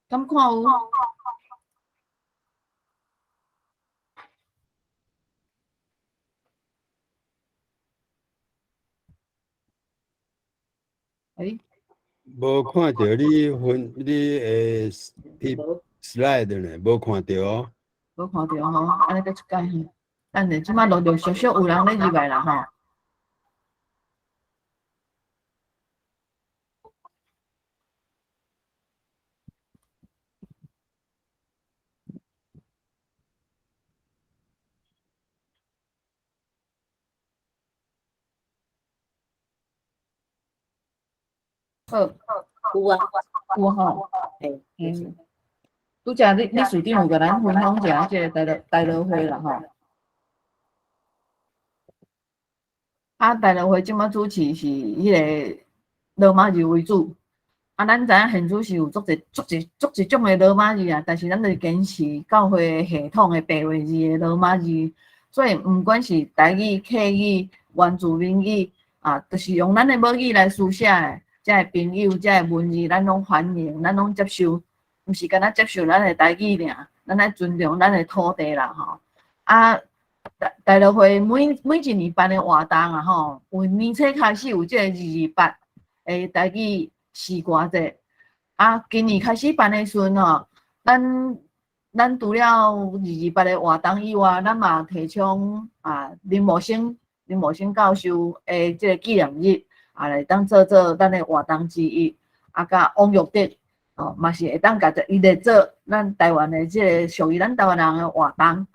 敢看有？欸？無看著你分你的 slide 呢？無看著哦。無看著吼，按呢閣出改吼。等下，這擺陸陸續續有人咧入來啦吼。好，有啊，有吼。嘿，嗯，拄才你處長有共咱分享一下這個大樂會啦吼。啊，大樂會這擺主持是彼個羅馬字為主。啊，咱知影現主是有足濟足濟足濟種的羅馬字啊，但是咱就是堅持教會系統的白話字的羅馬字，所以毋管是台語、客語、原住民語啊，就是用咱的母語來書寫的。遮个朋友，遮个文字，咱攏歡迎，咱攏接受，毋是干焦接受咱的台語爾，咱愛尊重咱的土地啦吼。啊，大樂會每一年辦的活動啊吼，有年初開始有這個228的台語詩歌節，啊，今年開始辦的時陣吼，咱除了二二八的活動以外，咱嘛提倡啊林茂生教授的這個紀念日。啊，來當做咱的活動之一，啊，佮王玉德哦，嘛是會當共伊來做咱台灣的這個屬於咱台灣人的活動，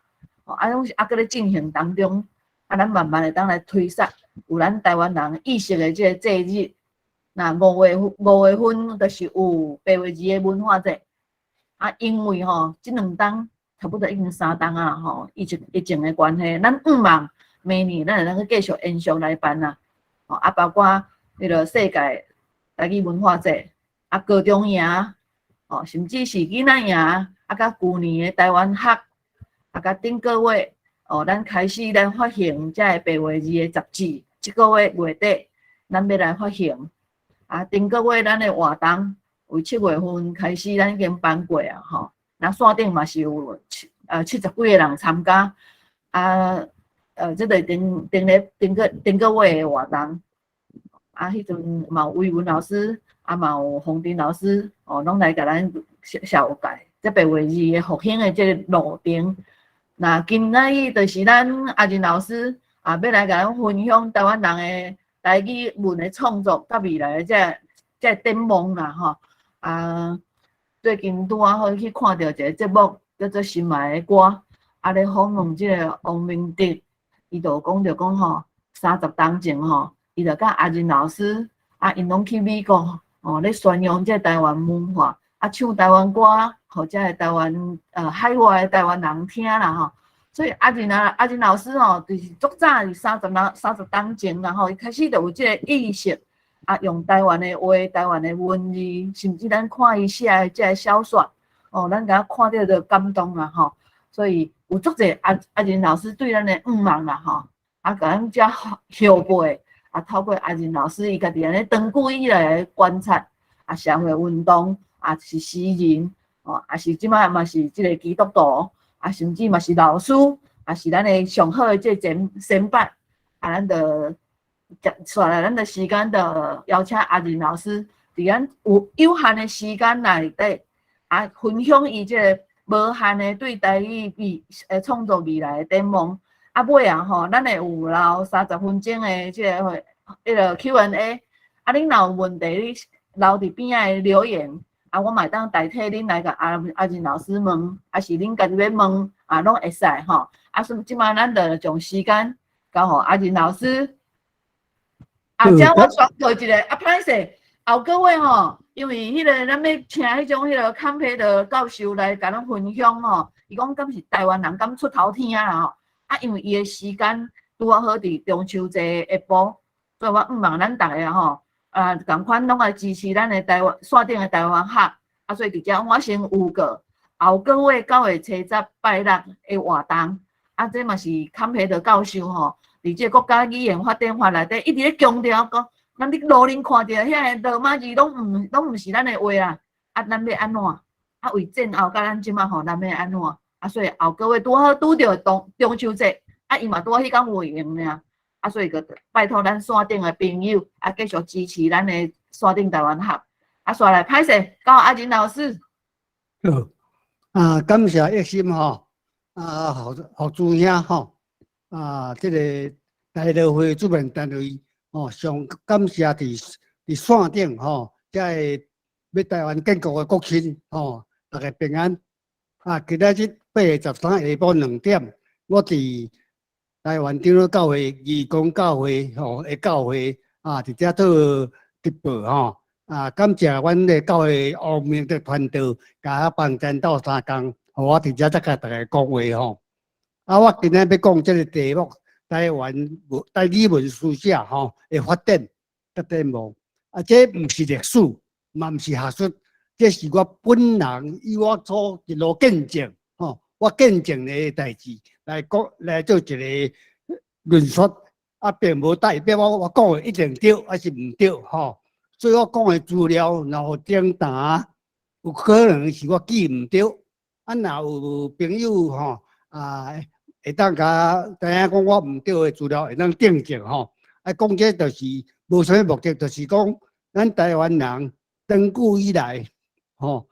哦，啊，攏是猶閣咧進行當中，啊，咱慢慢會當來推捒有咱台灣人意識的這個節日。那5月份就是有白話字的文化節，啊，因為吼，這兩冬差不多已經3冬啊吼，疫情的關係，咱向望明年咱會當閣繼續延續來辦啦，哦，啊，包括彼個世界台語文化節，啊，高中營，哦，甚至是囡仔營，啊，佮舊年的台灣學，啊，佮頂個月，哦，咱開始咱發行這个白話字的雜誌，這個月月底，咱欲來發行。啊，頂個月咱的活動，為7月份開始，咱已經辦過啊，吼，那線頂嘛是有70幾個人參加，啊，這個頂頂咧頂個頂個月的活動。啊，彼陣嘛有魏文老師，啊嘛有洪丁老師，哦，攏來共咱紹介這白話字的復興的這個路程。那今仔日就是咱阿仁老師啊，欲來共咱分享台灣人的台語文的創作佮未來的這個展望啦，吼。啊，最近拄仔好去看著一個節目，叫做《心愛的歌》，啊咧訪問這個王明德，伊就講著講吼，30冬前吼。伊就佮阿仁老師，啊，𪜶攏去美國，哦，咧宣揚這個台灣文化，啊，唱台灣歌，予這個台灣海外的台灣人聽啦吼。所以阿仁老師吼，就是足早佇30冬前啦吼，伊開始就有這個意識，啊，用台灣的話、台灣的文字，甚至咱看伊寫的這個小說，哦，咱共看著就感動啦吼。所以有足濟阿仁老師對咱的向望啦吼，啊，共咱遮後輩。啊，透過阿仁老師，伊家己按呢長久以來的觀察，啊，社會運動，啊是詩人，哦，啊是這擺嘛是這個基督徒，啊，甚至嘛是老師，啊是咱的上好的這個前輩，啊，咱就接紲來咱的時間，就邀請阿仁老師，佇咱有限的時間內底，啊，分享伊這個無限的對台語創作未來的展望。啊，尾仔吼，咱會有留30分鐘的這個彼個 Q&A。啊，恁若有問題，你留佇邊仔的留言，啊，我嘛會當代替恁來共阿仁老師問，抑是恁家己欲問，啊，攏會使吼。啊，所以這擺咱就將時間交予阿仁老師。啊，遮我宣告一下，啊，歹勢，後個月吼，因為彼個咱欲請彼種彼個康培德教授來共咱分享吼，伊講敢是台灣人敢出頭天啊吼。啊，因為伊的時間拄仔好佇中秋節下晡，所以我向望咱逐个吼，啊，仝款攏來支持咱的台灣線頂的台灣學。啊，所以佇遮我先預告，後個月9月初十拜六的活動，啊，這嘛是康培德教授吼，佇這個國家語言發展法內底一直咧強調講，咱佇路頂看著遐個羅馬字攏毋是咱的話啦。啊，咱欲按怎？啊，為戰後佮咱這馬吼，咱欲按怎？啊，所以後個月拄好拄著中秋節，啊，伊嘛拄好彼工有閒爾。啊，所以閣拜託咱山頂的朋友，啊，繼續支持咱的山頂台灣學。啊，煞來歹勢，交阿仁老師。好，啊，感謝益心吼，啊，何何主兄吼，啊，這個大樂會主辦單位吼，上感謝佇山頂吼，遮个欲台灣建國的國親吼，大家平安。啊，今仔日8月13下晡2點，我佇台灣長老教會義工教會吼的教會啊，佇遮做直播吼。啊，感謝阮的教會王明德傳道，共我幫贊鬥相共，予我佇遮才共大家講話吼。啊，我今仔欲講這个題目，台灣文台語文書寫吼的發展佮展望。啊，這毋是歷史，嘛毋是學術，這是我本人以我所一路見證吼，我見證的代誌來講來做一個論述，啊，並無代表我講的一定對，抑是毋對吼。所以我講的資料，若有偵查，有可能是我記毋對。啊，若有朋友吼啊，會當共知影講我毋對的資料，會當訂正吼。啊，講這就是無啥物目的，就是講咱台灣人長久以來吼，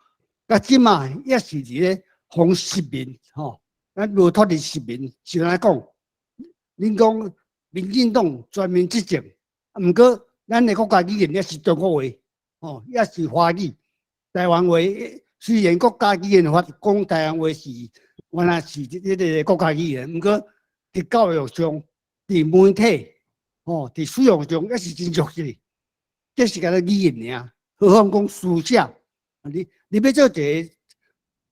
到這馬猶是佇咧予殖民吼，咱無脫離殖民，是按呢講？恁講民進黨全面執政，毋過咱的國家語言猶是中國話，吼，猶是華語。台灣話雖然國家語言法講台灣話是原來是這个國家語言，毋過佇教育上、佇媒體、吼、佇使用上猶是真弱勢。這是干焦語言爾，何況講書寫。你欲做一个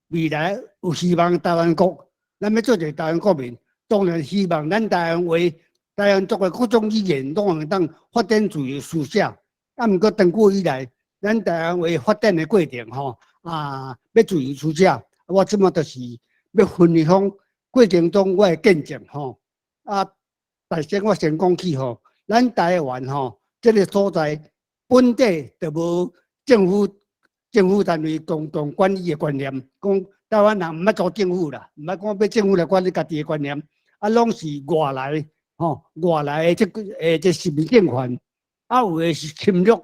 未來有希望台灣國，咱欲做一个台灣國民，當然希望咱台灣話、台灣族的各種語言攏會當發展自由書寫。啊，毋過長久以來，咱台灣話發展的過程吼，啊，欲自由書寫，我這馬就是欲分享過程中我的見證吼。啊，大先我先講起吼，咱台灣吼，這个所在本底就無政府單位共同管理的觀念，講台灣人毋捌做政府啦，毋捌講欲政府來管理家己的觀念，啊，攏是外來吼，外來的這個這殖民政權，啊，有的是侵略，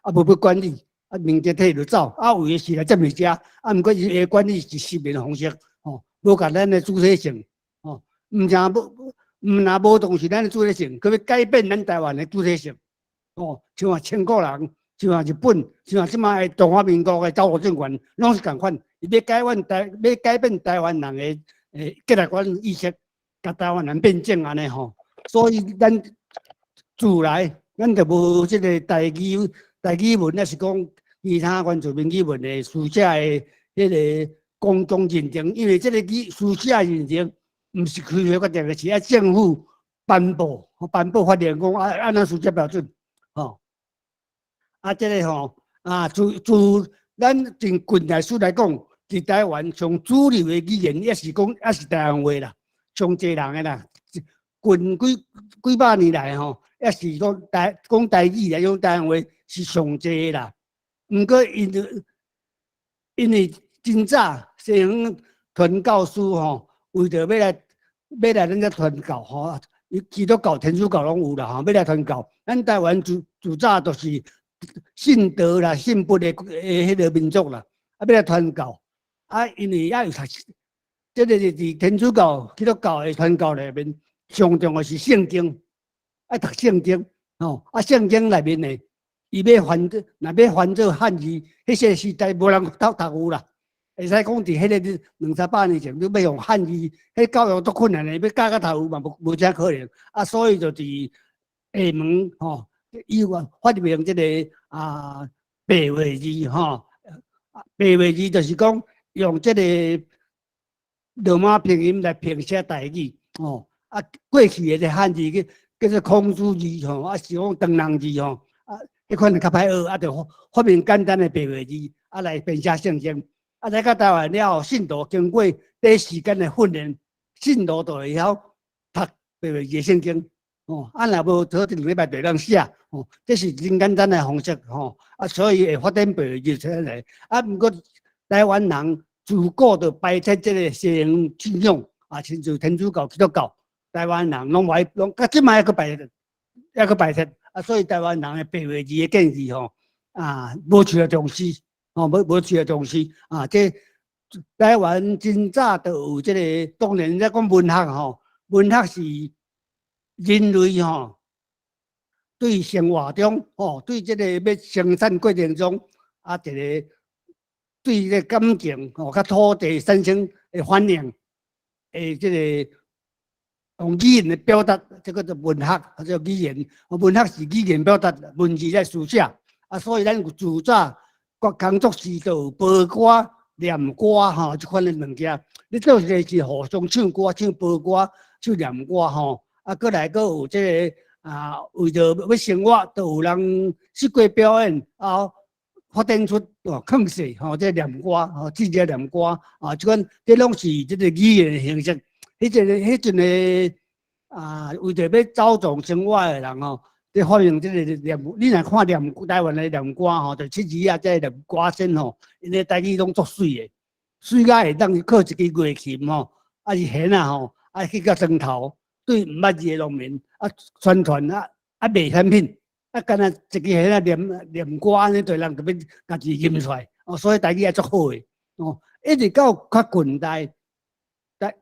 啊，無欲管理，啊，明哲退就走，啊，有的是來佔領遮，啊，毋過伊的管理是殖民方式，吼，無共咱的主體性，吼，毋正無，毋若無重視咱的主體性，閣欲改變咱台灣的主體性，吼，像話清國人。像話日本，像話這馬的中華民國的九國政權，攏是仝款，伊欲改變台，欲改變台灣人的價值觀意識，共台灣人變種按呢吼。所以咱自來，咱就無這个台語文，抑是講其他原住民語文的書寫的彼个公共認證，因為這个語書寫認證，毋是科學決定的，是愛政府頒布法令講啊，按怎書寫標準，吼。啊，這个吼，啊，自咱從近代史來講，佇台灣上主流的語言，抑是講抑是台灣話啦，上濟人的啦。近幾百年來吼，抑是講台語來講台灣話是上濟的啦。毋過因為真早西方傳教士吼，為著欲來咱遮傳教吼，伊基督教、天主教攏有啦吼，欲來傳教。咱台灣自早就是信道啦、信佛的彼个民族啦，啊，欲來傳教，啊，因為猶有讀，這个是佇天主教、基督教的傳教內面，上重要是聖經，愛讀聖經，吼，啊，聖經內面的，伊欲翻做，若欲翻做漢字，彼個時代無人讀有啦。會使講佇彼个兩三百年前，你欲用漢字，彼教育足困難的，欲教甲讀有嘛無啥可能。啊，所以就佇廈門吼，伊發明這个啊白話字吼，白話字就是講用這個羅馬拼音來拼寫台語吼。啊，過去的漢字叫做孔子字吼，啊是講唐人字吼，啊，彼款就較歹學，啊，就發明簡單的白話字，啊來編寫聖經。啊，來到台灣了後，信徒經過短時間的訓練，信徒就會曉讀白話字聖經。哦，啊若無頭一兩禮拜就會當寫，哦，這是真簡單的方式，吼，啊，所以會發展白話字出來。啊，毋過台灣人自古就排斥這個西方信仰，啊，親像天主教、基督教，台灣人攏愛攏，到這擺猶閣排斥，猶閣排斥，啊，所以台灣人的白話字的建議吼，啊，無受到重視，吼，無受到重視，啊，這台灣真早就有這個，當然咧講文學吼，文學是人類吼對生活中吼，對這個欲生產過程中啊，一個對這個感情吼，佮土地產生的反應，的這個用語言的表達，這個叫文學，叫語言。文學是語言表達，文字在書寫。啊，所以咱有自早國工作時就有褒歌、念歌吼，這款的物件。你做一個是互相唱歌、唱褒歌、唱念歌吼。啊，閣來閣有這個啊，為著欲生活，就有人設計表演啊，發展出哦，勸世吼，這個念歌吼，這個念歌啊，這款這攏是這個語言的形式。彼陣的啊，為著欲走撞生活的人吼，咧發明這個念，你若看念台灣的念歌吼，就七字仔這個念歌仙吼，𪜶的台語攏足媠的，媠甲會當靠一支月琴吼，抑是弦仔吼，啊去佮床頭。對毋捌字的農民啊，宣傳啊啊賣產品啊，敢若一支弦仔念念歌按呢，就人就欲家己吟出來哦，所以台語愛足好的哦，一直到較近代，台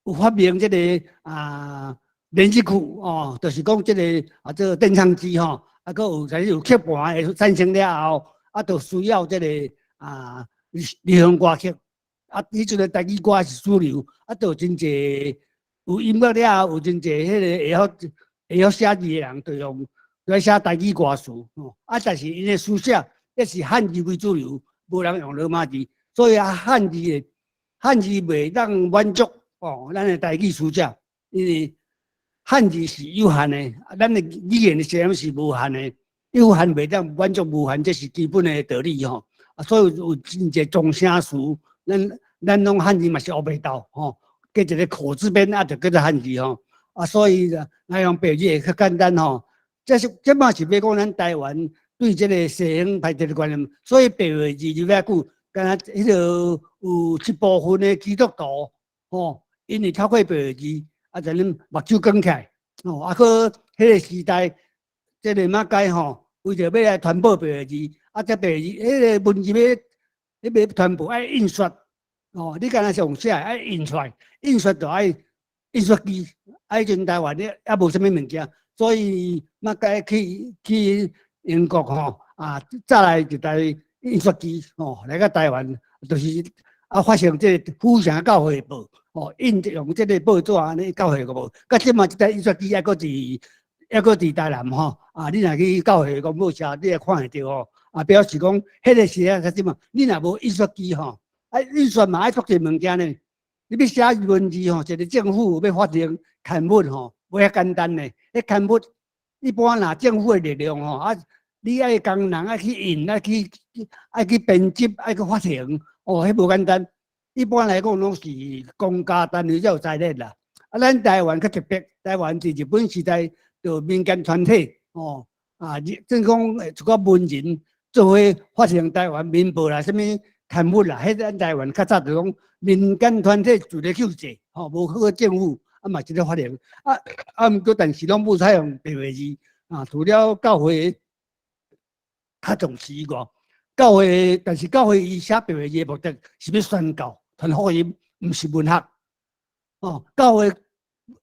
有發明這個啊連接曲哦，就是講這個啊這個電唱機吼，啊閣有才有刻盤的產生了後，啊就需要這個啊流行歌曲，啊彼陣的台語歌是主流，啊就有真濟。有音樂了後，有真濟彼個會曉寫字的人，就用來寫台語歌詞。哦，啊，但是𪜶的書寫抑是漢字為主流，無人用羅馬字，所以啊，漢字袂當滿足哦，咱的台語書寫，因為漢字是有限的，咱的語言的聲音是無限的，有限袂當滿足無限，這是基本的道理吼。啊，所以有真濟狀聲詞，咱攏漢字嘛是烏白鬥吼。加一個口字邊啊，就叫做漢字吼。啊，所以來用白字會較簡單吼。這是這嘛是欲講咱台灣對這個西方排斥的觀念，所以白話字入遐久，敢若彼個有一部分的基督徒吼，𪜶會透過白話字，啊，就恁目睭捲起來，吼，啊，閣彼個時代，這個馬偕吼，為著欲來傳播白話字，啊，這白話字彼個文字欲欲傳播愛印刷，哦，你敢若是用寫的，愛印出來，印刷就愛印刷機，啊，彼陣台灣咧猶無啥物物件，所以馬偕去英國吼，啊，載來一台印刷機吼，來到台灣，就是啊發行這個府城教會報，吼，印用這個報紙按呢教會個報，到這馬這台印刷機猶閣佇台南吼，啊，你若去教會公報社，你會看會著吼，啊，表示講彼個時啊，較這馬，你若無印刷機吼，啊，印刷嘛愛足濟物件呢，你欲寫文字吼，一個政府欲發行刊物吼，無遐簡單呢，彼刊物一般若政府的力量吼，啊，你愛工人愛去印，愛去編輯，愛去發行，哦，彼無簡單。一般來講，攏是公家單位才有財力啦。啊，咱台灣較特別，台灣佇日本時代就民間團體，哦，啊，正講一寡文人做伙發行台灣民報啦，啥物刊物啦，彼咱台灣較早就講民間團體自咧救濟，吼，無靠政府，啊嘛這咧發行。啊啊，毋過但是攏無採用白話字，啊，除了教會較重視以外，教會，但是教會伊寫白話字的目的是欲宣教、傳福音，毋是文學。哦，教會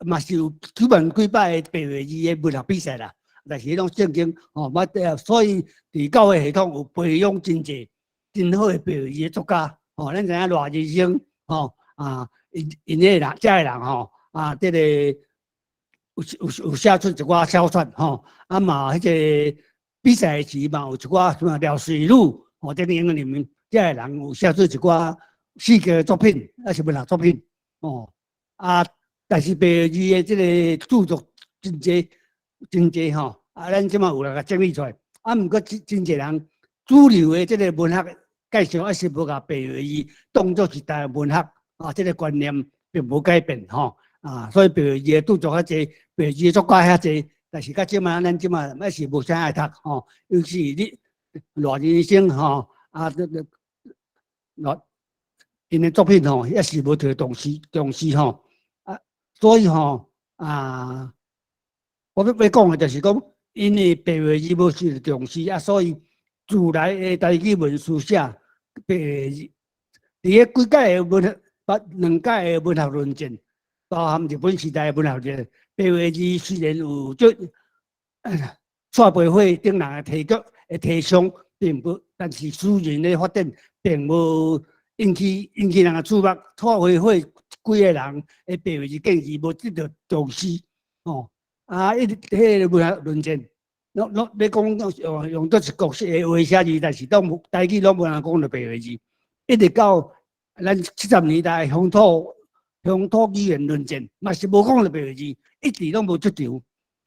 嘛是有舉辦幾擺的白話字的文學比賽啦，但是彼種聖經哦，所以佇教會系統有培養真濟真好的白話字的作家。哦，咱知影賴日升，吼啊，𪜶彼個人，遮个人吼啊，這個有寫出一寡小說吼，啊嘛，彼個比賽時嘛有一寡什麼廖瑞女，吼，等等裡面遮個人有寫出一寡詩歌作品，抑是文學作品，哦，啊，但是白話字的這個著作真濟真濟吼，啊，咱這馬有來共整理出來，啊，毋過真濟人主流的這個文學介紹，抑是無共白話字當作是台灣文學，啊，這個觀念並無改變吼。啊，所以白話字的著作較濟，白話字的作家較濟，但是到這馬咱這馬還是無啥愛讀吼，尤其是你賴仁生吼，啊，這這賴𪜶的作品吼，猶是無特重視重視吼，啊，所以吼啊，我欲欲講的就是講，因為白話字無受重視啊，所以自來的台語文書寫白話字，佇个幾屆的文學，兩屆的文學論戰，包含日本時代的文學論戰，白話字雖然有這蔡培火等人的提供的提倡，並無，但是私人的發展並無引起人的注目。蔡培火幾個人的白話字建議無得到重視，吼啊！一直彼个文學論戰，攏攏咧講用用做是國式的話寫字，但是攏無台語攏無人講著白話字，一直到咱70年代鄉土鄉土語言論戰，嘛是無講著白話字，一直攏無出場。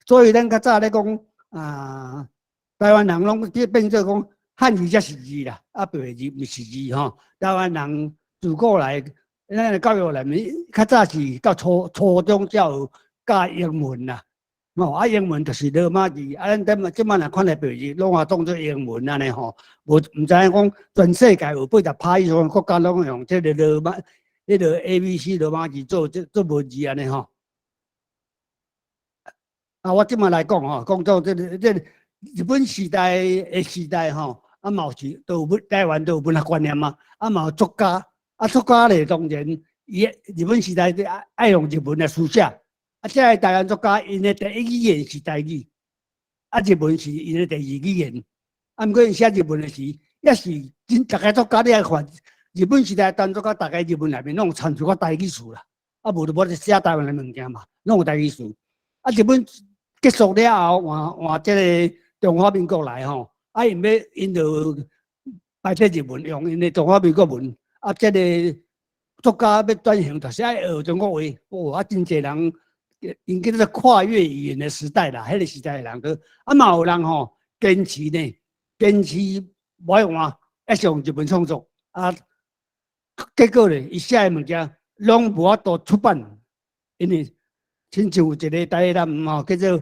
所以咱較早咧講啊，台灣人攏變變做講漢字才是字啦，啊白話字毋是字吼。台灣人自古來，咱的教育內面較早是到初初中才有教英文啦，吼啊英文就是羅馬字，啊咱這這擺若看來白話字，攏也當做英文按呢吼，無毋知影講全世界有80%以上的國家攏用這个羅馬，彼个 ABC 羅馬字做這做文字按呢吼。啊，我這擺來講吼，講到這个這个日本時代的時代吼，啊嘛有是都有文台灣都有文學觀念嘛，啊嘛有作家，啊作家咧當然伊日本時代愛愛用日文來書寫，啊這个台灣作家𪜶的第一語言是台語，啊日文是𪜶的第二語言，啊毋過𪜶寫日文的時，也是真逐个作家你愛看，日本時代台灣作家，逐个日文內面攏有摻一寡台語詞啦，啊無就無咧寫台灣的物件嘛，攏有台語詞。啊日本結束了後，換換這个中華民國來吼，啊𪜶欲𪜶就排斥日文，用𪜶的中華民國文，啊這个作家欲轉型，就是愛學中國話，哦啊真濟人，𪜶叫做跨越語言的時代啦，彼个時代的人閣，啊嘛有人吼堅持呢，堅持無愛換，愛用日文創作，啊結果咧，伊寫的物件攏無法度出版，因為親像有一个台南吼，叫做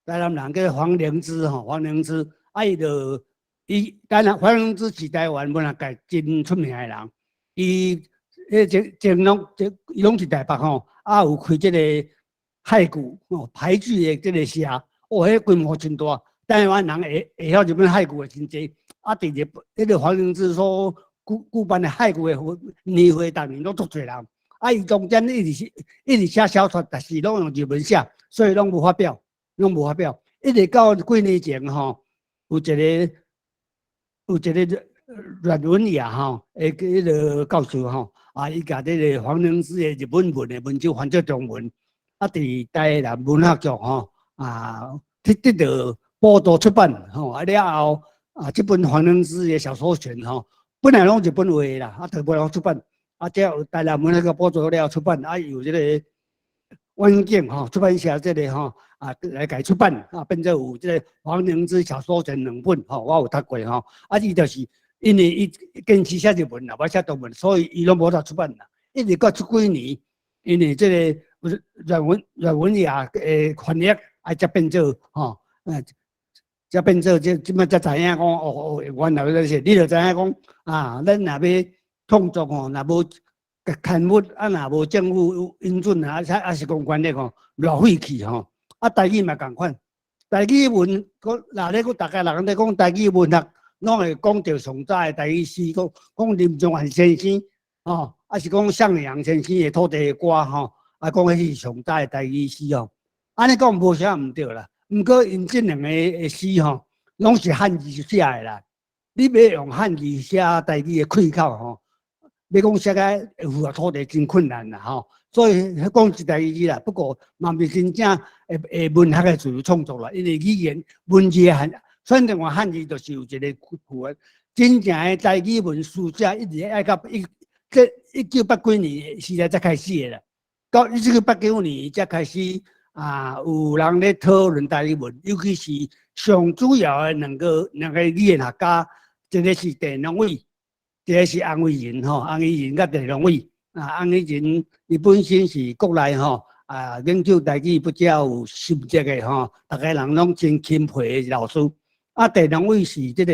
台南人叫做黃靈芝吼，黃靈芝，啊伊就伊台南黃靈芝是台灣文學界真出名的人，伊彼個前攏伊攏佇台北吼，啊有開這個俳句吼俳句的這个社，哦，彼規模真大，台灣人會會曉日本俳句的真濟，啊佇日本彼个黃靈芝所舉舉辦的俳句的會年會，逐年攏足濟人，啊伊中間一直寫一直寫小說，但是攏用日文寫，所以攏無發表，攏無發表，一直到幾年前吼，有一个有一个阮文雅吼，的彼个教授吼，啊，伊共這个黃靈芝的日本文的文章翻做中文，啊，佇台南文學局吼，啊，得得到補助出版吼，啊了後啊，這本黃靈芝的小說選吼，本來攏日本話的啦，啊，就無人出版，啊，這後台南文學局補助了出版，啊，由這个遠景吼出版社這个吼，啊，來共出版，啊，變做有這个黃靈芝小說選兩本吼，我有讀過吼，啊，伊就是因為伊堅持寫日文啦，無寫中文，所以伊攏無法出版啦。一直到這幾年，因為這个阮文阮文雅的翻譯，啊，才變做吼，才變做這這擺才知影講哦哦，原來就是，你就知影講啊，咱若欲創作吼，若無刊物啊，若無政府允准啊，還是講權力吼，偌費氣吼。啊，台語嘛仝款，台語文，閣若咧閣逐个人咧講台語文學，攏會講著上早的台語詩，講講林宗翰先生，吼，啊是講向陽先生的土地歌吼，啊講彼是上早的台語詩吼。按呢講無啥毋對啦，毋過𪜶這兩个的詩吼，攏是漢字寫的啦。你欲用漢字寫台語的氣口吼，欲講寫個符合土地真困難啦吼。所以講是台語啦，不過嘛毋是真正會會文學的自由創作啦，因為語言文字的漢，選擇用漢字就是有一個符合。真正的台語文書寫一直愛到一這一九八幾年時代才開始的啦，到1989年才開始啊，有人咧討論台語文，尤其是上主要的兩個兩個語言學家，一個是鄭龍偉，一個是洪維仁吼，洪維仁佮鄭龍偉。啊，翁以仁伊本身是國內吼啊研究台語比較有心得的吼，逐家人攏真欽佩的老師。啊，第兩位是這個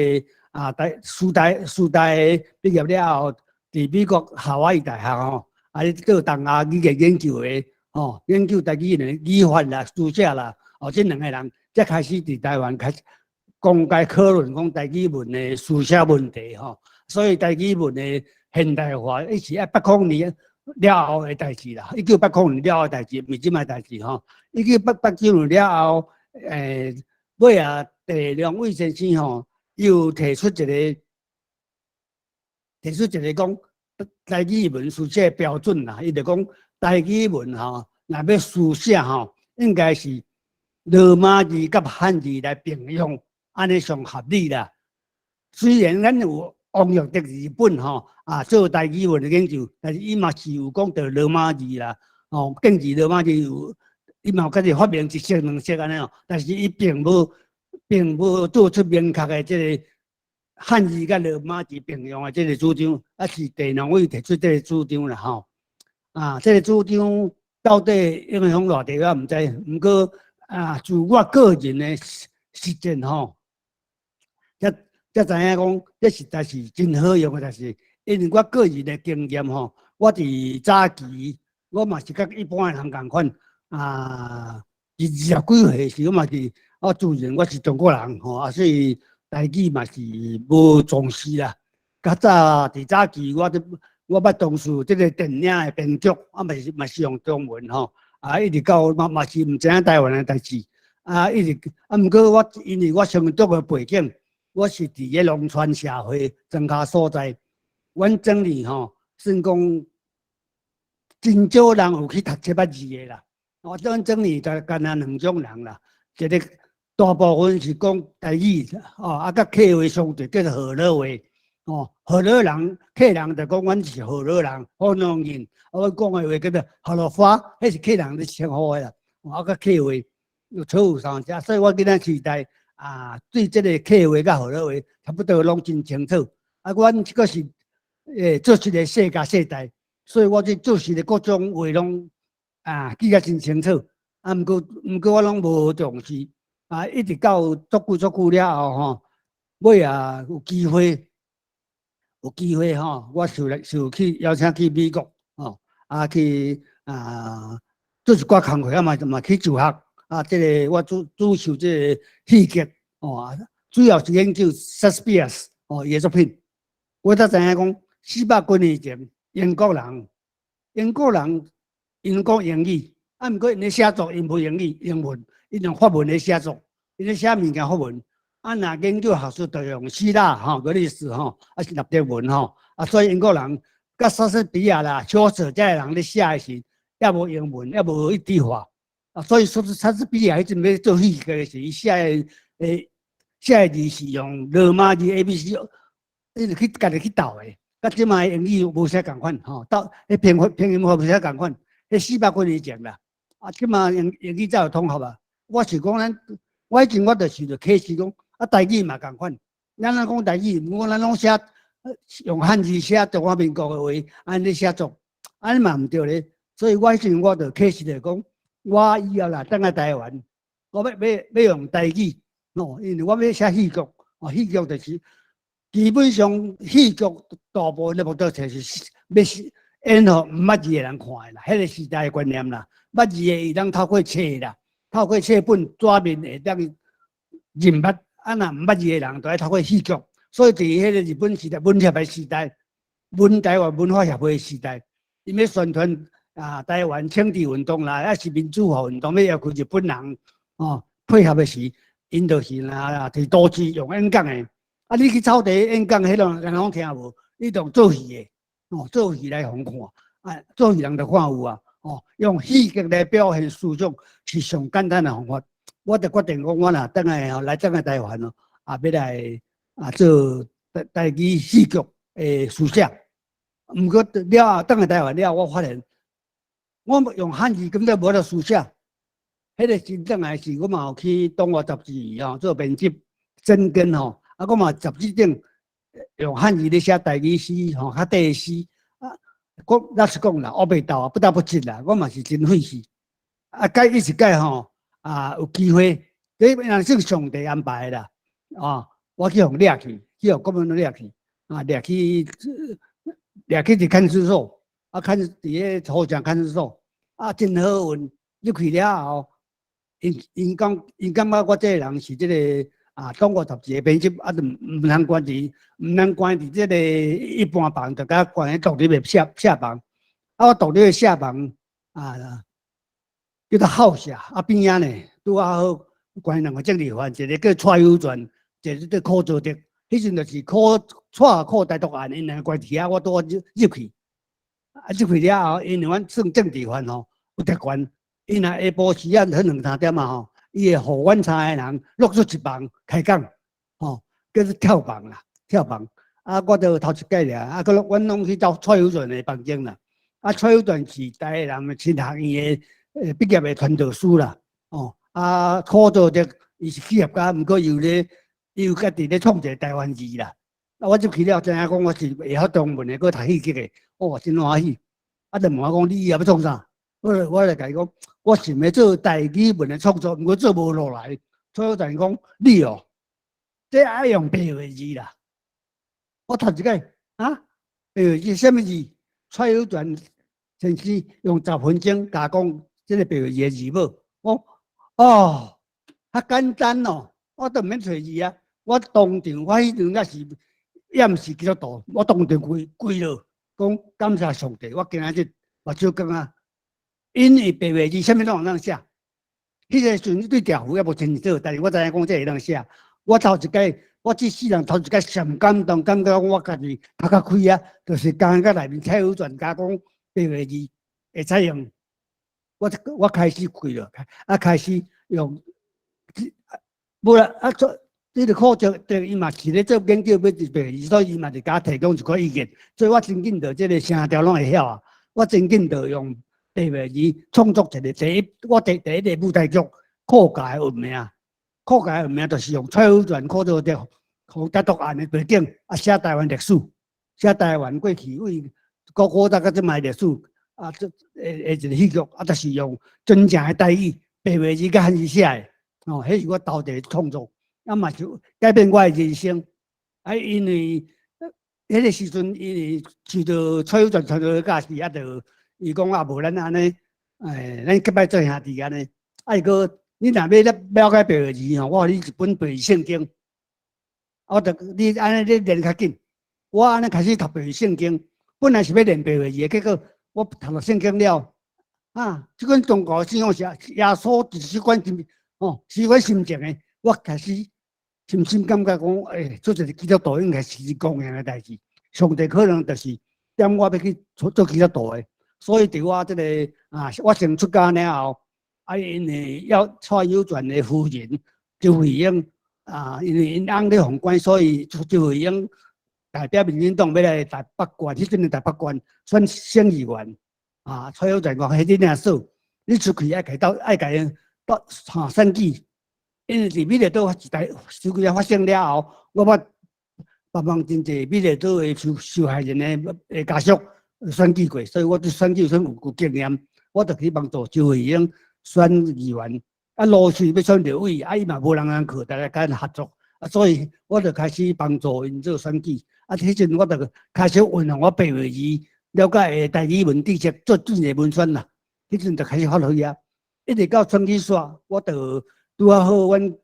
啊，台師大師大畢業了後，佇美國夏威夷大學吼，啊，咧做東亞語言研究的吼，研究台語的語法啦、書寫啦，哦，這兩個人才開始佇台灣開始公開討論講台語文的書寫問題吼，所以台語文的現代化，伊是愛80年了後的代誌啦，1980年了後的代誌，毋是這擺代誌吼。1989年了後，尾仔鄭良偉先生吼，又提出一個講台語文書寫標準啦，伊就講台語文吼，若欲書寫吼，應該是羅馬字佮漢字來並用，按呢上合理啦。雖然咱有王育德日本吼啊做台語文的研究，但是伊嘛是有講著羅馬字啦，哦，建議羅馬字有，伊嘛有家己發明一式兩式按呢哦，但是伊並無做出明確的這個漢字佮羅馬字並用的這個主張，啊是鄭良偉提出這個主張啦吼。啊，這個主張到底影響偌濟我毋知，毋過啊，自我個人的實踐吼，才知影講，這實在是真好用的代誌，因為我個人的經驗吼，我佇早期我嘛是佮一般的人仝款啊，20幾歲時，我嘛是我自認我是中國人吼，啊，所以台語嘛是無重視啦。較早佇早期，我捌從事這個電影的編劇，啊嘛是用中文吼，啊一直到嘛是毋知影台灣的代誌，啊一直啊毋過我因為我成長的背景，我是佇個農村社會莊跤所在，阮庄裡吼算講真少人有去讀這捌字的啦。我阮庄裡就干焦兩種人啦，一個大部分是講台語，哦，啊，佮客話相對叫做河洛話，哦，河洛人客人就講阮是河洛人，河洛人，啊，阮講的話叫做河洛話，彼是客人咧稱呼的啦。啊，佮客話有錯有三只，所以我囡仔時代啊，對這個客話佮河洛話差不多攏真清楚。啊，阮這個是做一個世家世代，所以我這做事的各種話攏啊記得真清楚。啊，毋過我攏無重視。啊，一直到足久足久了後吼，尾仔有機會吼，我受來受去邀請去美國吼，啊去啊做一寡工課啊嘛去就學啊，這個我主修這個戲劇哦，主要是研究莎士比亞哦伊的作品。我才知影講400幾年前，英國人𪜶講英語，啊，毋過𪜶咧寫作𪜶無英語英文，𪜶用法文咧寫作，𪜶咧寫物件法文。啊，若研究學術就用希臘吼、格里斯吼，啊是拉丁文吼，啊，所以英國人佮莎士比亞啦、喬瑟這个人咧寫的時，猶無英文，猶無一體化。啊，所以說莎士比亞彼陣欲做戲劇的時，伊寫的字是用羅馬字 A B C，伊就去家己去鬥的，佮這擺英語無啥仝款吼，鬥彼拼音法無啥仝款，彼400幾年前啦。啊，這擺英語才有統合啊。我是講咱，我彼陣我就受著啟示講，啊，台語嘛仝款，咱若講台語，毋過咱攏寫用漢字寫中華民國的話，按呢寫作，按呢嘛毋對咧。所以我彼陣我就啟示著講，我以後若轉來台灣，我欲用台語，哦，因為我欲寫戲劇，哦，戲劇就是基本上戲劇大部分的目的就是欲演予毋捌字的人看的啦，彼個時代的觀念啦，捌字的會當透過冊啦，透過冊本紙面會當認捌，啊若毋捌字的人，就愛透過戲劇。所以佇彼個日本時代、文協的時代、台灣文化協會的時代，𪜶欲宣傳啊台灣請治運動啦，抑是民主化運動，欲要求日本人哦配合的時，𪜶就是若佇都市用演講的。啊，你去草地演講，彼種人攏聽無，你用做戲的，哦，做戲來予看，啊，做戲人就看有啊，哦，用戲劇來表現思想是上簡單的方法。我就決定講，我若轉來吼，來轉來台灣咯，啊，欲來啊做台語戲劇的書寫。毋過了後轉來台灣了後，我發現我用漢字根本無法度書寫。彼個時轉來時，我嘛有去東華雜誌吼做編輯，深耕吼，啊，我嘛雜誌頂用漢字咧寫台語詩吼，較短的詩。啊，講老實講啦，我袂鬥啊，不得不知啦，我嘛是真費事。啊，改一是改吼，啊有機會，這人算上帝安排的啦。啊，我去予掠去，去予國民黨掠去，啊掠去掠去佇看守所，啊看佇咧土城看守所，啊真好運，入去了後，𪜶𪜶講𪜶感覺我這個人是這個啊，黨國雜誌的編輯，啊，就毋通關佇毋通關佇這個一般房，就共關佇獨立的舍舍房。啊，我獨立的舍房啊，叫做校舍，啊邊仔呢，拄仔好關兩個政治犯，一個叫蔡有全，一個叫柯祖德。彼陣就是柯蔡柯台獨案，𪜶兩個關佇遐，我拄仔入入去。啊，入去了後，因為阮算政治犯吼，有特權。𪜶若下晡時仔彼兩三點啊吼，伊會予阮三個人落出一房開講，吼，叫做跳房啦，跳房。啊，我就頭一擺爾，啊，閣阮攏去到蔡有全的房間啦。啊，蔡有全是台南神學院的畢業的傳道師啦，哦，啊，柯祖德伊是企業家，毋過又咧，伊有家己咧創一個台灣字啦。啊，我入去了，知影講我是會曉中文的，閣讀戲劇的，哦，真歡喜。啊，就問我講，你以後欲創啥？我就共伊講，我想欲做台語文的創作，毋過做無落來。蔡有全講，你哦，這愛用白話字啦。我頭一擺啊，白話字啥物字？蔡有全先生用10分鐘共講這個白話字的字母。我哦，較簡單哦，我都毋免揣字啊。我當場，我彼陣猶是猶毋是基督徒，我當場跪跪落，講感謝上帝，我今仔日目睭感覺，因為白話字啥物攏會當寫。彼個時陣對調符猶無清楚，但是我知影講這會當寫。我頭一擺，我這世人頭一擺上感動，感覺我家己頭殼開啊，就是監獄內面蔡有全共講白話字會使用。我開始跪落，啊開始用，無啦啊做。這個課程，對伊嘛是咧做研究，欲白話字，所以伊嘛是共我提供一寡意見。所以我真緊就這個聲調攏會曉啊。我真緊就用白話字創作一個第一，我第第一個舞台劇《客家的運命》。客家的運命就是用蔡有全、柯祖德、予台獨案的背景，啊寫台灣歷史，寫台灣過去為古古早到這擺歷史，啊這會一個戲劇，啊就是用真正的台語白話字佮漢字寫的，哦，彼是我頭一個創作。啊嘛就改變我的人生，啊，因為彼個時陣，因為受到蔡有全傳道的教示，啊，就伊講啊，無咱按呢，咱結拜做兄弟按呢。啊，伊閣你若欲了了解白話字吼，我予你一本白話聖經，我就你按呢你練較緊。我按呢開始讀白話聖經，本來是欲練白話字的，結果我讀了聖經了，啊，這款宗教信仰是耶穌就是這款心，哦，是款心情的，我開始深深感覺講，做一個基督徒應該是一光榮的代誌。上帝可能就是點我欲去做做基督徒的，所以佇我這個啊，我先出家了後，啊，因為要蔡有全的夫人周慧英啊，因為𪜶翁咧予關，所以周慧英代表民進黨欲來台北縣，彼陣的台北縣選省議員啊，蔡有全講，彼你爾嫂，你出去愛共鬥愛共𪜶鬥哈選舉。因為佇美麗島一代事件發生了後，我捌幫忙真濟美麗島的受受害人的的家屬選舉過，所以我對選舉算有有經驗。我就去幫助周慧英選議員，啊，陸續欲選立委，啊，伊嘛無人通靠，大家共合作，啊，所以我就開始幫助𪜶做選舉。啊，彼陣我就開始運用我白話字了解的台語文知識做真濟文宣啦。彼陣就開始發揮啊，一直到選舉煞，我就拄仔好，阮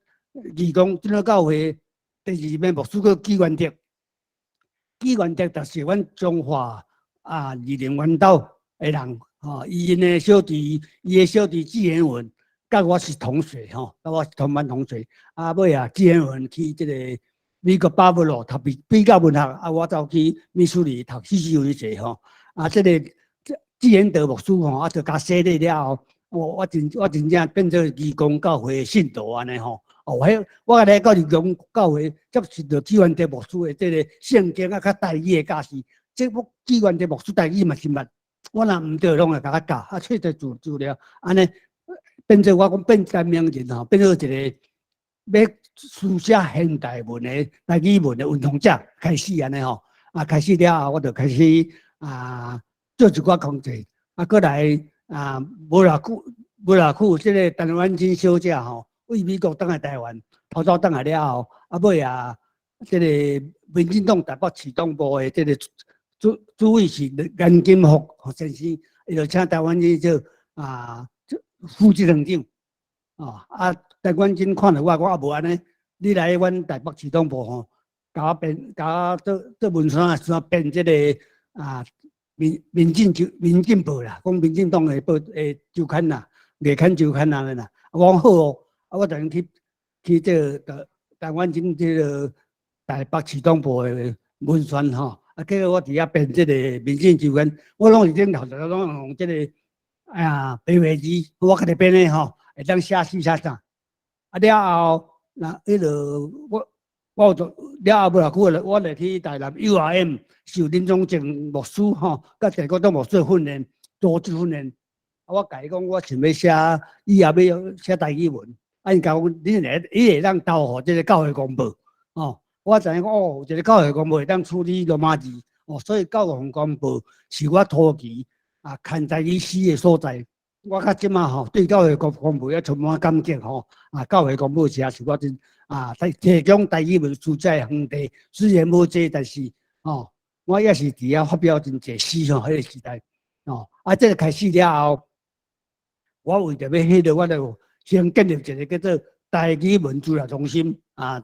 義工長老教會第二名牧師叫紀元德，紀元德就是阮彰化啊二林灣島的人，吼，伊𪜶的小弟，伊的小弟紀元文，佮我是同學吼，佮我是同班同學。啊，尾啊，紀元文去這個美國巴勃羅讀比比較文學，啊，我走去密蘇里讀戲劇文學吼。啊，這個紀元德牧師吼，啊，就共洗禮了後。我我真我真正變做義工教會的信徒按呢吼，哦，彼我來到義工教會接受著紀元德牧師的這個聖經啊，佮台語的教示。這部紀元德牧師台語嘛真捌，我若毋對，攏會共我教，啊，揣著資資料，按呢變做我講變單名人吼，變做一個欲書寫現代文的台語文的運動者開始按呢吼，啊，開始了後，我就開始啊，做一寡工作，啊，閣來啊，無偌久，無偌久，這個陳婉珍小姐吼，為美國轉來台灣，逃走轉來了後，啊尾啊，這個民進黨台北市黨部的這個主委是顏金福先生，伊就請陳婉珍做啊副執行長，哦，啊，陳婉珍看著我講啊，無按呢，你來阮台北市黨部吼，共我編，共我做做文宣啊，先編這個啊民進報啦，講民進黨的報的週刊啦，月刊週刊按呢啦。我講好哦，啊，我就去這個陳婉珍這個台北市黨部的文宣吼，啊，結果我佇遐編這個民進週刊，我攏是頂頭攏用這個啊白話字，我家己編的吼，會當寫詩寫啥。啊了後，那彼個我有做了後無偌久，我就去台南 URM 受林宗正牧師吼，佮謝國東牧師的訓練，組織訓練。啊，我共伊講，我想欲寫，以後欲寫台語文。啊，𪜶共我講，你會你會當投予這個教會公報，哦。我知影講，哦，有一個教會公報會當處理羅馬字，哦，所以教會公報是我初期啊牽台語詩的所在。我到這馬吼，對教會公報也充滿感激吼。啊，教會公報是是我真啊，提供台語文書載園地，雖然無濟，但是吼，我也是佇遐發表真濟詩吼，彼個時代，哦，啊，這個開始了後，我為著欲彼個，我就先建立一個叫做台語文資料中心啊。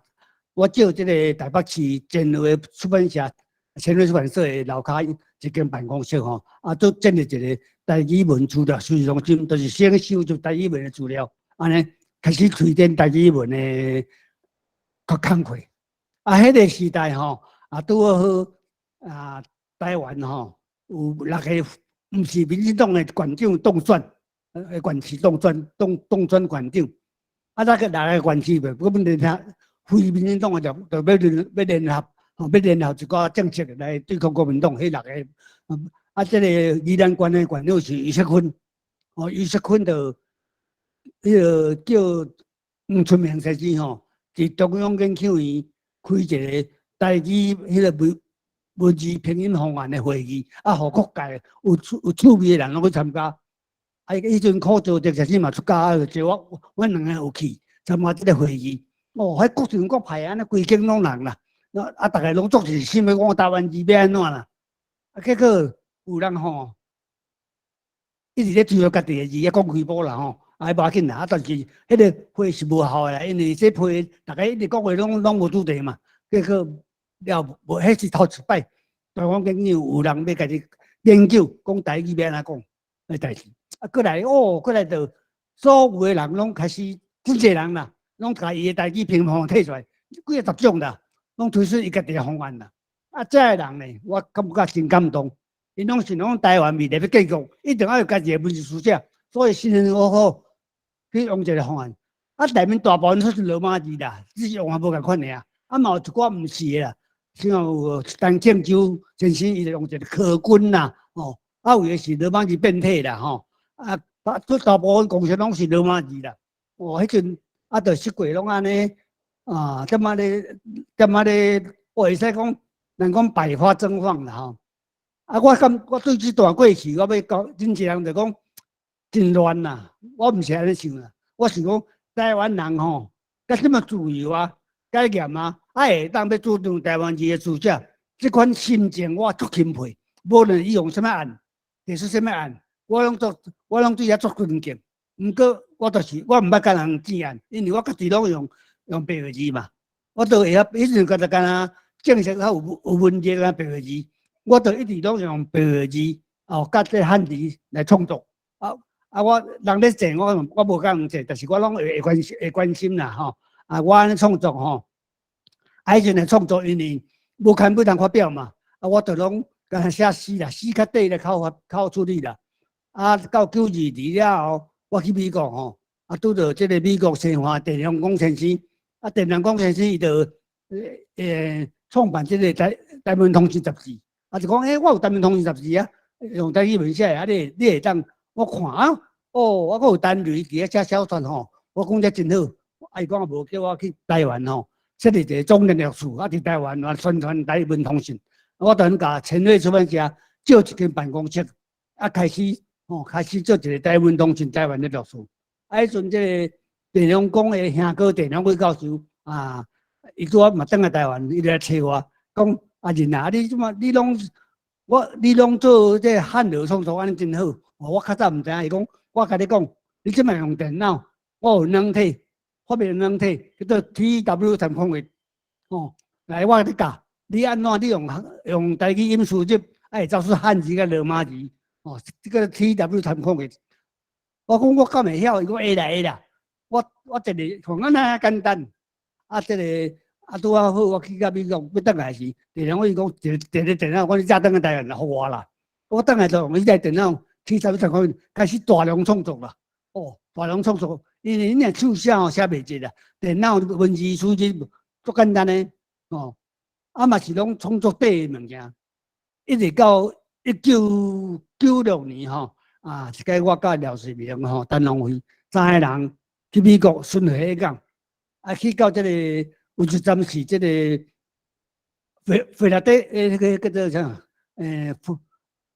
我借這個台北市前衛出版社、前衛出版社的樓跤一間辦公室吼，啊，都建立一個台語文資料收集中心，就是先收集台語文的資料，按呢開始推展台語文的工課。啊，彼個時代吼，啊，拄好啊，台灣吼有六個毋是民進黨的縣長當選，縣市當選，當選縣長。啊，那個六個縣市袂，根本連合非民進黨的就欲聯合，吼，欲聯合一寡政策來對抗國民黨。彼六個，啊，這個宜蘭縣的縣長是余錫坤，哦，余錫坤就彼個叫黃春明先生吼，佇中央研究院開一個台語彼個文字拼音方案的會議，啊，予各界有趣味的人攏去參加。啊，彼陣柯做的先生嘛出家，就招我，阮兩個有去參加這個會議。哦，彼各黨各派按呢規間攏人啦，啊，逐个攏足熱心欲講台灣字欲按怎啦。啊，結果有人吼，一直咧追著家己的字，抑講開波啦吼，啊，無要緊啦。啊，但是彼個會是無效的啦，因為這批逐家一直講話攏無主題嘛。結果了無，彼是頭一擺，台灣研究有人欲家己研究講台語欲按怎講，彼代誌。啊，閣來哦，閣來就所有的人攏開始，真濟人啦，攏共伊的台語拼音提出來，幾个十種啦，攏推出伊家己的方案啦。啊，這个人呢，我感覺真感動。𪜶攏想講台灣未來欲建國，一定愛有家己的文字書寫，所以辛辛苦苦去用一個方案。啊，內面大部分都是羅馬字啦，只是用法無仝款爾。啊，嘛有一寡毋是的啦，像有陳建州先生，伊就用一個柯君啦，吼，啊有的是羅馬字變體啦，吼，啊，啊，大部分貢獻攏是羅馬字啦。哦，彼陣啊，就釋過攏按呢，啊，點仔咧，我會使講，人講百花爭放啦，吼。啊，我對這段過去，我欲講，真濟人就講真亂啦。我毋是按呢想啦，我想講台灣人吼，佮這麼自由啊，解嚴啊，啊會當欲主張台灣字的書寫，這款心情我足欽佩。無論伊用啥物案，提出啥物案，我攏對遐足尊敬。毋過我就是我毋捌共人爭案，因為我家己攏用白話字嘛，我都會曉。彼陣覺得敢若正式較有文字敢白話字，我就一直攏用白話字哦，佮這漢字來創作。啊啊，我人咧爭，我無共人爭，但是我攏會關心啦吼。啊，我按呢創作吼，啊，彼陣的創作因為無刊不通發表嘛，啊，我就攏敢若寫詩啦，詩較短咧較發較好處理啦。啊，到922了後，我去美國吼，啊，拄著這個美國生還鄭良公先生，啊，鄭良公先生伊就創辦這個台灣通信雜誌，啊，就講我有台灣通信雜誌啊，用台語文寫的，啊，你會當我看啊，哦，我閣有單驢佇遐寫小說吼，我講這真好，啊，伊講無叫我去台灣吼，設立一個總聯絡處，啊，佇台灣來宣傳台灣通信，我就共前衛出版社借一間辦公室。啊，開始吼，開始做一個台文通訊台灣的律師。啊，彼陣這個鄭良公的兄哥鄭良偉教授啊，伊拄仔嘛轉來台灣，伊來揣我，講阿仁啊，你這馬你攏我你攏做這漢羅創作按呢真好。我較早毋知影，伊講我共你講，你這擺用電腦，我有軟體，發明軟體叫做 TW301，哦，來我共你教，你按怎你用用台語音輸入，愛走出漢字佮羅馬字，哦，這個 TW301。我講我敢會曉，伊講會啦會啦。我一個看按呢簡單，啊，這個啊拄仔好，我去到美國欲轉來時，鄭良偉講一個一個電腦，講你載轉來台灣來予我啦。我轉來就用彼台電腦 TW301開始大量創作啦。哦，大量創作，因為你若手寫吼寫袂切啦，電腦文字輸入足簡單的，哦，啊嘛是攏創作短的物件，一直到1996年吼，啊，一擺我佮廖世明吼、陳龍輝三个人去美國巡迴演講，啊，去到這個有一站是這個費費拉底欸，彼個叫做啥？欸，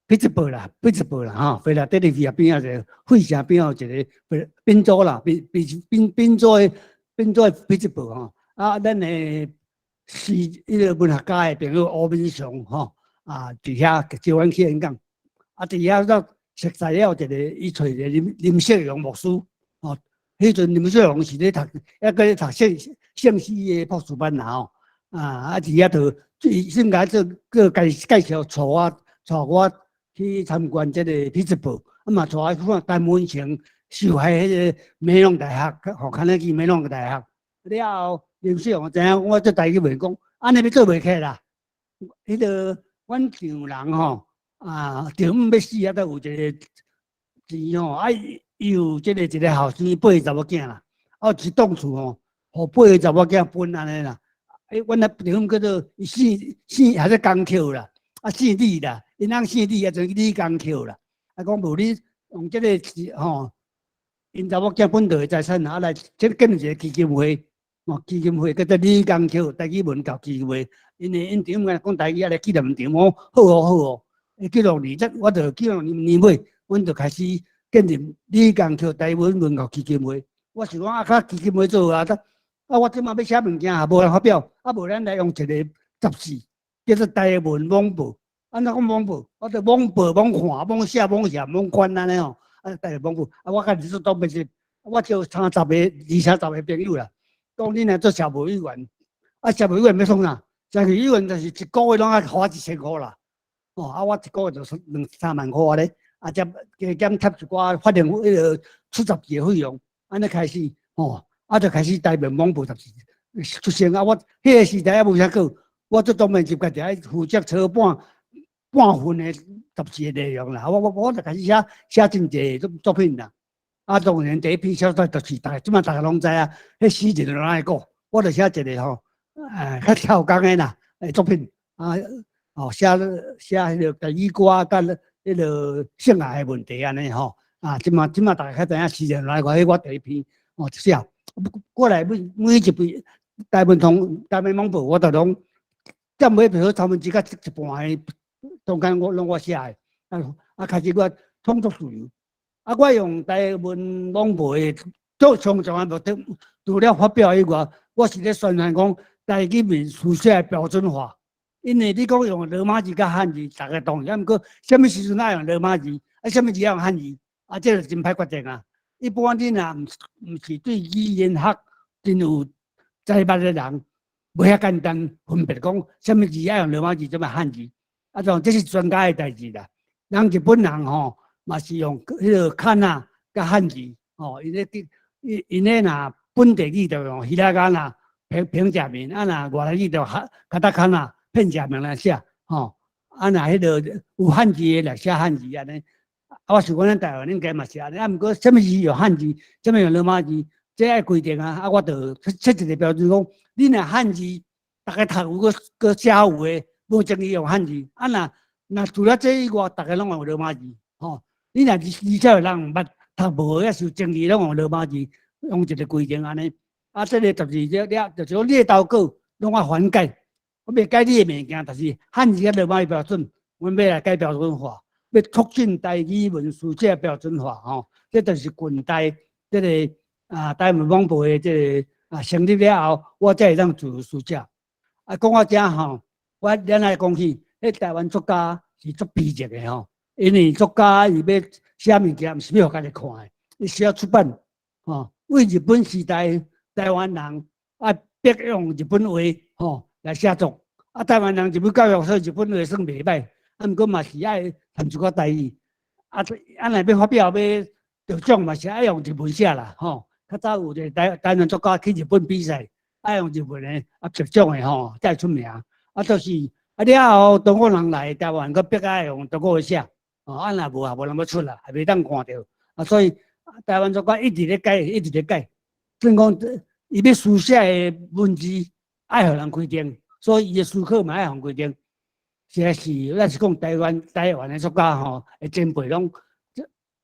匹茲堡啦，匹茲堡啦，吼，費拉德利菲亞邊仔一個費城邊仔有一個賓賓州啦，賓賓賓賓州的賓州的匹茲堡吼，啊，咱的是彼個文學家的朋友吳敏雄吼，啊，佇遐招阮去演講，啊，佇遐煞熟似了一個，伊揣一個林林世榮牧師，吼，彼陣林世榮是咧讀，猶閣咧讀聖聖詩的博士班啦吼，啊，啊，佇遐就伊先共做閣介介紹，帶我帶我去參觀這個匹茲堡，啊嘛帶我去看陳文成受害彼個梅隆大學，吼，肯尼基梅隆大學。了後林世榮知影我做台語袂講，按呢欲做袂起啦。彼個阮丈人吼，啊，丈母欲死啊，閣有一個錢吼，啊，伊有這個一個後生八個查某囝啦，啊，有一棟厝吼，予八個查某囝分按呢啦。欸，阮那丈母叫做伊姓姓還是江克啦，啊姓李啦，𪜶翁姓李啊，就李江克啦。啊，講無你用這個錢吼，𪜶查某囝分到的財產啊來，這建一個基金會，哦，基金會叫做李江克台語文教基金會。因為𪜶丈母講台語啊來紀念丈母，好哦好哦。96年，這我就96年年尾，阮就開始建立李江克台語文教基金會。我想講啊，較基金會做啊，啊，我這馬欲寫物件也無人發表，啊，無咱來用一個雜誌，叫做台文網報。按怎講網報？我就網報、網看、網寫、網寫、網傳按呢吼。啊，台文網報。啊，我家己做總編輯，我招三十個、二三十個朋友啦。講恁若做社務委員，啊，社務委員欲創啥？社務委員就是一個月攏愛予我1000箍啦。哦，啊，我一個月就兩三萬箍咧。啊，才加減貼一寡發行彼個出雜誌的費用，按呢開始，吼。啊，就開始台文網報雜誌出現啊！我彼個時代猶無啥過，我做總編輯，家己愛負責操半半份的雜誌的內容啦。我就開始寫寫真濟作作品啦。啊，當然第一篇小說就是逐這馬逐家攏知影，彼死人攏愛顧，我就寫一個吼，較跳工的啦，欸作品啊，哦寫寫彼個台語歌佮彼個性愛的問題按呢吼。啊，這馬這馬逐家較知影死人攏愛顧，彼我第一篇哦寫。過來每每一篇台文通台文網報，我都攏佔尾，比如三分之較一半的中間，我攏我寫的。啊啊，開始我創作自由。啊，我用台文網報的做上重要目的，除了發表以外，我是咧宣傳講台語文書寫的標準化。因為你講用羅馬字佮漢字，逐家同意。啊，毋過啥物時陣愛用羅馬字，啊，啥物字愛用漢字，啊，這個真歹決定啊。一般你若毋毋是對語言學真有知捌的人，無遐簡單分別講啥物字愛用羅馬字，啥物漢字。啊，當這是專家的代誌啦。人日本人吼嘛是用彼個卡納佮漢字，吼，𪜶咧𪜶𪜶咧若本地語就用ひらがな平平假名，啊若外來語就哈卡塔卡納片假名來寫，吼。啊若彼個有漢字的來寫漢字按呢。啊，我想講咱台灣應該嘛是按呢，啊，毋過啥物字用漢字，啥物用羅馬字，這愛規定啊。啊，我就設一個標準講，你若漢字，逐家讀有閣閣寫有的，無爭議用漢字。啊，若若除了這以外，逐家攏用羅馬字，吼。你若而且有人毋捌讀無，抑是爭議攏用羅馬字，用一個規定按呢。啊，這個雜誌了了，就是講你的投稿攏愛反改，我袂改你的物件，但是漢字佮羅馬字標準，阮欲來改標準化。欲促進台語文書寫標準化吼，這就是近代這個台灣文部的這個成立了後，我才會當自由書寫。講到遮吼，我咱來講起，彼台灣作家是足悲劇的吼，因為作家伊欲寫物件，毋是欲予家己看的，伊需要出版吼。為日本時代，台灣人愛逼用日本話吼來寫作，台灣人日本教育，所以日本話算袂䆀，毋過嘛是愛談一寡台語，若欲發表欲得獎嘛是愛用日文寫啦吼。較早有一個台灣作家去日本比賽，愛用日文的得獎的吼，才會出名。就是了後中國人來台灣，閣逼愛用中國話寫，哦，若無啊，無人欲出啦，也袂當看著。所以台灣作家一直咧改，一直咧改。算講伊欲書寫的文字愛予人規定，所以伊的思考嘛愛予人規定。實在是，咱是講台灣的作家吼，的前輩攏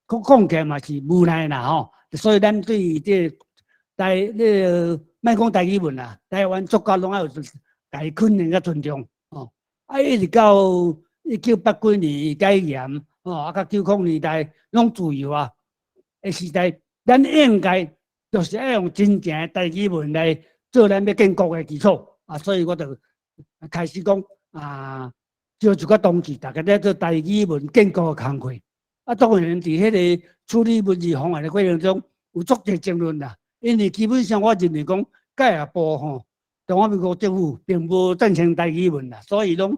講講起來嘛是無奈啦吼。所以咱對這個台，那個莫講台語文啦，台灣作家攏愛有共伊肯定佮尊重吼。一直到一九八幾年解嚴吼，到90年代攏自由的時代，咱應該就是愛用真正的台語文來做咱欲建國的基礎啊。所以我就開始講召一寡同志，大家咧做台語文建國的工課。當然佇彼個處理文字方案的過程中，有足濟爭論啦。因為基本上我認為講教育部吼，中華民國政府並無贊成台語文啦，所以攏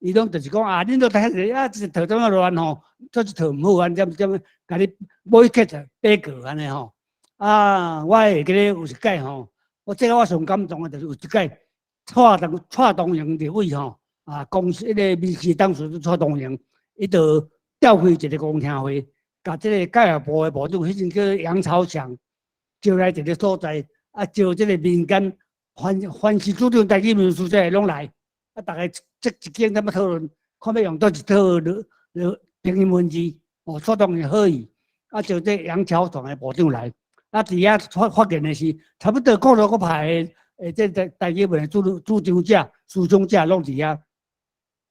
伊攏就是講啊，恁都睇個這套怎啊亂吼，這一套毋好，按怎怎共你 boycott 反告按呢吼。我會記得有一擺吼，我這個我上感動的就是有一擺蔡東榮立委吼，公司彼個民視董事蔡東榮，伊就召開一個公聽會，共這個教育部的部長，彼陣叫楊朝祥，招來一個所在，招這個民間凡是主張台語文書寫的攏來，逐家這一間踮咧討論，看欲用佗一套落拼音文字，哦，蔡東榮好意，招這楊朝祥的部長來，佇遐發言的是，差不多各路各派的，這台語文的主張者、思想者攏佇遐，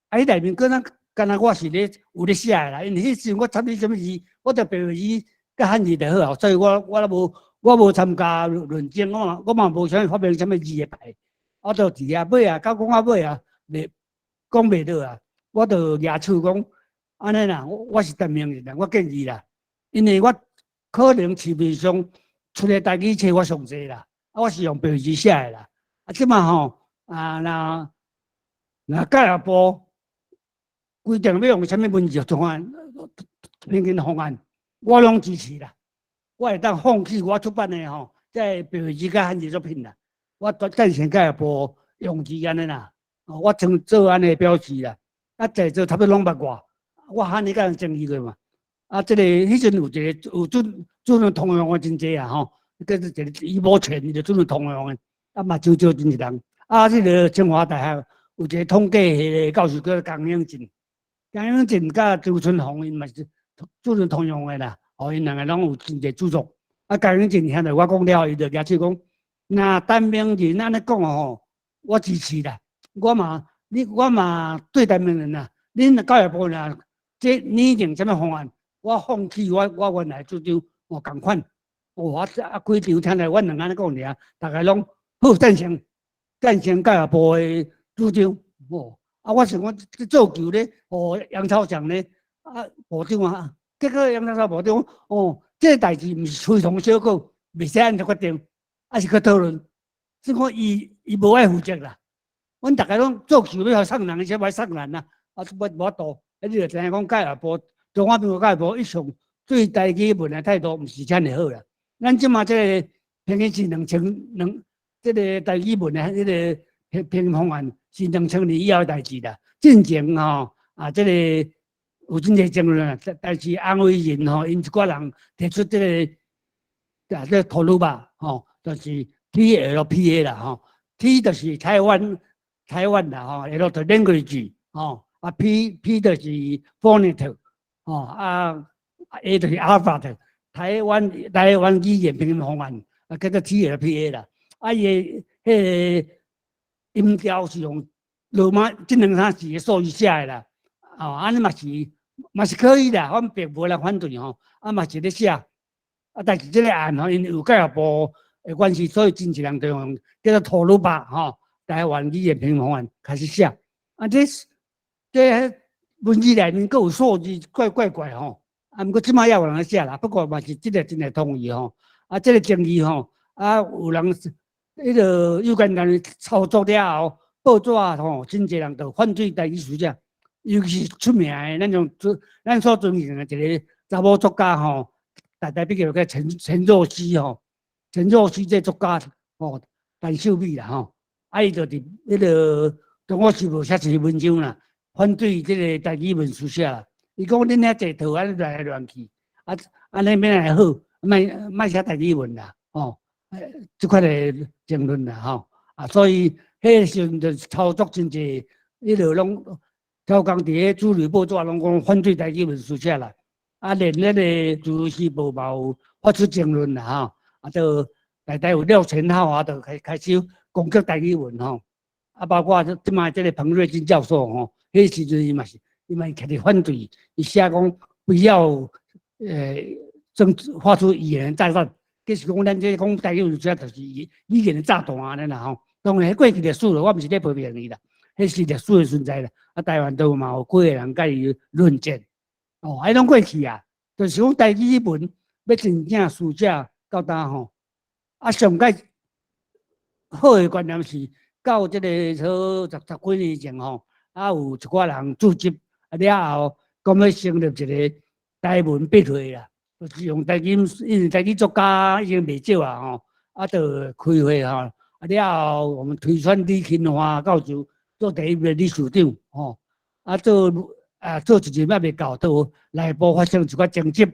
彼內面閣咱。敢若我是咧有咧寫的啦，因為彼時陣我參與啥物字，我就白話字佮漢字就好啊，所以我無參加論爭，我嘛無啥物發明啥物字的牌，我就佇遐尾啊，到講到尾啊，袂講袂落啊，我就舉手講，按呢啦，我是陳明仁啦，我建議啦，因為我可能市面上出的台語冊我上濟啦，我是用白話字寫的啦，這馬吼若教育部規定欲用啥物文字方案、拼音方案，我攏支持啦。我會當放棄我出版的吼，這個白話字佮漢字作品啦。我贊成教育部用字按呢啦，我曾做按呢表示啦。在座差不多攏捌我，我喊你共人爭議過嘛。這個彼陣有一個有主張通用的真濟啊吼，叫做一個余寶泉，伊就主張通用的，嘛少少真濟人。這個清華大學有一個統計系的教授叫江永進。江永進佮周春紅，𪜶嘛是主張通用的啦。哦，𪜶兩个攏有真濟著作。江永進聽著我講了後，伊就舉手講：若陳明仁按呢講吼，我支持啦。我嘛，你我嘛對陳明仁啦。恁教育部若這擬定啥物方案，我放棄我原來主張，哦仝款。哦，規場聽著阮兩个按呢講爾，逐家攏好贊成，贊成教育部的主張。哦。我想講這做球咧，哦，楊朝祥咧，部長啊，結果楊朝祥部長，哦，這個代誌毋是非同小可，袂使按呢決定，抑是去討論。所以講伊無愛負責啦。阮逐家攏做球欲予送人，啥欲送人啊？無法度。你就知影講教育部，中華民國教育部一向對台語文的態度毋是遮爾好啦。咱這馬這個平均是兩千兩，這個台語文的彼個編方案是2000年以後的代誌啦。進前吼這個有真濟爭論啊，但是洪維仁吼，𪜶一寡人提出這個這個 TALUPA 吼，就是 TLPA 啦吼，T 就是台灣啦吼，L 就 language 吼，P 就是 phonetic 吼，A 就是 alphabet，台灣語言拼音方案，叫做 TLPA 啦，伊的彼個音調是用羅馬這兩三字的數字寫的啦，哦，按呢嘛是嘛是可以啦，阮並無人反對吼，啊嘛是咧寫，啊但是這个案吼，因為有教育部的關係，所以真濟人就用叫做土魯巴吼，台灣語言平衡案開始寫，啊這這文字內面閣有數字怪怪怪吼，啊毋過這擺也有人咧寫啦，不過嘛是這个真會同意吼，啊這个爭議吼，啊有人彼个有關單位操作了後，報紙吼，真濟人就反對台語書寫。尤其是出名的，咱種咱所尊敬的一個查某作家吼，大家比較叫陳若思吼，陳若思這作家吼，陳秀美啦吼，啊伊就佇彼个《中國時報》寫一篇文章啦，反對這个台語文書寫啦。伊講恁遐濟套按呢亂來亂去，啊按呢欲來好，莫莫寫台語文啦，吼，這款的爭論啦吼，啊所以彼个時陣就操作真濟，彼个攏。超工佇咧主流報紙攏講反對台語文書寫啦，啊，連咱个自由時報嘛有發出爭論啦吼，啊，就內底有廖全浩啊，就開開始攻擊台語文吼，啊，包括這擺這个彭瑞金教授吼，彼時陣伊嘛是，伊嘛起來反對，伊寫講不要政發出語言炸彈，其實講咱這講台語文書寫就是語言的炸彈按呢啦吼，當然過去歷史咯，我毋是咧批評伊啦。彼是歷史的存在啦，啊，台灣都嘛有幾個人佮伊論戰，哦，彼攏過去啊，就是講台語文欲真正書寫到今吼，啊，上蓋好的觀念是到這個說十幾年前吼，啊，有一寡人組織，啊了後講欲成立一個台文筆會啦，就是用台語，因為台語作家已經袂少啊吼，啊，就開會吼，啊了後我們推選李勤華教授做第一个理事長吼，啊做啊做一陣仔未夠，都內部發生一寡爭執，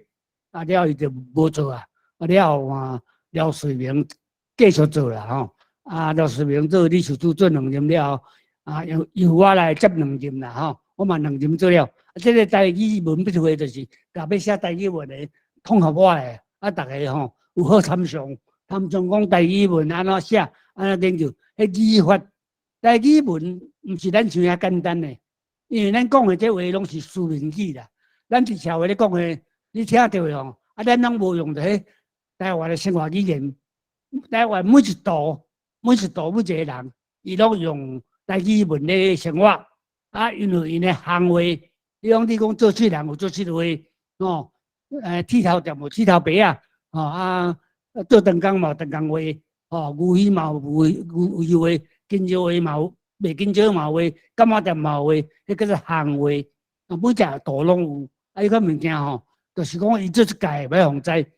啊了後伊就無做啊，啊了後嘛廖瑞明繼續做啦吼，啊廖瑞明做理事長做兩任了後，啊由我來接兩任啦吼，我嘛兩任做了，啊這个台語文筆會就是共欲寫台語文的統合我的，啊逐个吼有好參詳，參詳講台語文按怎寫，按怎研究，彼語法。台語文毋是咱想遐簡單的，因為咱講的這話攏是書面語啦。咱佇社會咧講的，你聽著的吼，啊，咱攏無用著彼台灣的生活語言。台灣每一度、每一度、每一個人，伊攏用台語文咧生活。啊，因為𪜶的行話，比如講你講做事人有做事話，吼，剃頭店有剃頭白仔，吼啊，做長工嘛有長工話，吼，牛魚嘛有牛魚話。緊張話嘛有，袂緊張嘛有話，柑仔店嘛有話，彼叫做行話。啊，每隻度攏有。啊，彼款物件吼，就是講伊做這屆欲予知。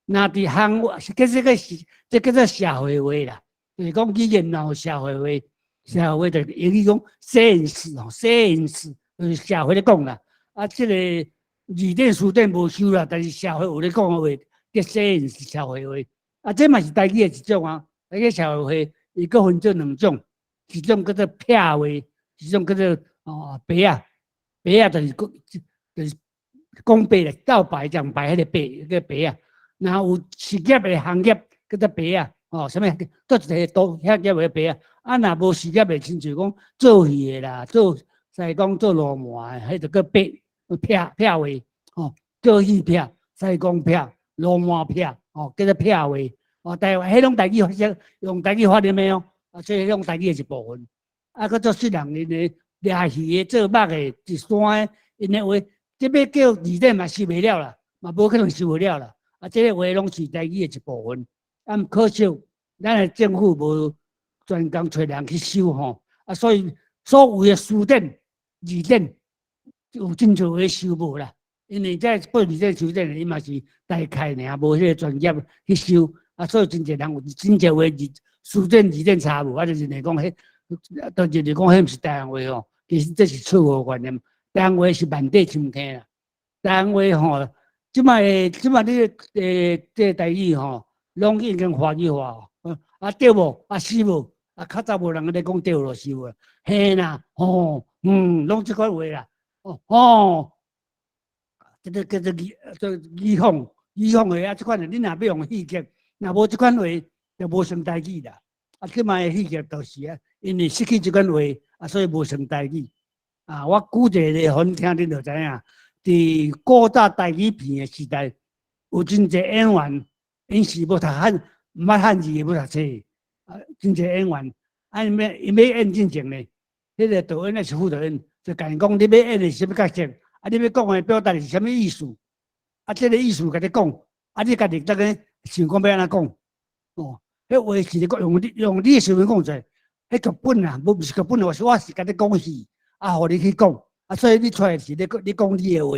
若佇行話，其實個是這叫做社會話啦。就是講語言若有社會話，社會話就英語講 sense 吼，sense 就是社會咧講啦。啊，這個字典書典無收啦，但是社會有咧講的話叫 sense 社會話。啊，這嘛是台語的一種啊，台語社會話。伊閣分做兩種，一種叫做撇話，一種叫做哦白仔，白仔就是講就是講白咧，道白講白彼个白叫白仔。若有事業的行業叫做白仔，哦，啥物佗一个都遐業的白仔。啊，若無事業的，親像講做戲的啦，做師公做路門的，彼就叫白撇撇話，哦，做戲撇、師公撇、路門撇，哦，叫做撇話。哦，台灣彼攏台語發聲，用台語發音的哦，啊，所以彼攏台語的一部分。啊，閣做細人𪜶的掠魚的、做肉的、佇山的，𪜶的話，這欲叫字典嘛收袂了啦，嘛無可能收袂了啦。啊，這个話攏是台語的一部分。啊，可惜咱的政府無專工揣人去收吼，啊，所以所有的書典、字典有真濟話收無啦。因為這本字典、書典，伊嘛是大概爾，無彼个專業去收。啊，所以真濟人有真濟話字書典字典查無，啊，就認為講彼，就認為講彼毋是台灣話吼。其實這是錯誤觀念。台灣話是萬底參天啦。台灣話吼，這擺這擺你這台語吼，攏已經華語化。啊對無？啊是無？啊較早無人咧講對囉是無？嘿啦，吼，嗯，攏這款話啦。哦吼，這個叫做語做語仿語仿話啊，這款的你若欲用戲劇。若無這款話，就無成台語啦。啊，這擺的戲劇就是啊，因為失去這款話，啊，所以無成台語。啊，我舉一個例，予恁聽，恁就知影。佇古早台語片的時代，有真濟演員，𪜶是無讀漢，毋捌漢字的，無讀冊，啊，真濟演員，啊，𪜶欲演進前咧，彼個導演抑是副導演，就共𪜶講，你欲演的是啥物角色，啊，你欲講的表達是啥物意思，啊，這個意思共你講，啊，你家己逐个想講欲按怎講，哦，彼話是你講用你的想法講出來，彼劇本啊，無毋是劇本，我是共你講戲，啊，予你去講，啊，所以你出來是咧講你講你的話，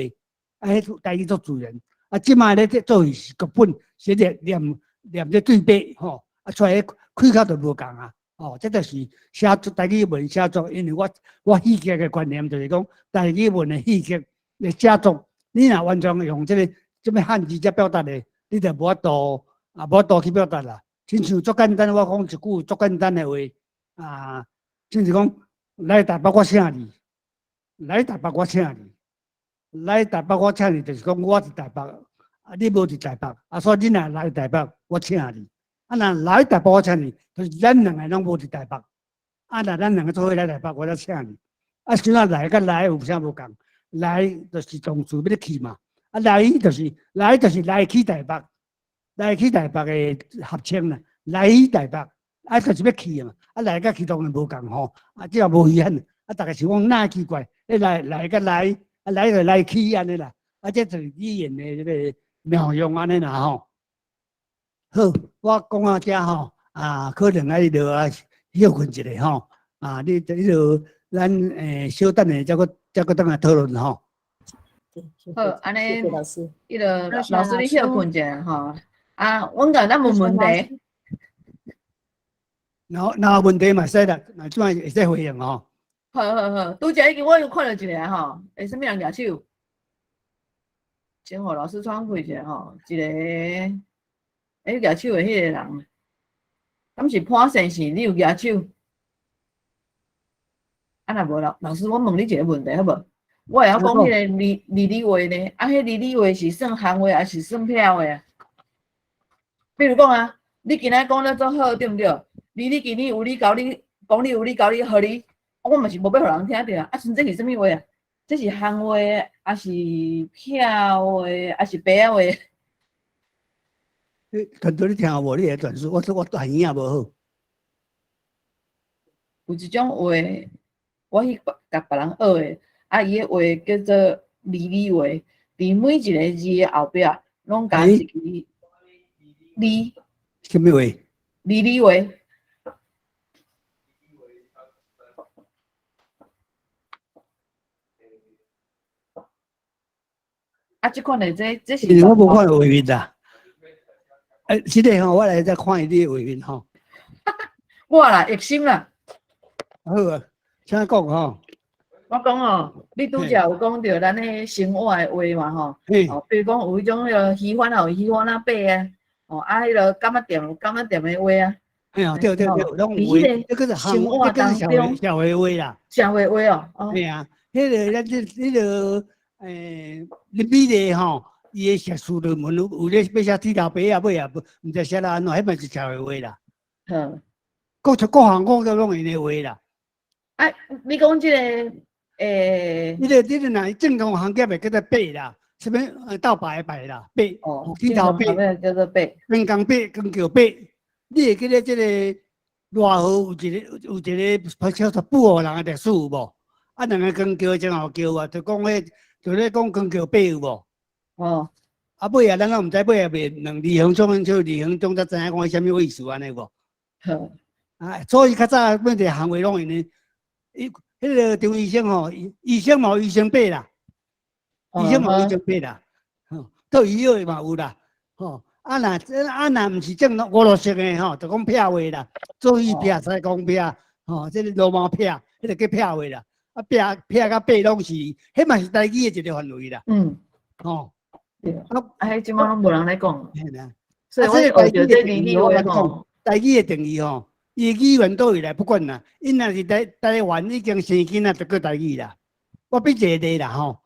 啊，彼台語足自然，啊，這擺咧做戲是劇本，是咧念念咧對白，吼，啊，出來開口就無仝啊，哦，這就是寫作台語文寫作，因為我戲劇的觀念就是講台語文的戲劇的寫作，你若完全用這个這物漢字才表達的，你就無法度啊，無法度去表達啦。親像足簡單，我講一句足簡單的話，啊，親像講來台北我請你，來台北我請你，來台北我請你，就是講我佇台北，啊，你無佇台北，啊，所以你若來台北，我請你，啊，若來台北我請你，就是咱兩個攏無佇台北，啊，若咱兩個做伙來台北，我才請你。啊，像啊來佮來有啥無仝？來就是動詞欲去嘛，啊來就是來就是來去台北，來去台北的合稱啦，來去台北，啊就是欲去嘛，啊來佮去當然無仝吼，啊這也無遺憾，啊逐家想講哪奇怪，彼來來佮來，啊來就來去按呢啦，啊這就是語言的這个妙用按呢啦吼。好，我講到遮吼，啊可能愛落啊歇睏一下吼，啊你彼落咱小等下才閣轉來討論吼。好，按呢，謝謝老師。彼个老師你歇睏一下吼，啊，阮共咱問問題。若若有問題嘛會使啦，若這擺會使回應吼。好好好，拄才已經我有看著一个吼，欸，啥物人舉手？先予老師窗開一下吼，一個欸舉手的彼個人，敢是潘先生？你有舉手？啊，若無老師，我問你一个問題好無？我會曉講彼个字字話呢，啊，彼字字話是算行話抑是算癖話啊？比如講啊，你今仔講得足好，對毋對？你今年有你交你講你有你交你予你，我嘛是無欲予人聽著啊！啊，像這是啥物話啊？這是行話，抑是癖話，抑是白仔話？你團隊你聽有無？你會轉述，我耳仔無好。有一種話，我去共別人學的，啊，伊的話叫做字字話，佇每一个字的後壁，攏加一支字。啥物話？字字話。啊，這款的這是。我無看畫面啦。欸，這个吼，我來再看伊的畫面吼。我啦，熱心啦。好啊，請講吼。我講哦，你拄才有講著咱的生活的話嘛吼，哦，比如講有彼種彼个魚番啊，有魚番仔白啊，哦，啊，彼个柑仔店有柑仔店的話啊。嘿啊，對對對，攏有話，這个是生活當中社會話啦。社會話哦。嘿啊，彼个咱這彼个林美麗吼，伊的碩士論文有咧欲寫鐵頭白啊，尾啊，毋知寫啦按怎，彼嘛是社會話啦。各出各行各業攏𪜶的話啦。啊，你講這个，欸，你个若正統行業的叫做白啦，啥物鬥白的白啦，白，哦，鐵頭白叫做白，光工白，光橋白。你會記得這个賴河有一个叫做布偶人的歷史有無？啊，兩个光橋前後橋啊，就講彼，就咧講光橋白有無？哦。啊，尾啊，咱攏毋知尾啊，袂兩李鴻章，就李鴻章才知影講啥物意思按呢無？好。啊，所以較早每一个行話攏𪜶的，伊彼个張醫生吼，醫生嘛有醫生白啦，醫生嘛有醫生白啦，吼，做醫藥的嘛有啦，吼，啊若啊若毋是正統五六色的吼，就講癖話啦，做戲癖使講癖，吼，這个羅馬癖，彼个叫癖話啦，啊癖癖佮白攏是，彼嘛是台語的一个範圍啦，吼，對，啊，彼這擺攏無人咧講，嘿啦，所以我學著這字字話吼，台語的定義吼。伊語言佗位來不管啦，𪜶若是台灣已經生囡仔就叫台語啦。我比一个例啦吼，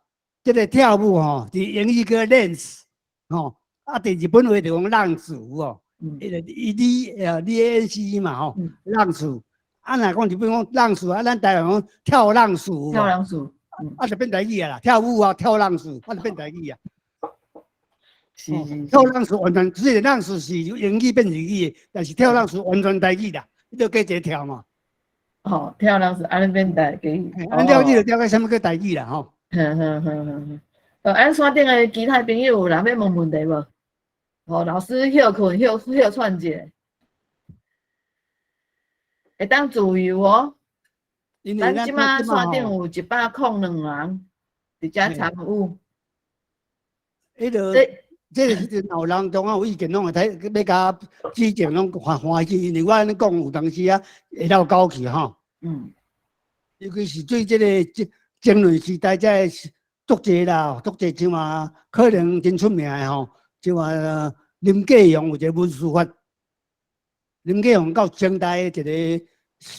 這个跳舞吼，佇英語叫 dance 吼，啊，佇日本話就講浪子哦，彼个伊 D D A N C E 嘛吼，浪子。啊，若講日本講浪子，啊，咱台灣講跳浪子。跳浪子。啊就變台語啊啦，跳舞啊，跳浪式，啊就變台語啊。跳浪式完全，雖然浪式是英語變日語的，但是跳浪式完全台語啦，你就加一個跳嘛。哦，跳浪式按呢變台語。按了你就了解啥物叫台語啦吼。哼哼哼哼哼。按線頂的其他朋友有人欲問問題無？哦，老師歇睏歇歇喘者，會當自由哦。咱這馬線頂有102人佇遮參與。彼個這個時陣有人中間有意見，攏會睇欲共指正，攏歡歡喜，因為我按呢講有當時啊會落狗去吼。尤其是對這個爭論時代，這個作者啦，作者像話可能真出名的吼，像話林繼陽有一個文書法，林繼陽到清大的一個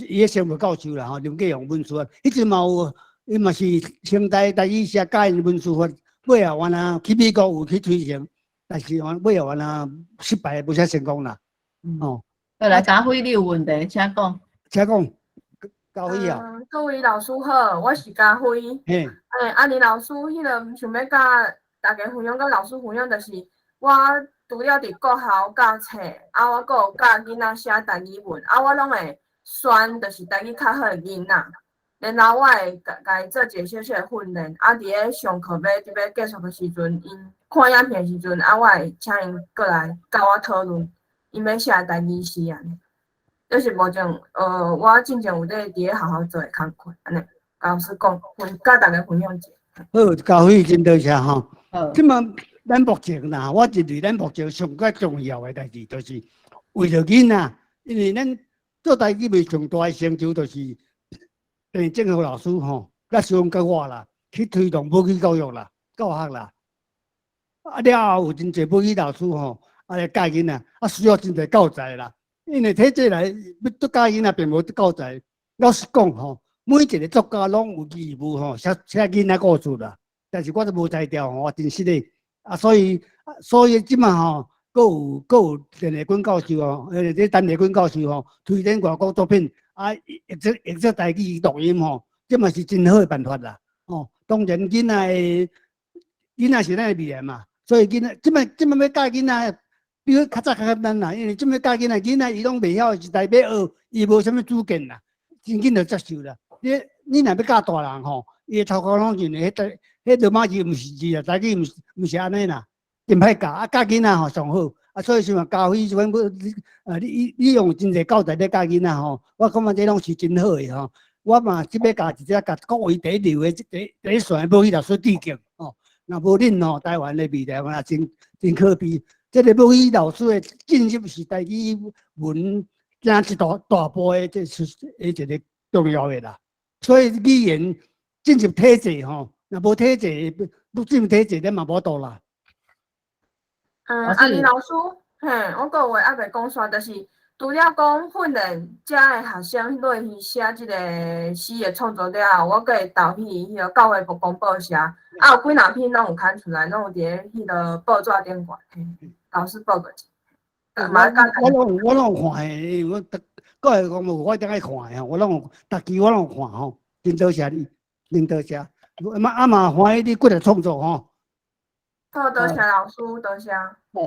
伊個生物教授啦吼，林繼陽文書法，彼陣嘛有，伊嘛是清大台語社教𪜶文書法，尾後原來去美國有去推行，但是尾後原來失敗，無啥成功啦。哦，好來，嘉輝，你有問題，請講。請講，嘉輝啊。各位老師好，我是嘉輝。阿林老師，彼个想欲佮大家分享，佮老師分享，就是我除了佇國校教冊，啊，我閣有教囡仔寫台語文，啊，我攏會選就是台語較好的囡仔，然後我會共伊做一個小小的訓練，啊，佇咧上課欲結束的時陣，𪜶看影片的時陣，啊，我會請𪜶過來佮我討論，𪜶欲寫台語詩按呢。這是目前，我進前有咧佇咧學校做的工課，按呢，共老師講，分佮大家分享一下。好，嘉輝真多謝吼。好。這馬咱目前啦，我認為咱目前上較重要的代誌，就是為著囡仔，因為咱做台語袂上大的成就，就是鄭正和老師吼，佮師兄佮我啦，去推動母語教育啦、教學啦。啊了後有真濟母語老師吼，啊來教囡仔，啊需要真濟教材啦。因為體制內欲做教囡仔，並無教材。老實講吼，每一個作家攏有義務吼寫寫囡仔故事啦。但是我都無才調吼，我真實的。啊，所以這馬吼，閣有陳麗君教授吼，這陳麗君教授吼，推薦外國作品，啊，譯做台語錄音吼，這嘛是真好的辦法啦。哦，當然囡仔是咱的未來嘛，所以囡仔這馬欲教囡仔，比較早較簡單啦，因為這馬教囡仔，囡仔伊攏袂曉時代欲學，伊無啥物主見啦，真緊就接受啦。你若欲教大人吼，伊的頭殼攏認為彼羅馬字毋是字啊，台語毋是按呢啦，真歹教。啊，教囡仔吼上好。啊，所以像教輝這款你用真濟教材咧教囡仔吼，我感覺這攏是真好的吼。我嘛這欲共一隻共各位第一流的第一線的母語老師致敬吼。若無恁吼，台灣的未來嘛真真可悲。這个母語老師的進入是台語文行一大大步的，這是一個重要的啦。所以語言進入體制吼，若無體制，不進入體制，咱嘛無法度啦。阿林老師，嘿，我閣有話猶未講煞，就是除了講訓練遮的學生落去寫這个詩的創作了後，我閣會投去彼个教育部公報社，啊有幾若篇攏有刊出來，攏有佇咧彼个報紙頂懸，嘿，老師報告一下。我攏有看的，我逐個月講無，我一定愛看的吼，我攏有，逐期我攏有看吼，真多謝你，真多謝。嘛啊嘛歡喜你過來創作吼。好，多謝老師，多謝。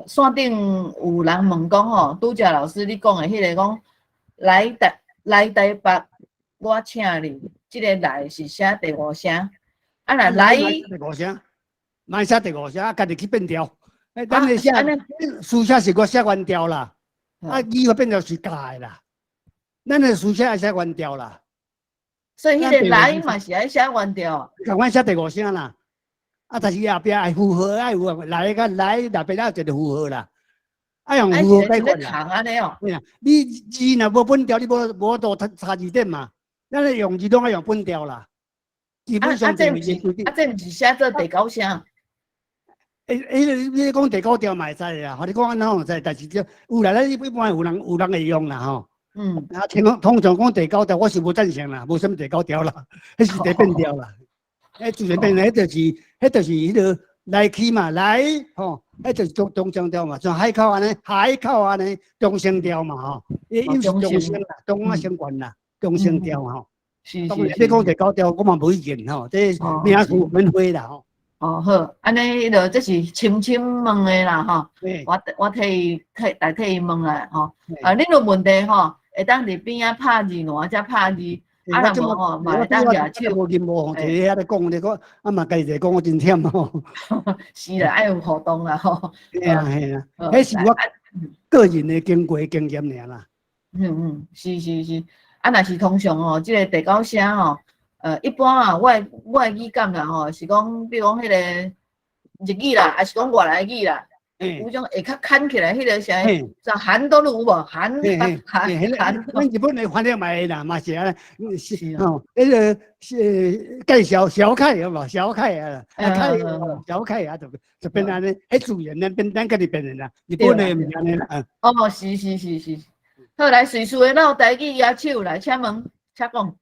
線頂有人問講吼，拄才老師你講的彼个講來台北，我請你，這个來是寫第五聲，啊若來第五聲，莫寫第五聲，啊家己去變調。欸，咱的寫書寫是我寫原調啦，啊語法變調是教的啦。咱的書寫愛寫原調啦。所以彼个來嘛是愛寫原調。共款寫第五聲啦。啊，但是後壁愛符號，愛有來佮來內邊愛有一個符號啦，愛用符號解決啦。按呢哦。對啊，你字若無本調，你無法度查字典嘛。咱咧用字攏愛用本調啦。基本上這毋是，啊這毋是寫做第九聲。欸欸，你講第九調嘛會使啦，予你講按怎會使，但是這有啦，咱一般有人會用啦吼。啊，聽講通常講第九調，我是無贊成啦，無啥物第九調啦，彼是第變調啦。彼自然變，彼就是彼个來去嘛，來吼，彼就是中聲調嘛，像海口按呢，海口按呢，中聲調嘛吼，伊又是中聲啦，中啊聲懸啦，中聲調吼。當然你講第九條，我嘛無意見吼，這名詞免花啦吼。哦好，按呢彼個這是深深問的啦吼，我替伊替代替伊問啦吼。啊，恁有問題吼，會當佇邊仔拍字，欄遮拍字，啊若無吼，嘛會當舉手。無任務吼，佇遐咧講，你講啊嘛，家己一個講我真忝吼。是啦，愛有互動啦吼。嘿啊嘿啊，彼是我個人的經過經驗爾啦。嗯嗯，是是是，啊若是通常吼，這個第九聲吼，一般啊，我的語感啦吼，是講，比如講彼個日語啦，抑是講外來語啦，有種會較牽起來，彼個啥，像韓都有無？韓韓韓。阮日本的翻譯嘛會啦，嘛是按呢，是吼，彼個是介紹小凱有無？小凱啊，啊凱小凱啊，就變按呢，彼自然咱變咱家己變的啦，日本的毋是按呢啦。哦，是是是是。好，來瑞士的落台語舉手來，請問，請講。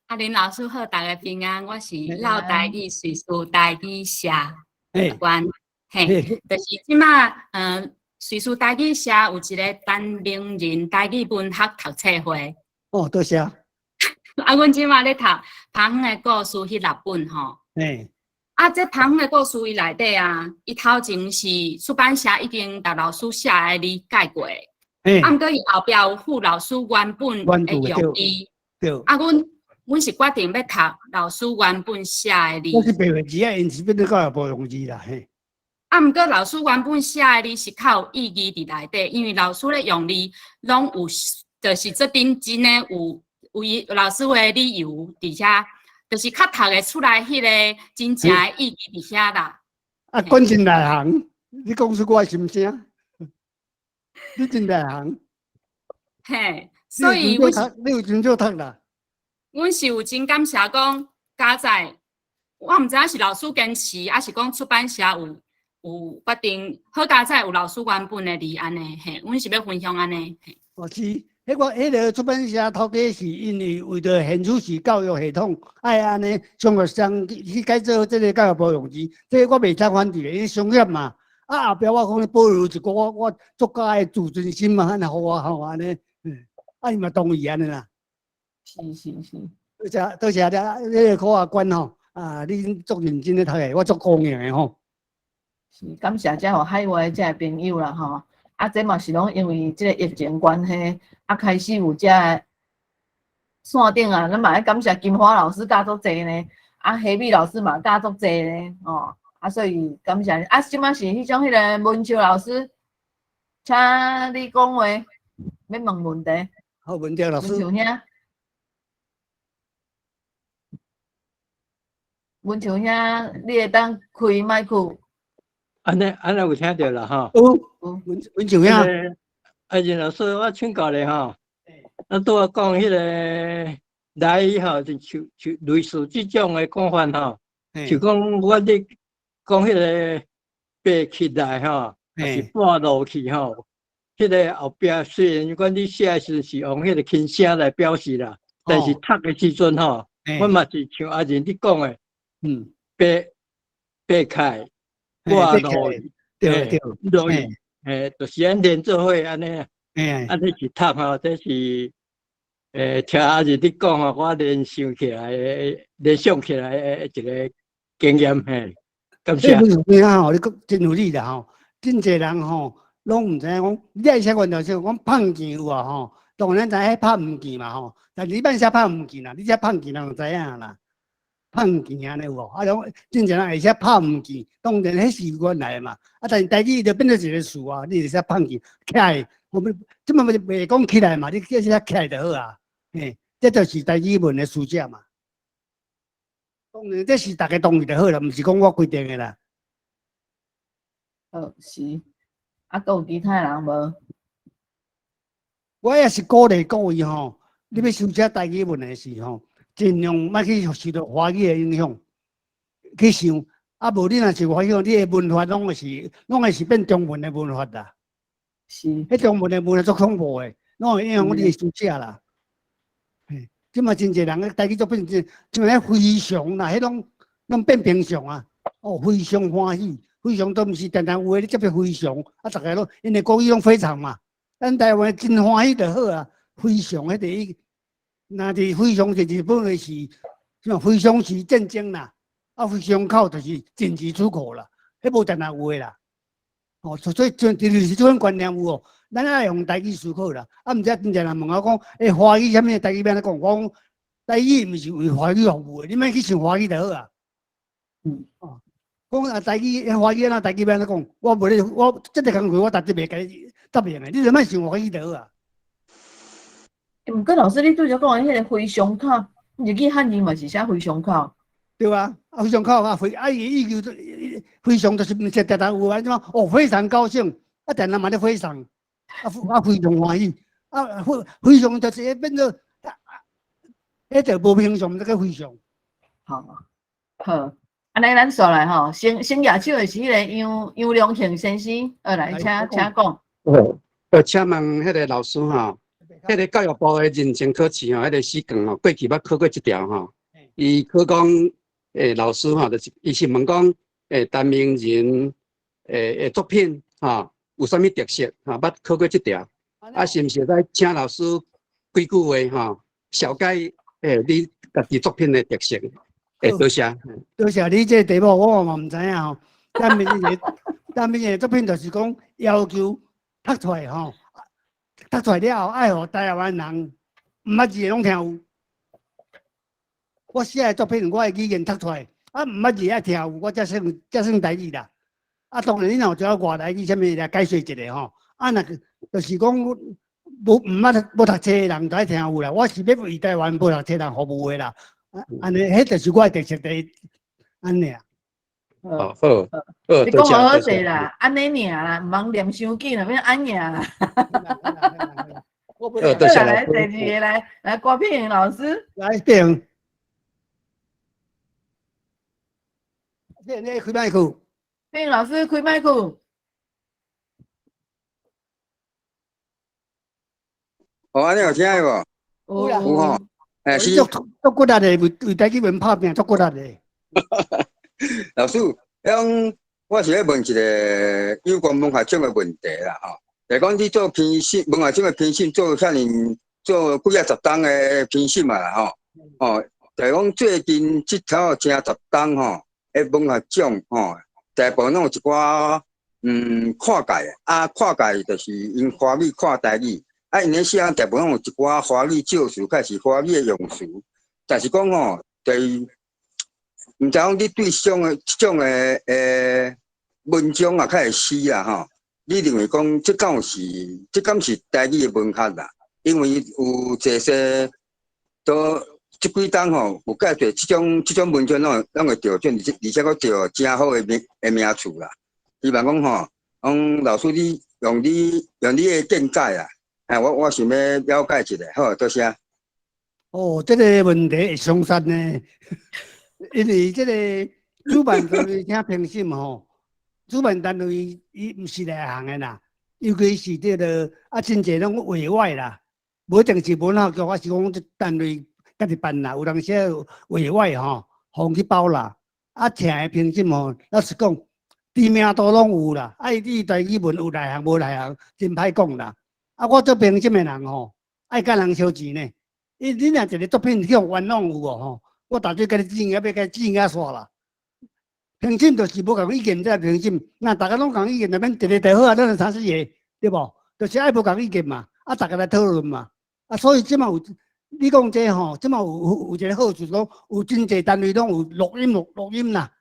阿林老師好，大家平安。我是落台語瑞士台語社關，嘿，就是這馬，瑞士台語社有一個陳明仁台語文學讀冊會。哦，多謝。啊，阮這馬咧讀柏園的故事彼六本吼。啊，這柏園的故事伊內底啊，伊頭前是出版社已經共老師寫的字改過。啊，毋過伊後壁有附老師原本的用字。啊，阮是決定欲讀老師原本寫的字。我是白話字啊，𪜶是變做教育部用字啦，嘿。啊，毋過老師原本寫的字是較有意義佇內底，因為老師咧用字攏有，就是做陣真的有伊老師的理由佇遐，就是較讀會出來彼個真正的意義佇遐啦。啊，講真內行，你講出我的心聲。你真內行。嘿，所以阮你有真少讀啦。阮是有真感謝講，佳哉，我毋知影是老師堅持，抑是講出版社有決定，好佳哉有老師原本的字按呢，嘿，阮是欲分享按呢。哦是，彼個出版社頭家是因為為著現此時教育系統愛按呢，中學生去改做這個教育部用字，這個我袂使反對的，因為商業嘛。啊後壁我講保留一個我作家的自尊心嘛，按呢予我吼按呢，啊伊嘛同意按呢啦。是是是。多謝多謝你，那個柯阿關吼，啊，你足認真咧讀的，我足高興的吼。是感謝遮予海外遮的朋友啦吼，啊，這嘛是攏因為這個疫情關係，啊，開始有遮線頂啊，咱嘛愛感謝金華老師教足濟呢，啊，黑米老師嘛教足濟呢，吼，啊，所以感謝。啊，這馬是彼種彼個文秋老師，請你講話，欲問問題。好，文秋老師。文秋兄。文秋兄，你會當開麥克？按呢按呢有聽著啦吼。有，文秋兄。阿仁老師，我請教你吼。咱拄仔講彼個來吼，就類似這種的講法吼，就講我咧講彼個爬起來吼，抑是半落去吼，彼個後壁雖然講你寫的時陣是用彼個輕聲來表示啦，但是讀的時陣吼，我嘛是像阿仁你講的，爬爬開。掛落去，對對，落去，就是按連做伙按呢，按呢去讀吼，這是，聽阿仁你講吼，我聯想起來，聯想起來的一個經驗嘿，感謝。這個吼，你講真有理啦吼，真濟人吼，攏毋知影講，你愛寫原著說講胖見有啊吼，當然咱知影彼拍毋見嘛吼，但是你莫寫拍毋見啦，你寫胖見人就知影啦。胖見按呢有無？啊，講真濟人會寫拍毋見，當然彼是原來的嘛。啊，但是台語就變做一個詞啊，你會寫胖見起來，我們這馬袂講起來嘛，你叫寫起來就好啊。嘿，這就是台語文的書寫嘛。當然，這是逐家同意就好啦，毋是講我規定的啦。哦，是。啊，閣有其他人無？我也是鼓勵各位吼，你欲書寫台語文的時吼，盡量莫去受著華語的影響，去想。啊，無你若受華語，你的文法攏會是變中文的文法啦。是。彼中文的文法足恐怖的，攏會影響你的書寫啦。嘿，這馬真濟人台語作變成，像彼非常啦，彼攏變平常啊。哦，非常歡喜，非常都毋是定定有的，你這邊非常，啊，逐个攏因為國語攏非常嘛。咱台灣真歡喜就好啊，非常彼個。若是非常是日本的是，什麼非常時戰爭啦，啊非常口就是緊急出口啦，彼無定定有的啦。哦，所以就是這種觀念有哦，咱愛用台語思考啦。啊，毋知真濟人問我講，欸，華語啥物台語欲按怎講？我講台語毋是為華語服務的，你莫去想華語就好啊。哦，講啊台語，華語按怎台語欲按怎講？我無咧，我這個工課我絕對袂共你答應的。你就莫想華語就好啊。毋過老師，你拄才講的彼個非常口，日語漢字嘛是寫非常口。對啊，啊非常口啊，非啊伊意思非常就是毋是定定有按怎哦，非常高興，啊定定嘛咧非常，啊啊非常歡喜，啊非非常就是變做，啊，彼就無平常，這個非常。好，好，按呢咱煞來吼，先先舉手的是彼個楊楊良慶先生，來，請請講。請問彼個老師吼，彼個教育部的認證考試吼，彼個試卷吼，過去捌考過一條吼，伊考講，老師吼，就是伊是問講，陳明仁的作品吼，有啥物特色吼？捌考過這條，啊，是毋是會使請老師幾句話吼，紹介你家己作品的特色？多謝。多謝你這個題目，我嘛毋知影吼。陳明仁，陳明仁的作品就是講要求讀出來吼，讀出來了後愛予台灣人毋捌字的攏聽有。我寫的作品，我的語言讀出來，啊，毋捌字愛聽有，我才算才算台語啦。啊，當然你若有一寡外來語啥物來解說一下吼。啊，若就是講無毋捌無讀冊的人就愛聽有啦。我是欲為台灣無讀冊人服務的啦。啊，按呢，彼就是我的特色第一，按呢。哦，好，好，你講好好勢啦，按呢爾啦，毋通念傷緊啦，變按爾啦。好，多謝。來，第二個來，來郭品瑩老師。來，品瑩。品瑩，你開麥克。品瑩老師開麥克。哦，按呢有聽無？有啦。有吼。欸，是。足足骨力的，為為台語文拍拚足骨力的。老師，講我是咧問一個有關文學獎的問題啦，吼。就講你做評審，文學獎的評審做遐爾做幾仔十冬的評審嘛啦，吼。哦，就講最近這頭成十冬吼，的文學獎吼，大部分攏有一寡跨界，啊跨界就是𪜶華語跨台語，啊𪜶咧寫大部分攏有一寡華語借詞，較是華語的用詞，但是講吼，就是毋知講你對這種的這種的文章啊，較會詩啊吼，你認為講這敢有是這敢是台語的文學啦？因為有濟些都這幾冬吼，有介濟這種這種文章攏攏會得獎，而且而且閣得誠好的名的名次啦。希望講吼，講老師你用你用你的見解啊，哎，我我想欲了解一下，好，多謝。哦，這個問題會相殺呢，因為這個主辦單位請評審吼，主辦單位伊毋是內行的啦，尤其是這個啊，真濟攏委外啦，無一定是文化局，還是講這單位家己辦啦，有當時委外吼，予去包啦，啊，請的評審吼，老實講，知名度攏有啦，啊，伊對台語文有內行無內行，真歹講啦。啊，我做評審的人吼，愛共人收錢呢。你你若一個作品去予冤枉有無吼？我大嘴共你剪啊，欲共你剪啊煞啦。評審就是無仝意見才評審，若逐家攏仝意見，就免一個就好啊，咱就三四個，對無？就是愛無仝意見嘛，啊，逐家來討論嘛。啊，所以這馬有你講這吼，這馬有有一個好處，講有真濟單位攏有錄音錄錄音啦，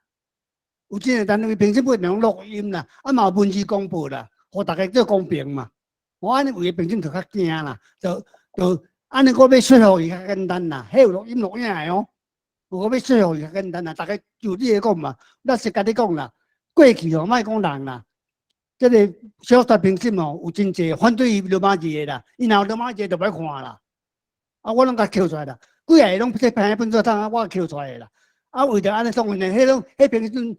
有真濟單位評審不一定攏錄音啦，啊嘛有文字公布啦，予逐家做公平嘛。我按呢為評審就較驚啦，就就按呢我欲說服伊較簡單啦，彼有錄音錄影的哦。我欲說服伊較簡單啦，逐家就你來講嘛，咱是共你講啦，過去吼莫講人啦，這個小說評審吼有真濟反對伊羅馬字的啦，伊若有羅馬字就袂看啦。啊，我攏共抾出來啦，幾个攏說歹本做通啊，我抾出來的啦。啊，為著按呢當然彼攏彼評審，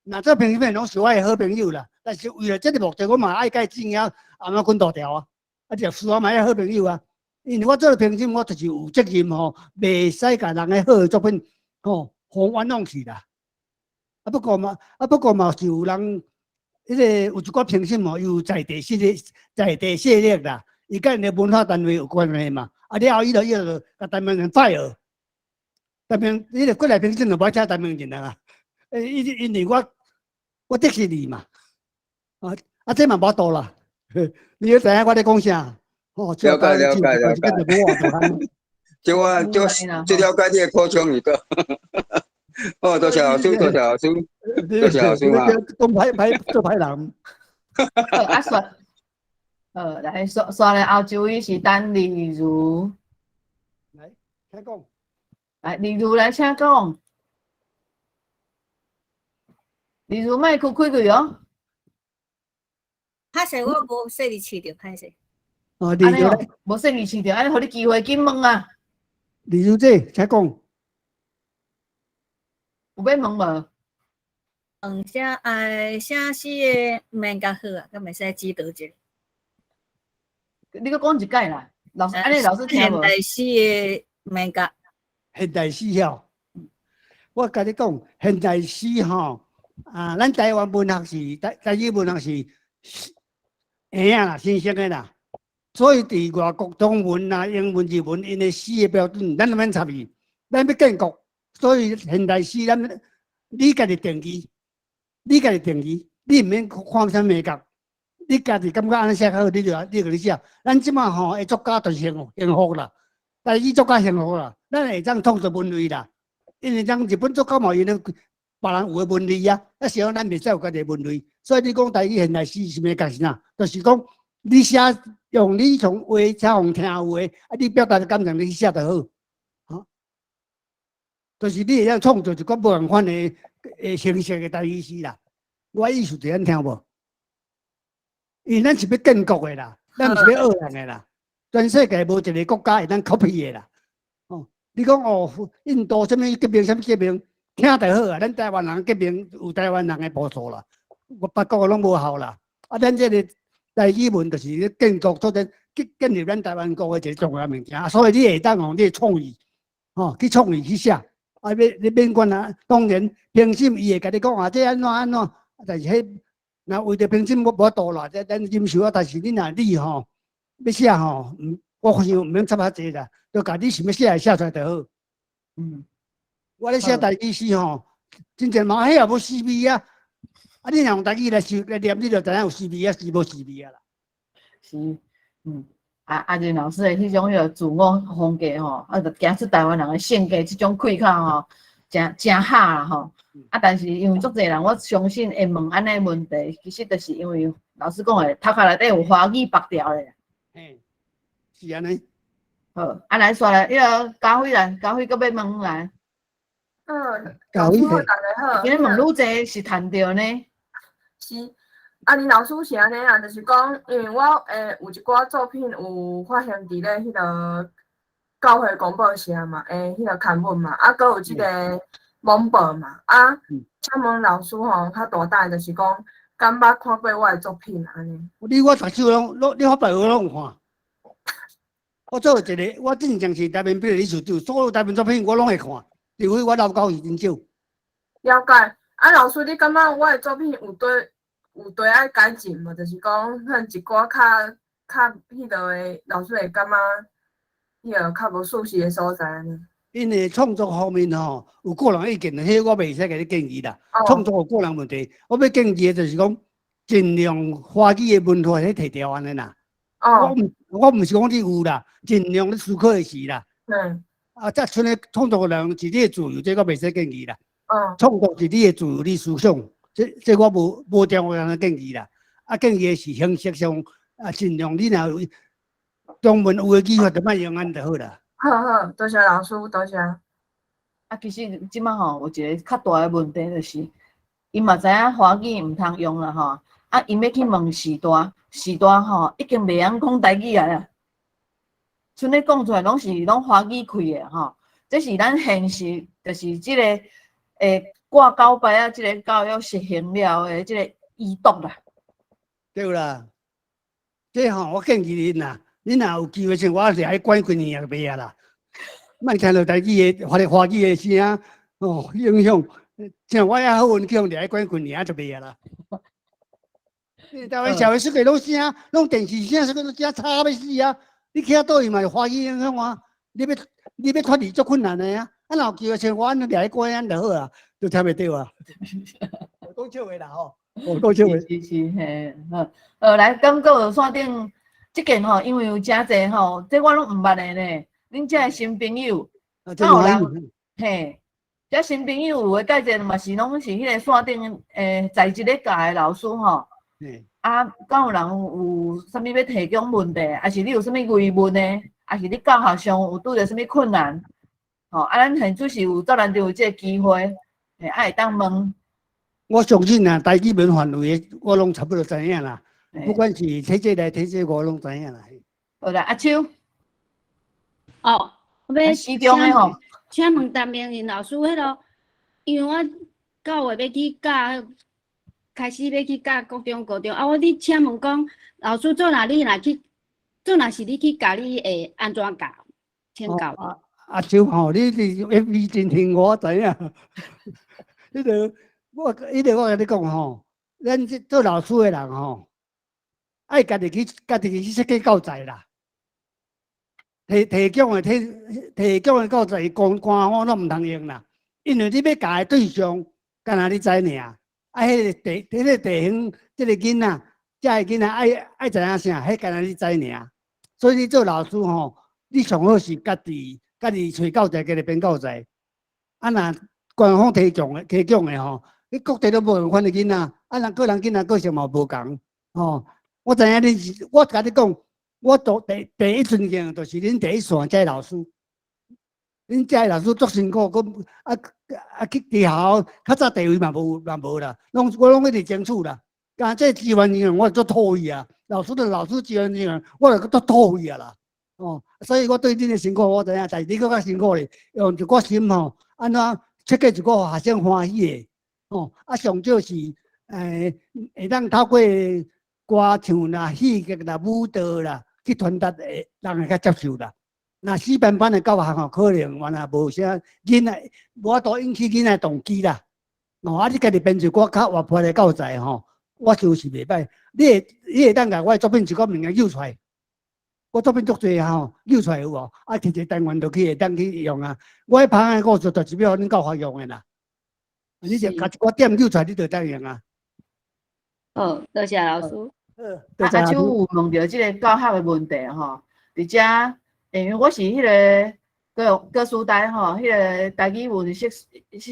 若做評審攏是我的好朋友啦。但是為了這個目的，我嘛愛共伊剪啊，頷滾大條啊，啊，就輸我嘛愛好朋友啊。因為我做評審，我就是有責任吼，袂使共人的好的作品吼，予冤枉去啦。啊，不過嘛，啊不過嘛是有人，彼個有一寡評審吼，有在地勢力，在地勢力啦，伊佮𪜶的文化單位有關係嘛。啊了後伊就共陳明仁 fire。陳明，你個過來評審就無愛請陳明仁啦。欸，因為我敵視你嘛，啊，這嘛無度啦。你要知影我咧講啥？哦，了解了解了解。這我這這了解你的苦衷是個。哦，多謝老師，多謝老師，多謝老師啊。講歹歹做歹人。啊，煞，來煞煞來後一位是陳麗如。來，請講。來，麗如來請講。麗如麥克開開哦。歹勢，我無細膩試著，歹勢。哦，麗如，無細膩試著，按呢，予你機會緊問啊。麗如姐，請講。有欲問無？問啥？寫詩的面較好啊，敢會使指導一下？你閣講一擺啦，老師，按呢老師聽無？現代詩的面甲。現代詩吼，我共你講，現代詩吼，啊，咱台灣文學是台語文學是嬰仔啦，新生的啦，所以佇外國中文啊、英文、日文，𪜶的詩的標準，咱毋免插伊，咱欲建國，所以現代詩咱你家己定義，你家己定義，你毋免看啥物眉角，你家己感覺按呢寫較好，你就去寫。咱這馬吼，的作家就是幸福啦，台語作家幸福啦，咱會當創作文類啦，因為咱日本作家嘛有𪜶別人有的文類啊，啊是講咱袂使有家己的文類，所以你講台語現代詩是咩角是啥？就是講你寫用你從話請予聽有的，啊，你表達的感情你去寫就好，吼，就是你會當創造一個無仝款的形式的台語詩啦。我意思是按呢聽無？因為咱是欲建國的啦，咱毋是欲學人的啦。全世界無一個國家會當 copy 的啦。哦，你講哦，印度啥物革命，啥物革命，聽就好啊。咱台灣人革命有台灣人的步數啦，我別國攏無效啦。啊，咱這個台語文就是咧建國，做陣建立咱台灣國的一個重要物件。所以你會當用你的創意，吼，去創意去寫。啊，你免管啊。當然評審伊會共你講啊，這按怎按怎，但是彼若為著評審我無法度啦，這咱忍受啊。但是你若你吼欲寫吼，我想毋免插遐濟啦，就共你想欲寫的寫出來就好。我咧寫台語詩吼，真濟嘛，彼也無詩味啊。啊，你若用台語來寫來念，你就知影有詩味啊，是無詩味啊啦。是，啊，阿仁老師的彼種彼個自我風格吼，啊，就行出台灣人的性格，這種氣口吼，誠誠合啦吼。啊，但是因為足濟人，我相信會問按呢問題，其實就是因為老師講的，頭殼內底有華語白條的。嘿，是按呢。好，啊來煞來，彼個嘉輝來，嘉輝閣欲問來。嘉輝，大家好。今日問愈濟是趁著呢？是，啊，林老師是按呢啊，就是講，因為我有一寡作品有發行佇咧彼個教會廣播社嘛，彼個刊物嘛，啊，閣有這個網報嘛，啊，請問老師吼，較大膽就是講，敢捌看過我的作品按呢？你我逐首攏攏，你發表我攏有看。我做一個，我進前是台面筆理事長，所有台面作品我攏會看，除非我老高是真少。了解，啊，老師，你感覺我的作品有對愛改進無？就是講，可能一寡較彼落的，老師會感覺彼個較無舒適的所在按呢？因為創作方面吼，有個人意見，彼我袂使共你建議啦。創作有個人問題，我欲建議的就是講，盡量華語的文化去提著按呢啦。我毋是講你有啦，盡量咧思考的是啦。啊，這賰咧創作的人是你的自由，這我袂使建議啦。創作是你的自由，你思想，這我無重要通建議啦。啊，建議的是形式上，啊，盡量你若有中文有的語法，就莫用按就好啦。好好，多謝老師，多謝。啊，其實這馬吼有一個較大的問題，就是𪜶嘛知影華語毋通用啦吼，啊，𪜶欲去問序大，序大吼已經袂曉講台語啊啦，賰咧講出來攏是攏華語開的吼，這是咱現實，就是這個掛交牌仔，這個教育實行了的這個遺毒啦。對啦，這吼我建議恁啦，恁若有機會，像我掠去關幾年也袂啊啦。莫聽著台語的華語的聲哦，影響。像我遐好運去予掠去關幾年就袂啊啦。台灣社會世界攏聲，攏電視聲，啥物攏聲吵欲死啊！你去遐倒伊嘛是華語影響啊！你欲脫離足困難的啊！啊，若有機會像我按呢掠咧歌按就好啊，就聽袂著啊。我講笑話啦吼，我講笑話。是是嘿，好，來，感覺線頂這件吼，因為有誠濟吼，這我攏毋捌的呢。恁遮的新朋友，敢有人嘿？這新朋友有的介濟嘛是攏是彼個線頂在職咧教的老師吼。啊，敢有人有啥物欲提供問題，抑是你有啥物疑問的，抑是你教學上有拄著啥物困難？吼，啊，咱現主是有足難得有這個機會，嘿，啊會當問。我相信啊，台語文範圍的我攏差不多知影啦。不管是體制內、體制外，攏知影啦。好啦，阿秋。哦，我欲四中的吼。請問陳明仁老師，彼個，因為我9月欲去教，開始欲去教國中、高中，啊，我咧請問講，老師做若你若去，做若是你去教，你會按怎教？請教。阿阿秋吼，你是 FB 真聽我知影。彼個我，彼個我共你講吼，咱這做老師的人吼，愛家己去設計教材啦。提供的教材，官方攏毋通用啦，因為你欲教的對象，敢若你知爾。啊，彼個地方，這個囡仔，遮个囡仔愛知影啥，彼敢若你知爾。所以你做老師吼，你上好是家己揣教材，家己編教材。啊，若官方提供的吼，你各地都無仝款的囡仔，啊，人個人囡仔個性嘛無仝，吼。我知影你是，我共你講，我做第一尊敬就是恁第一線這老師，恁遮老師足辛苦，閣啊去學校較早地位嘛無啦，攏我攏一直爭取啦。敢這資源人我足討厭啊，老師的老師資源人我就足討厭啊啦。哦，所以我對恁的辛苦我知影，但是你閣較辛苦咧，用一顆心吼，按怎設計一個學生歡喜的，哦，啊上少是會當透過歌唱啦、戲劇啦、舞蹈啦，去傳達會人會較接受啦。若死板板的教學吼，可能原來無啥囡仔無法度引起囡仔動機啦。哦，啊，你家己編一寡較活潑的教材吼，我想是袂歹。你會當共我的作品一個物件印出來，我作品足濟啊吼，印出來有無？啊，摕一個單元落去會當去用啊。我彼旁的故事就是欲予恁教學用的啦。你就共一寡點印出來，你就會當用啊。好，多謝老師。啊，阿秋有問著這個教學的問題吼，佇遮，因為我是彼個高師大吼，彼個台語文碩士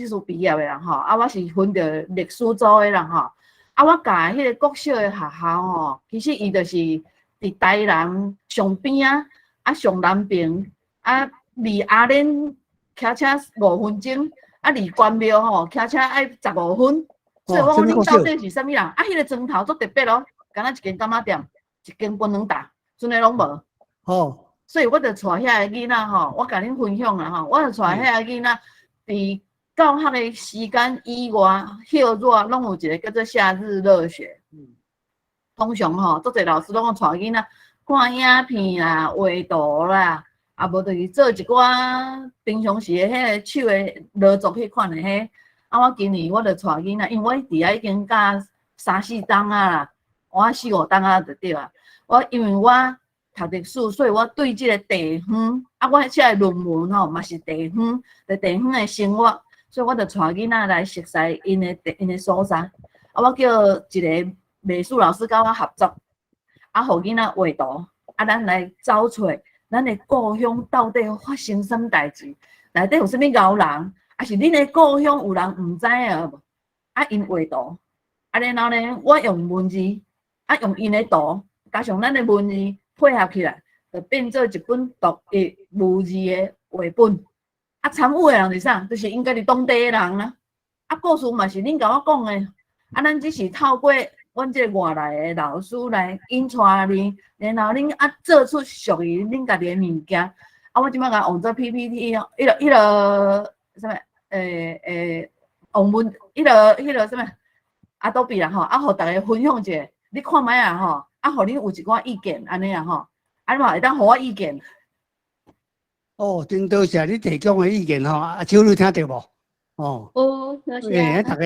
畢業的人吼，啊，我是分著歷史組的人吼，啊，我教的彼個國小的學校吼，其實伊就是佇台南上邊仔，啊上南邊，啊離阿蓮騎車5分鐘，啊離關廟吼騎車愛15分，所以我講恁到底是啥物人？啊，彼個磚頭足特別哦，敢若一間柑仔店，一間檳榔摊，賰的攏無。哦。所以我就帶遐个囡仔吼，我共恁分享啦吼，我就帶遐個囡仔佇教學的時間以外，歇熱攏有一個叫做夏日樂學。通常吼，足濟老師攏帶囡仔看影片啦、畫圖啦，啊無就是做一寡平常時的彼個手的勞作彼款的彼。啊，我今年我就帶囡仔，因為我佇遐已經教三四冬啊啦，我四五冬啊就對啊。我因為我讀歷史，所以我對這個地方，啊，我寫的論文吼嘛是地方，佇地方的生活，所以我就帶囡仔來熟悉𪜶的所在。啊，我叫一個美術老師佮我合作，啊，予囡仔畫圖，啊，咱來找揣咱的故鄉到底發生啥物代誌，內底有啥物𠢕人，抑是恁的故鄉有人毋知影無？啊，𪜶畫圖，啊，然後呢，我用文字，啊，用𪜶的圖，加上咱的文字配合起來，就變做一本獨一無二的繪本。啊，參與的人是啥？就是𪜶家己當地的人啦。啊，故事嘛是恁共我講的，啊，咱只是透過阮這個外來的老師來引帶恁，然後恁啊做出屬於恁家己的物件。啊，我這擺共用做 PPT 哦，彼個啥物？用文，彼個啥物？阿多比啦吼，啊，予逐家分享一下，你看覓啊吼，啊，予恁有一寡意見按呢啊吼，啊，你嘛會當予我意見。哦，真多謝你提供的意見吼，阿秋你聽著無？哦，有，多謝。欸，逐家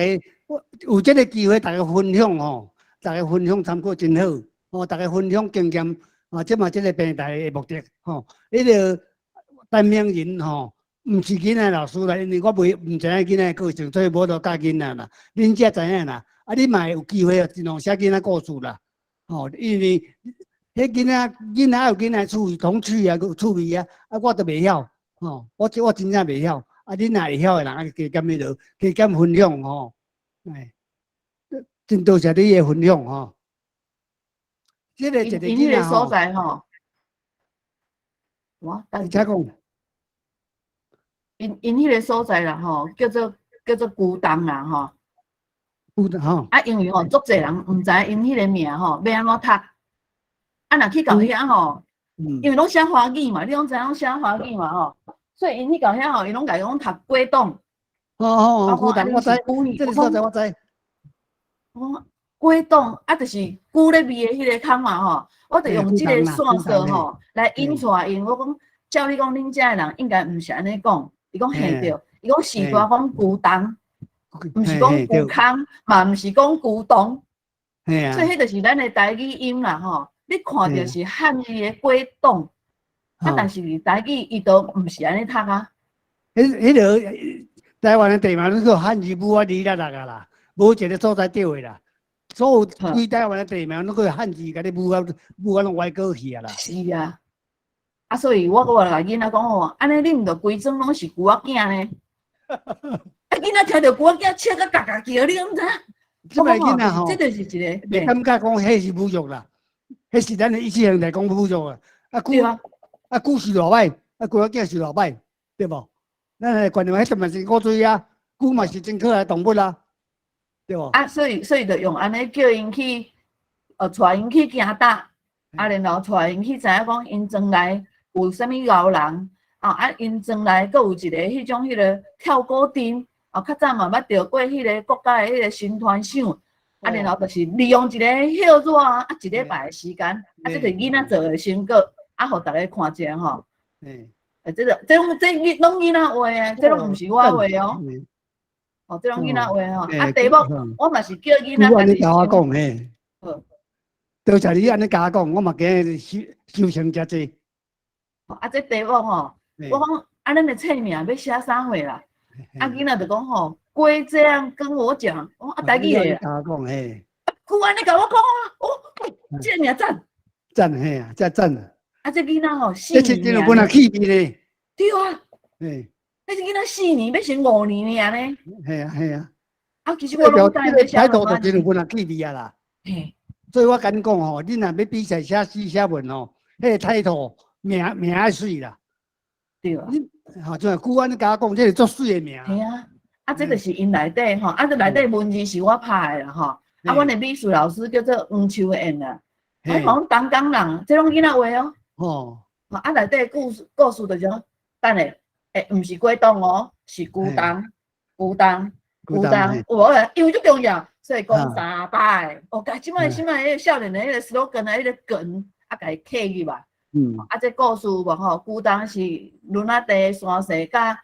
有這個機會，逐家分享吼，逐家分享參考真好。哦，逐家分享經驗，啊，這嘛這個平台的目的吼，彼個陳明仁吼，毋是囡仔老師啦，因為我袂毋知影囡仔個性，所以無得教囡仔啦。恁才知影啦，啊，你嘛會有機會盡量寫囡仔故事啦，吼，因為彼囡仔囡仔有囡仔趣童趣啊，趣味啊，啊，我都袂曉，吼，我真正袂曉，啊，恁若會曉的人，啊，加減彼落，加減分享吼，哎，真多謝你的分享吼。這個一個𪜶彼個所在吼，我等請講。𪜶𪜶彼個所在啦吼，叫做孤東啦吼。孤東吼。啊，因為吼，足濟人毋知𪜶彼個名吼，欲按怎讀。啊，若去到遐吼，因為攏寫華語嘛，你攏知影攏寫華語嘛吼，所以𪜶去到遐吼，伊攏共伊講讀古董。哦哦哦，古董我知，這個所在我知。我古董啊，就是龜咧味的彼个空嘛吼，我就用這個線索吼來引帶𪜶。我講，照你講，恁遮的人應該毋是按呢講。伊講嘿對，伊講是大講古董，毋是講古空，嘛毋是講古董。所以彼就是咱的台語音啦吼。你看著是漢字的古董，啊，但是台語伊都毋是按呢讀啊。彼彼个台灣的地名攏做漢字母啊，二六六啊啦，無一個所在對的啦。所有規台灣的地名攏閣漢字共你母啊母啊攏歪過去啊啦。是啊，啊，所以我閣話共囡仔講吼，按呢你毋著規莊攏是龜仔囝呢？啊，囡仔聽著龜仔囝笑甲嘎嘎叫，你敢知影？這擺囡仔吼，這就是一個，袂感覺講彼是侮辱啦，彼是咱的意識形態講侮辱啊。啊，龜啊，龜是偌歹，啊，龜仔囝是偌歹，對無？咱的觀念，彼嘛是古錐啊，龜嘛是真可愛動物啊。對無？啊，所以就用按呢叫𪜶去，帶𪜶去行搭，啊，然後帶𪜶去知影講𪜶莊內有啥物老人，啊，啊，𪜶莊內閣有一個彼種彼个跳鼓陣，啊，較早嘛捌著過彼个國家的彼个新團獎，啊，然後就是利用一個歇熱啊，一禮拜的時間，啊，這個囡仔做的成果，啊，予逐家看者吼。欸，這個這攏這攏囡仔畫的，這攏毋是我畫的哦。哦，這攏囡仔畫吼，啊，題目我嘛是叫囡仔家己共我講嘿。好。多謝你按呢共我講，我嘛今日收成誠濟。啊，這題目吼，我講啊，咱的冊名欲寫啥貨啦？啊，囡仔就講吼，龜這樣跟我講，我啊台語的。共我講嘿。龜按呢共我講啊，哦，這個名讚。讚嘿啊，這讚。啊，這囡仔吼，四年。這真有本啊氣味咧。對啊。嘿。彼是囡仔四年，欲成五年爾呢。嘿啊嘿啊。啊，其實我攏知欲寫態度就真有本啊氣味啊啦。嘿。所以我共你講吼，你若欲比賽寫詩寫文吼，彼个態度名名愛媠啦。對啊。你吼，就像久按呢共我講，這是足媠的名。嘿啊，啊，這就是𪜶內底吼，啊，這內底文字是我拍的啦吼。啊，阮的美術老師叫做黃秋燕啦。啊，講東港人，這攏囡仔畫哦。哦。啊，內底故事就是講，等下，欸，毋是過檔哦，是孤單，孤單，孤單，有無？因為足重要，所以講三擺。哦，共這擺這擺彼个少年的彼个 slogan 啊，彼个梗啊，共伊刻入來。啊，這故事無吼，孤東是崙仔地山勢佮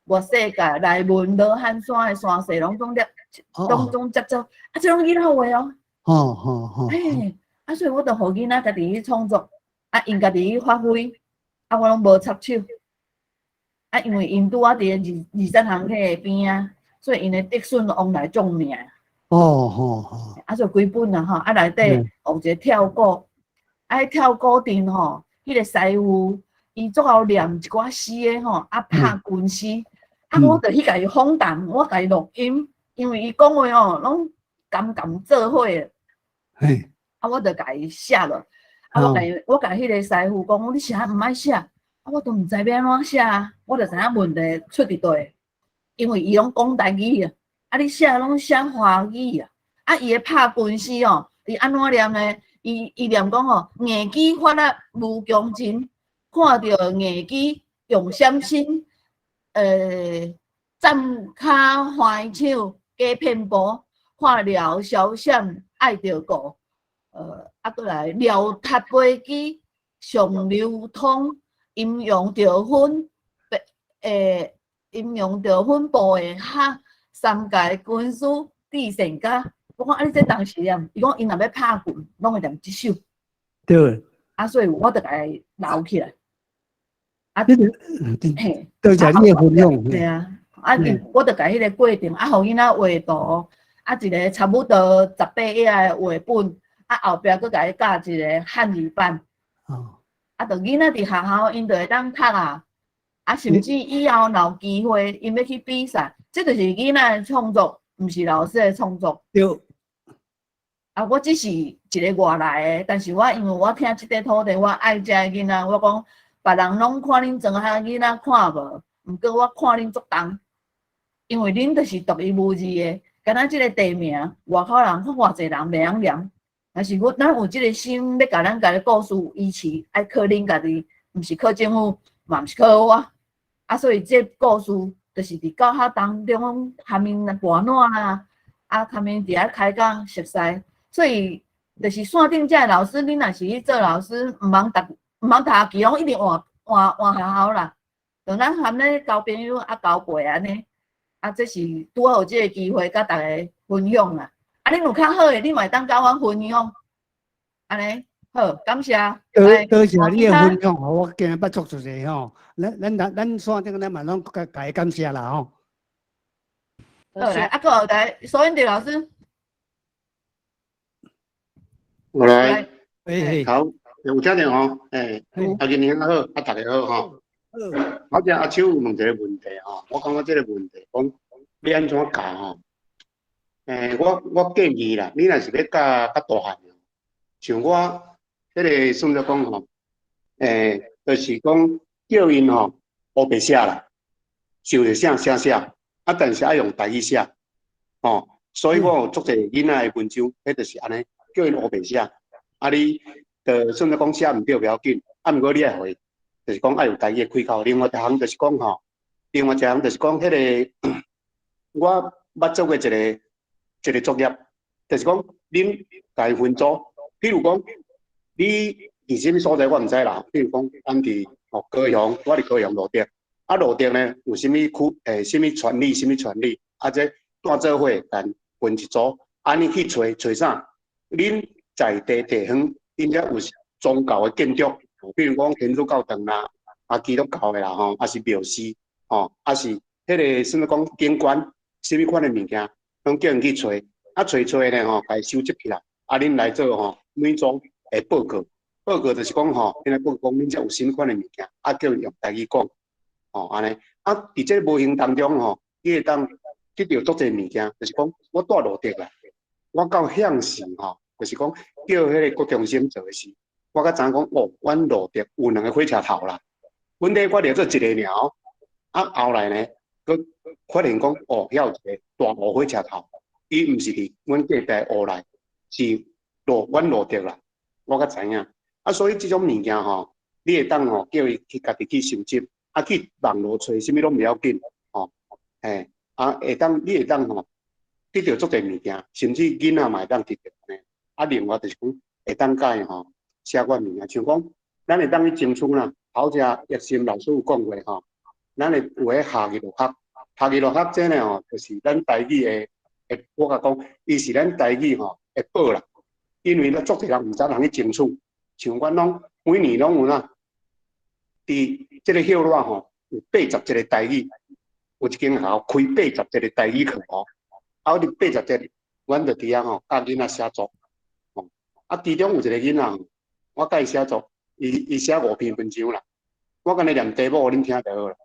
外世界內文羅漢山的山勢攏總接，攏總接觸，啊，這攏囡仔畫哦。嘿，啊，所以我就予囡仔家己去創作，啊，𪜶家己去發揮，啊，我攏無插手。啊，因為𪜶拄仔佇二二三行彼个邊仔，所以𪜶的竹筍往來足名。啊，所以規本啊吼，啊內底有一個跳鼓，啊，彼跳鼓陣吼，彼个師傅伊足𠢕念一寡詩的吼，啊拍軍師，啊，我就去共伊訪談，我共伊錄音，因為伊講話吼攏甘甘做伙的。啊，我就共伊寫落，啊，我共彼個師傅講，你啥毋愛寫？啊，我都毋知欲按怎寫啊，我就知影問題出佇佗，因為伊攏講台語啊，啊，你寫攏寫華語啊，啊，伊的拍軍師哦，伊按怎念呢？伊念講吼，硬舉發力無窮盡，看著硬舉用閃身，站跤歡手假騙步，看了消閃愛著顧，啊，閣來撩塔飛機上流通，陰陽著分，陰陽著分步的哈，三界軍師智善家。我講啊，你這當時念，伊講𪜶若欲拍拳，攏會念這首。對。啊，所以我就共伊留起來。啊，嘿，多謝你的分享。對啊，啊，我就共彼個過程，啊，予囡仔畫圖，啊，一個差不多18頁的畫本，啊，後壁閣共伊教一個漢字版。啊，就囡仔佇學校，𪜶就會當讀啊，啊，甚至以後若有機會，𪜶欲去比賽，這就是囡仔的創作，毋是老師的創作。對。啊，我只是一個外來的，但是我因為我疼這塊土地，我愛這个囡仔，我講別人攏看恁莊下囡仔看無，毋過我看恁足重，因為恁就是獨一無二的，敢若這個地名，外口人看偌濟人袂曉念，但是我咱有這個心，欲共咱家己故事維持，愛靠恁家己，毋是靠政府，嘛毋是靠我。啊，所以這故事就是佇教學當中含𪜶熱暖啊，啊，含𪜶佇遐開講熟似。所以就是線頂遮的老師，恁若是去做老師，毋通逐學期攏一直換換換學校啦。就咱含咧交朋友啊，交陪按呢，啊，這是拄好有這个機會佮大家分享啦。啊，恁有較好的，你嘛會當佮阮分享。按呢好，感謝。多多謝你的分享，我今日捌足濟濟吼。咱咱咱線頂咱嘛攏共共伊感謝啦吼。好來，啊，閣有來蘇英哲老師。我來，好，有聽著吼，欸，阿仁兄好，啊，大家好吼。我這阿秋有問一個問題吼，我感覺這個問題講欲按怎教吼？欸，我建議啦，你若是欲教較大漢，像我彼個算做講吼，欸，就是講叫𪜶吼烏白寫啦，想著啥寫寫，啊，但是愛用台語寫，吼，所以我有足濟囡仔的文章，彼就是按呢，叫𪜶烏白寫，啊，你就算做講寫毋對袂要緊，啊，毋過你愛予伊，就是講愛有台語的開口。另外一項就是講吼，另外一項就是講彼個，我捌做過一個一個作業，就是講恁共伊分組，比如講你佇啥物所在我毋知啦，比如講咱佇吼高雄，我佇高雄蘆竹，啊蘆竹呢有啥物區，欸，啥物村里，啥物村里，啊這帶做伙共分一組，按呢去揣揣啥？恁在地地方，恁遮有宗教的建築，比如講天主教堂啦，啊基督教的啦吼，啊是廟寺，吼，啊是彼個啥物講景觀，啥物款的物件，攏叫𪜶去揣，啊揣揣呢吼，共伊收集起來，啊恁來做吼，每組的報告，報告就是講吼，恁來報告講恁遮有啥物款的物件，啊叫𪜶用台語講，吼按呢，啊佇這個無形當中吼，你會當得著足濟物件，就是講我住蘆竹啦，我到向時吼，就是講叫彼個國中生做的時，我才知影講哦，阮蘆竹有兩個火車頭啦。問題我掠做一個爾哦，啊後來呢，閣發現講哦，遐有一個大湖火車頭，伊毋是佇阮隔壁湖內，是蘆阮蘆竹啦，我才知影。啊，所以這種物件吼，你會當吼叫伊去家己去收集，啊去網路揣啥物攏袂要緊，吼，嘿，啊會當你會當吼得著足濟物件，甚至囡仔嘛會當得著呢。啊，另外就是講會當教伊吼寫寡物件，像講咱會當去爭取啦。頭才葉心老師有講過吼，咱會有彼夏日學，夏日學這呢吼，就是咱台語的，會我共講，伊是咱台語吼的寶啦。因為咱足濟人毋知通去爭取，像阮攏每年攏有哪，佇這個歇熱吼有81個台語，有一間學校開81個台語課吼，啊，我佇80節，阮就佇遐吼教囡仔寫作，吼，啊，其中有一個囡仔，我教伊寫作，伊寫五篇文章啦。我敢若念題目予恁聽就好啦。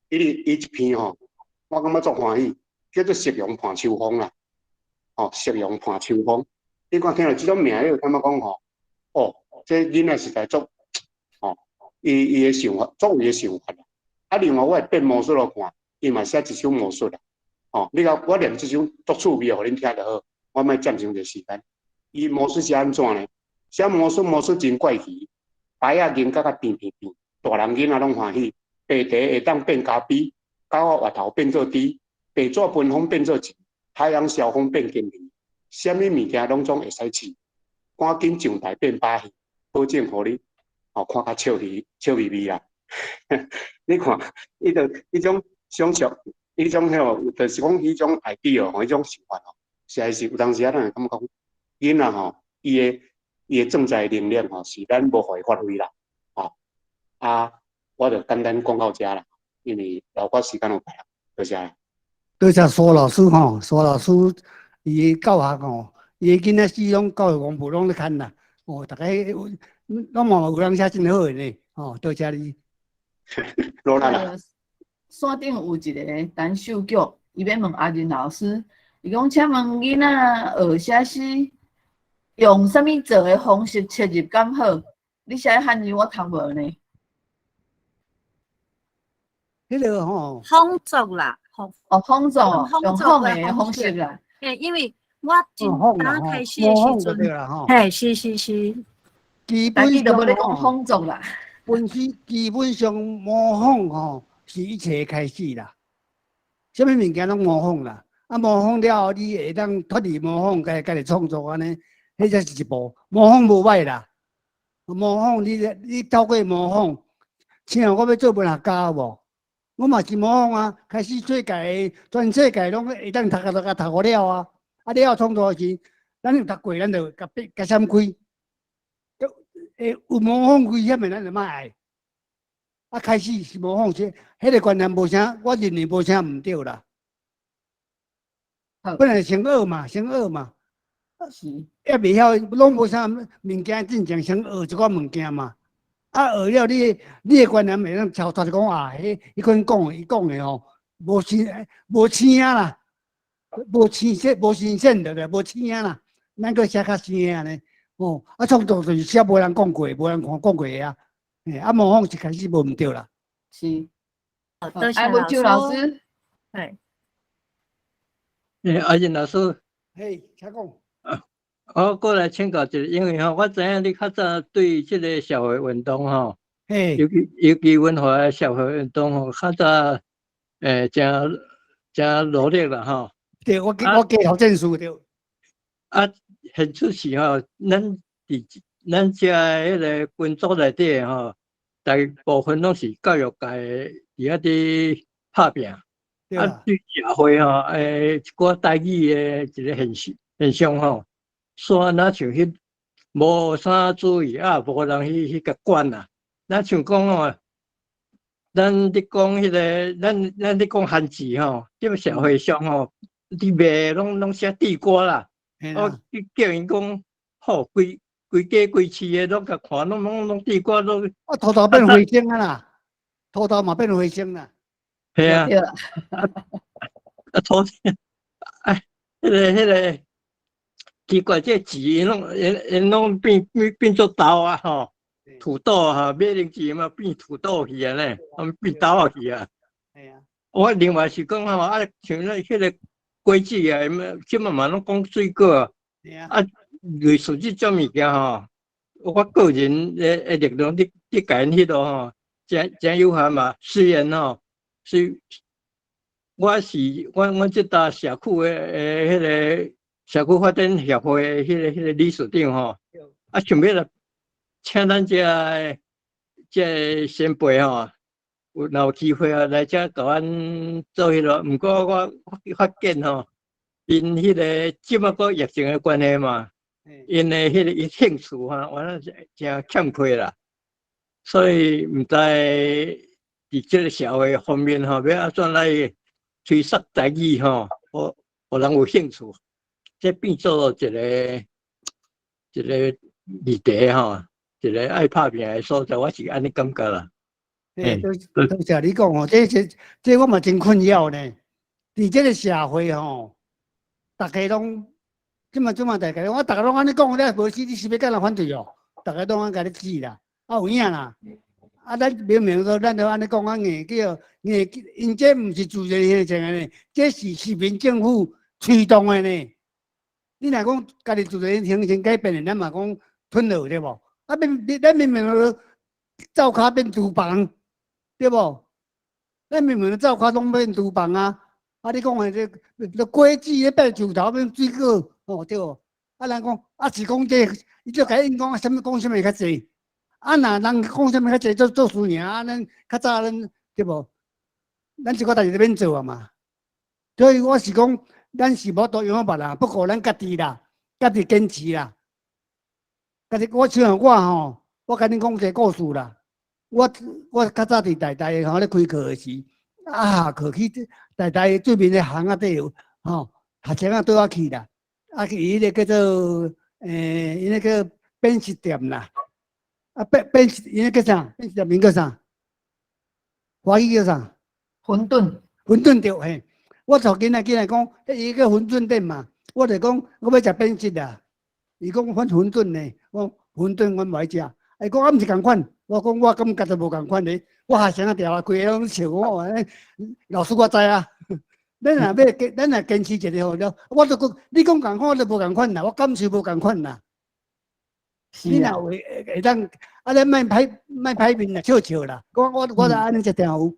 伊一篇吼，我感覺足歡喜，叫做《夕陽伴秋風》啦。吼，《夕陽伴秋風》，你看聽著這種名，你就感覺講吼，哦，這囡仔實在足，吼，伊伊的想法，足有伊的想法啦。啊，另外我會變魔術予看，伊嘛寫一首魔術啦。吼，你共我念這首足趣味的，予恁聽就好，我莫佔傷濟時間。伊魔術寫按怎呢？寫魔術魔術真怪奇，白仔銀角仔變變變。大人囡仔攏歡喜，白茶會當變咖啡，狗仔額頭變做豬，白紙分風變做錢，海洋蕭風變金魚，啥物物件攏總會使試，趕緊上台變把戲，保證予你哦看較笑嘻笑眯眯啦。你看，伊就彼種想象，彼種彼個，就是講彼種 idea 吼，彼種想法吼，實在是有當時啊，咱會感覺講囡仔吼，伊的伊的創作能力吼，是咱無予伊發揮啦，吼。啊，我就簡單講到遮啦，因為留我時間有夠啦，多謝。多謝蘇老師吼，蘇老師伊教學吼，伊囡仔始終教育功夫攏咧牽啦，哦，逐家攏嘛有人寫真好的呢，哦，多謝你。努力啦。線頂有一個陳秀玉，伊欲問阿仁老師，伊講請問囡仔學寫詩用啥物做的方式切入敢好？你寫漢字我讀無呢。彼個吼，仿作啦，哦，仿作，用仿的方式啦。嘿，因為我真剛開始的時陣，嘿，是是是。基本上無咧講仿作啦。本身基本上模仿吼是一切的開始啦。啥物物件攏模仿啦，啊模仿了後，你會當脫離模仿，家家己創作按呢，彼才是一步。模仿無歹啦，模仿你你透過模仿，像我欲做文學家無？我嘛是模仿啊，開始世界全世界攏會當讀讀讀讀了啊，啊了後創作時，咱有讀過，咱就共變共閃開。會有模仿危險的，咱就莫愛。啊，開始是模仿，這彼個觀念無啥，我認為無啥毋對啦。本來先學嘛，先學嘛。是。抑袂曉，攏無啥物件進前先學一寡物件嘛。啊，學了你，你的觀念會當超脫，講啊，彼彼款講伊講的吼，無新無生啦，無新鮮無新鮮的咧，無生啦，咱閣寫較生按呢。哦，啊，創作就是寫無人講過，無人看講過的啊。欸，啊，模仿一開始無毋對啦。是。多謝老師。係。欸，阿仁老師。嘿，請講。我過來請教一下，因為吼，我知影你較早對這個社會運動吼，尤其文化的社會運動吼，較早誠誠努力啦吼。對，我我加學證書對。啊，現出是吼，咱佇咱遮彼個群組內底吼，大部分攏是教育界佇遐佇拍拚。啊，對社會吼，一寡台語的一個現實現象吼。煞若像彼無啥注意啊，無人去去共管啊。若像講吼，咱佇講彼個，咱咱佇講漢字吼，這個社會上吼，佇賣攏攏寫地瓜啦。我去叫𪜶講，好，規規家規市的攏共看，攏攏攏地瓜攏。啊，土豆變花生啊啦，土豆嘛變花生啦。係啊。啊，土，哎，彼個彼個。奇怪，這字𪜶攏𪜶𪜶攏變變變做豆啊吼，土豆哈，馬鈴薯嘛變土豆去啊咧，變豆仔去啊。我另外是講吼，啊，像咱彼個果子啊，這馬嘛攏講水果啊，啊，類似這種物件吼，我個人的的力量，你你共𪜶彼落吼，誠誠有限嘛。雖然吼，雖我是我阮這搭社區的的彼個。社區發展協會的彼個理事長吼，啊，想欲來請咱遮的這個先輩吼，有若有機會啊，來遮共阮做彼落。毋過我發現吼，𪜶彼個這馬閣疫情的關係嘛，𪜶的彼個伊興趣吼，原來誠欠缺啦，所以毋知佇這個社會方面吼，欲按怎來推捒台語吼，予予人有興趣。這變做一個一個議題吼，一個愛拍拚的所在，我是按呢感覺啦。欸，多多謝你講吼，這這這我嘛真困擾呢。佇這個社會吼，逐家攏這馬這馬大家，我逐家攏按呢講了，無死你是欲共人反對哦？逐家攏按共你指啦，啊有影啦。啊，咱明明說咱都按呢講啊，硬叫硬，𪜶這毋是自然現象的呢，這是市民政府推動的呢。你若講家己自然形成改變的，咱嘛講吞落對無？啊，變咱明明灶跤變廚房，對無？咱明明灶跤攏變廚房啊！啊，你講的這這果子咧變樹頭變水果，哦對無？啊，人講啊是講這，伊就共𪜶講啥物講啥物較濟。啊，若人講啥物較濟做做輸贏啊，咱較早咱對無？咱這個代誌就免做啊嘛。所以我是講，咱是無法度影響別人，不過咱家己啦，家己堅持啦，家己我像我吼，我共恁講一个故事啦。我較早佇台大吼咧開課的時，啊下課去台大對面的巷仔底有吼，學生仔對我去啦，啊去彼个叫做伊那个扁食店啦，啊扁扁食，伊那叫啥？扁食店名叫啥？華語叫啥？餛飩。餛飩對嘿。我帶囡仔進來講，彼伊叫餛飩店嘛，我就講我欲食扁食啦。伊講阮餛飩呢，我講餛飩阮無愛食。伊講啊，毋是仝款，我講我感覺就無仝款咧。我學生仔定定規个攏笑我，老師我知啊。咱若欲堅，咱若堅持一个吼，我就講你講仝款，我就無仝款啦，我感受無仝款啦。你若會當，啊，咱莫歹面啦，笑笑啦。我就按呢才定有。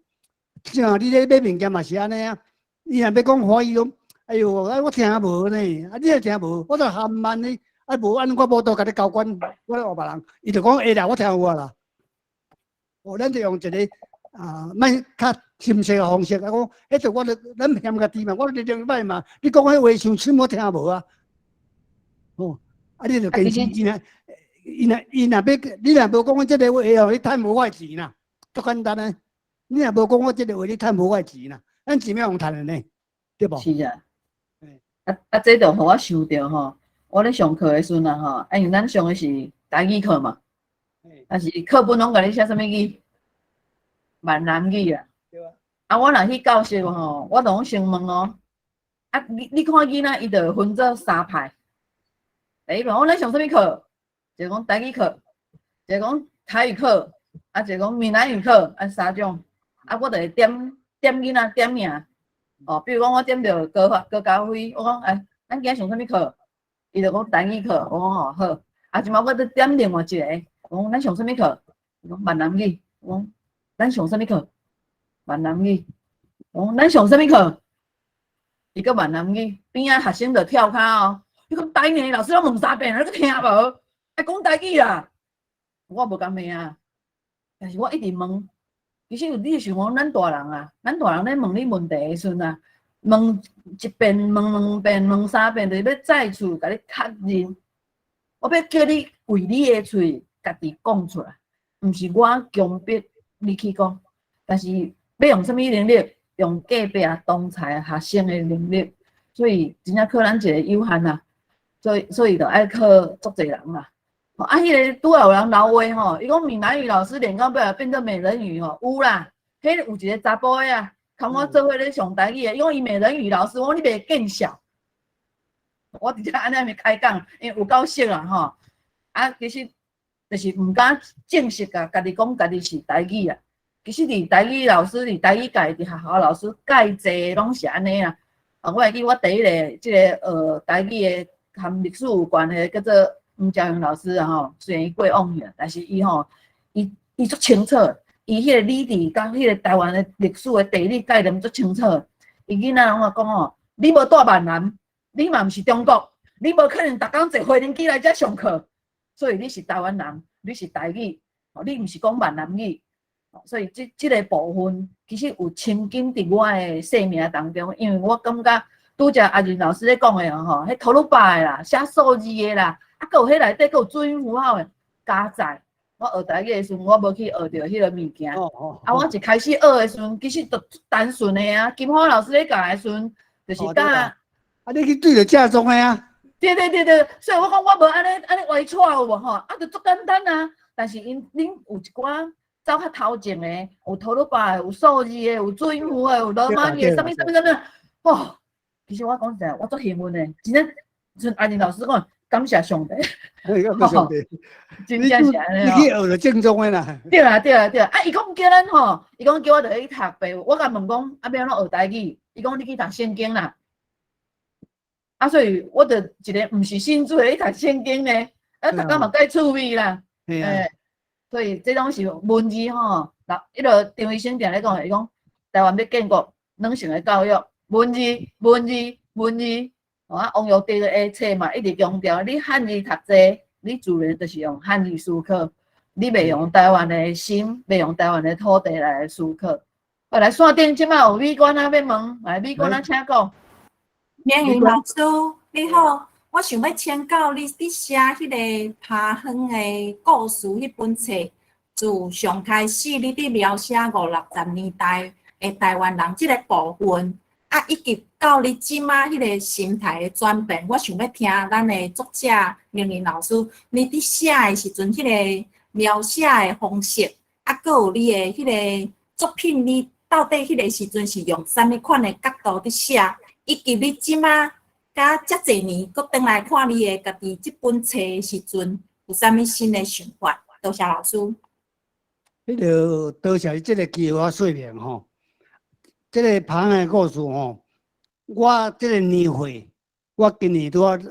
像你咧買物件嘛是按呢啊。你若欲講華語講，哎喲，啊我聽無呢，啊你若聽無，我就含慢呢。啊無按呢我無倒共你交關，我學別人，伊就講會啦，我聽有啊啦。哦，咱就用一個啊，莫較親切的方式啊講，彼個我就咱嫌家己嘛，我就兩擺嘛，你講彼話傷深，我聽無啊。哦，啊你就堅持，伊若欲，你若無講這个話哦，你趁無我的錢啦，足簡單的。你若無講我這个話，你趁無我的錢啦。咱錢欲予趁的呢，對無？是啊。啊，這就予我想著吼，我咧上課的時陣啊吼，啊，因為咱上的是台語課嘛，但是課本攏共你寫啥物語？閩南語啊。啊，我若去教室吼，我就攏先問哦。啊，你看囡仔，伊就會分做三派。第一派，我咧上啥物課？一个講台語課，一個講台語課，啊，一個講閩南語課，啊，三種。啊，我就會點點囡仔點名。哦，比如講我點著高家輝，我講哎，咱今仔上啥物課？伊就講台語課，我講吼好。啊，這擺我閣點另外一個，我講咱上啥物課？伊講閩南語，我講咱上啥物課？閩南語，我講咱上啥物課？伊閣閩南語，邊仔學生就跳跤哦。伊講台語老師攏問三遍，你閣聽無？愛講台語啦。我無共罵啊，但是我一直問。其實你想講咱大人啊，咱大人咧問你問題的時陣啊，問一遍、問兩遍、問三遍，就是欲再次共你確認。我欲叫你為你的喙家己講出來，毋是我強迫你去講。但是欲用啥物能力？用隔壁同儕學生的能力。所以真正靠咱一个有限啊，所以就愛靠足濟人啦。啊，彼个拄仔有人留話吼，伊講閩南語老師練到尾啊變做美人魚吼，有啦，彼有一个查埔的啊，共我做伙咧上台語的，伊講伊美人魚老師，我講你袂見笑，我直接按呢開講，因為有夠熟啦吼。啊，其實就是毋敢正式共家己講家己是台語啊。其實佇台語老師，佇台語界，佇學校老師蓋濟攏是按呢啦。啊，我會記我第一个這个學台語的，含歷史有關的，叫做吳家榮老師啊吼，雖然伊過往去啊，但是伊吼，伊足清楚，伊彼个理智佮彼个台灣的歷史的地理概念足清楚。伊囡仔攏共我講吼，你無蹛閩南，你嘛毋是中國，你無可能逐工坐飛行機來遮上課，所以你是台灣人，你是台語，你毋是講閩南語。所以這个部分其實有深根佇我的生命當中，因為我感覺拄才阿仁老師咧講的吼，彼土魯巴的啦，寫數字的啦，啊，閣有彼內底閣有注音符號的加載。我學台語的時陣，我無去學著彼个物件。啊，我一開始學的時陣，其實就足單純的啊。金花老師咧教的時陣，就是教。啊，你去對著正宗的啊。對對對對，所以我講我無按呢按呢歪錯有無吼？啊，就足簡單啊。但是𪜶恁有一寡走較頭前的，有土魯巴的，有數字的，有注音符的，有羅馬字的，啥物啥物啥物，哦，其實我講實在，我足幸運的，真正像阿仁老師講，感謝上帝。感謝上帝。真正是按呢。你去學著正宗的啦。對啊對啊對啊！啊，伊講叫咱吼，伊講叫我落去讀白，我共問講，啊，欲按怎學台語？伊講你去讀聖經啦。啊，所以我就一个毋是信主的去讀聖經呢，啊，讀甲嘛蓋趣味啦。欸，所以這攏是文字吼，嗱，彼个張醫生定咧講，伊講台灣欲建國，兩性的教育，文字、文字、文字，啊，王育哲的冊嘛，一直強調，你漢字讀冊，你自然就是用漢字思考，你袂用台灣的心，袂用台灣的土地來思考。來線頂這擺有美娟仔欲問，來美娟仔請講。明雲老師，你好，我想欲請教你，佇寫彼个拍園的故事彼本冊，自上開始你佇描寫五六十年代的台灣人這个部分，啊，以及到你這馬彼个心態的轉變，我想欲聽咱的作者明玲老師，你佇寫的時陣，彼个描寫的方式，啊，閣有你的彼个作品，你到底彼个時陣是用啥物款的角度佇寫，以及你這馬佮遮濟年，閣轉來看你的家己這本冊的時陣，有啥物新的想法？多謝老師。彼个多謝這个機會我說明吼，這个拍園的故事吼，我這个年歲，我今年拄仔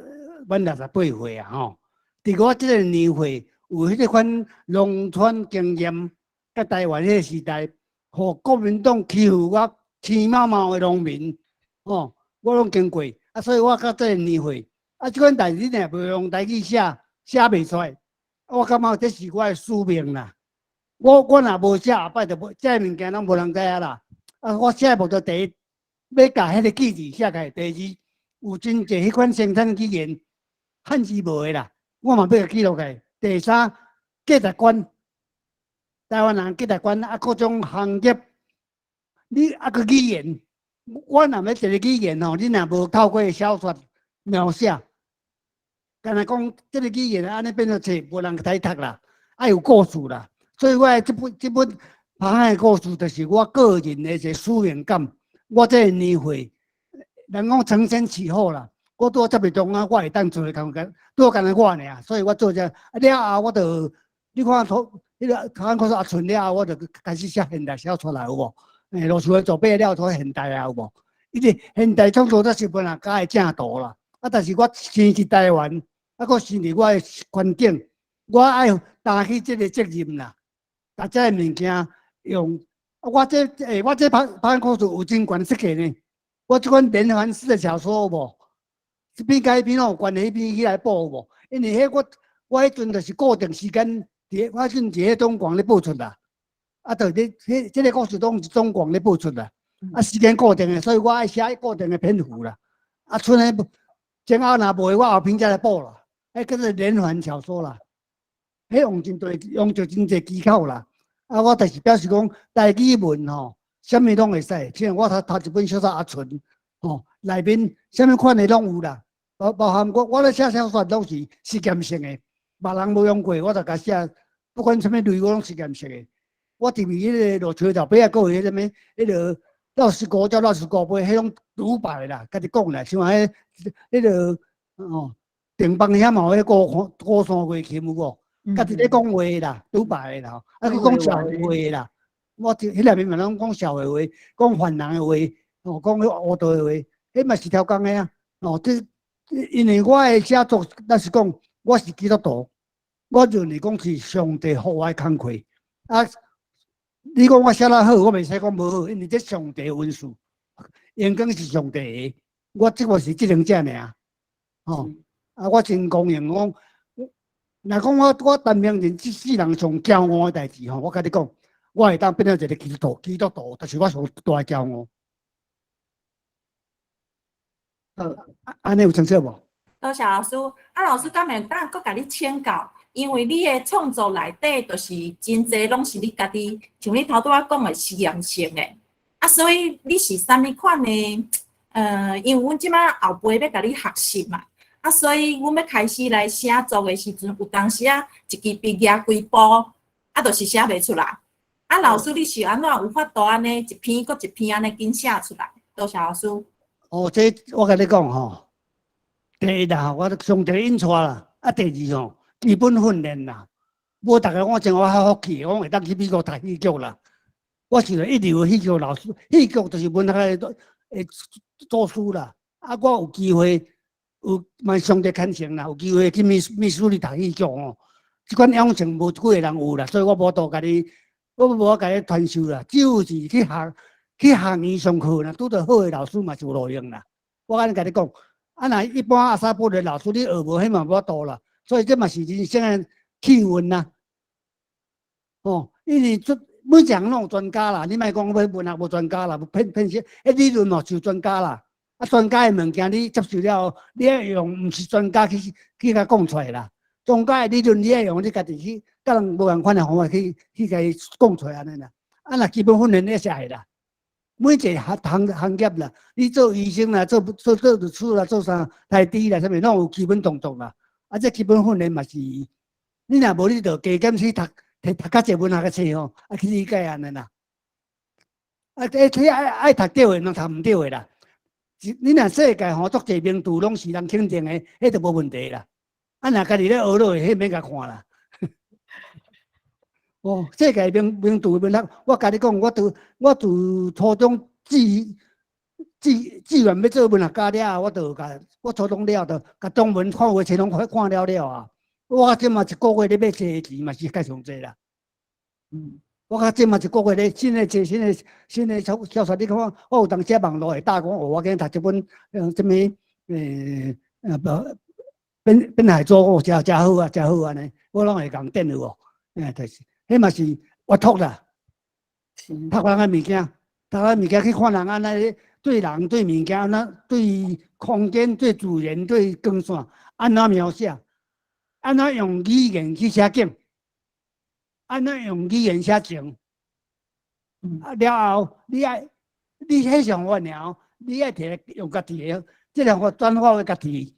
滿68歲啊吼。佇我這个年歲，有彼个款農村經驗，佮台灣彼个時代，予國民黨欺負我青毛毛的農民，吼，我攏經過。啊，所以我到這个年歲，啊，這款代誌你若袂用台語寫，寫袂出來。我感覺這是我的使命啦。我若無寫，後擺就無，這个物件攏無人知影啦。啊，我寫的目的第一，欲共彼个記字寫起來；第二，有真濟彼款生產語言漢字無的啦，我嘛欲共記錄起來。第三，價值觀，台灣人價值觀啊，各種行業，你啊閣語言，我若欲一个語言吼，你若無透過小說描寫，敢若講這个語言按呢變做冊，無人睇讀啦，愛有故事啦。所以我的這本拍園的故事，就是我個人的一个使命感。我這个年歲，人講承先啟後啦，我拄仔遮爾重啊，我會當做的工作，拄敢若我爾，所以我做這啊了後，我就你看頭，彼个台灣故事阿春了後，我就開始寫現代小說來有無？欸，羅樹的祖輩了做現代啊有無？伊個現代創作才是本來較會正途啦。啊，但是我生佇台灣，啊，閣生佇我的環境，我愛擔起這个責任啦。把這个物件用，我這欸，我這拍拍故事有真懸設計呢。我這款連環式的小說有無？這篇佮彼篇攏有關係，彼篇起來補有無？因為彼我彼陣就是固定時間，佇我彼陣佇彼中廣咧播出啦。啊，就咧，彼這个故事攏是中廣咧播出啦。啊，時間固定的，所以我愛寫固定的篇幅啦。啊，賰彼前後若無的，我後篇才來補啦。彼叫做連環小說啦。彼用真濟，用著真濟技巧啦。啊，我就是表示講，台語文吼，啥物攏會使。像我讀讀一本小說阿純，吼，內面啥物款的攏有啦。包含我咧寫小說攏是實驗性的，別人無用過，我就共寫。不管啥物類，我攏實驗性的。我佇彼个落樹頭尾仔，閣有彼啥物，彼个老師姑叫老師姑妹，彼種獨白啦，家己講啦，像彼彼个哦，定邦遐嘛有彼高山月琴有無？家己咧講話啦，獨白的啦，啊，閣講社會話啦。我佇彼內面嘛攏講社會話，講凡人的話，哦，講彼烏道的話，彼嘛是超工的啊。哦，這因為我的寫作，若是講我是基督徒，我認為講是上帝予我的工課。啊，你講我寫得好，我袂使講無好，因為這上帝恩賜，榮光是上帝的，我這個是執行者爾。吼，啊，我真高興講。若講我陳明仁這世人上驕傲的代誌吼，我共你講，我會當變做一个基督徒，基督徒，就是我上大的驕傲。好，按呢有清楚無？多謝老師。啊，老師敢會當閣共你請教，因為你的創作內底就是真濟攏是你家己，像你頭拄仔講的實驗性的。啊，所以你是啥物款的？因為阮這馬後輩欲共你學習嘛。啊，所以阮欲開始來寫作的時陣，有當時啊，一支筆舉幾步，啊，就是寫袂出來。啊，老師你是按怎有法度按呢一篇閣一篇按呢緊寫出來？多謝老師。哦，這我共你講吼，第一啦，我上帝引帶啦，啊，第二吼，基本訓練啦。無逐个我像我較福氣，我會當去美國讀戲劇啦。我是一流的戲劇老師，戲劇就是文學的祖師啦。啊，我有機會。有嘛上帝牽成啦，有機會去密蘇里讀戲劇吼，這款養成無幾個人有啦，所以我無度共你，我無法共你傳授啦，只有是去學院上課啦，拄著好的老師嘛是有路用啦。我按呢共你講，啊若一般阿薩布的老師你學無，彼嘛無法度啦。所以這嘛是人生的氣運啦。哦，因為這每一項攏有專家啦，你莫講欲文學無專家啦，騙騙啥？彼理論嘛是有專家啦。啊，專家的物件你接受了後，你愛用，毋是專家去共講出來啦。專家的理論你愛用，你家己去，佮人無仝款的方法去共伊講出來按呢啦。啊，若基本訓練你是愛啦。每一個行業啦，你做醫生啦，做律師啦，做啥台豬啦，啥物攏有基本動作啦。啊，這基本訓練嘛是，你若無你就加減去讀，讀較濟文學的冊吼，啊去理解按呢啦。啊，這愛讀著的，攏讀毋著的啦。你若世界吼足濟名詞攏是人肯定的，彼就無問題啦。啊，若家己咧學落，彼免共看啦。哦，世界名詞文學，我共你講，我自初中志願欲做文學家了後，我就共我初中了就共中文看話冊攏看了了啊。我這馬一個月咧買冊錢嘛是較上濟啦。我較這馬一個月咧新的冊、新的小說，你看我有當時網路會打講，哦，我今讀這本啥物無邊海舟哦，誠誠好啊，誠好按呢，我攏會共電有哦，就是。彼嘛是閱讀啦，讀人的物件，讀人物件去看人按呢對人對物件按怎對空間對自然對光線按怎描寫，按怎用語言去寫景，按怎用語言寫情。啊了後，你愛你彼想法爾，你愛摕來用家己的，這兩個轉化為家己，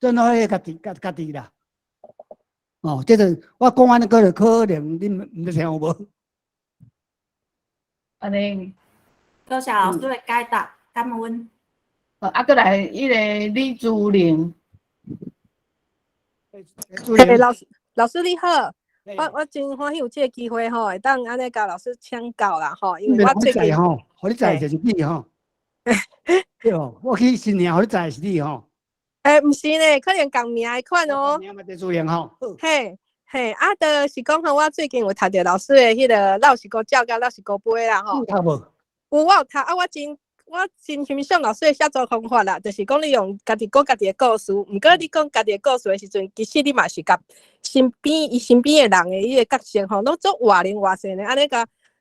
轉化為家己家己啦。哦，這個我講按呢，可能你毋知聽有無？按呢，多謝老師的解答，感恩。啊，閣來彼个李珠玲。嘿，老師你好，我真歡喜有這个機會吼，會當按呢共老師請教啦吼，因為我最近吼，予你載就是你吼，對哦，我去新營予你載是你吼。欸，毋是呢，可能仝名的款哦。名嘛，鄭主任吼。嘿，嘿，啊，就是講吼，我最近有讀著老師的彼个老是孤鳥佮老是孤飛啦吼。有讀無？有，我有讀啊，我真欣賞老師的寫作方法啦，就是講你用家己講家己的故事，毋過你講家己的故事的時陣，其實你嘛是共身邊伊身邊的人的伊个角色吼，攏足活靈活現的，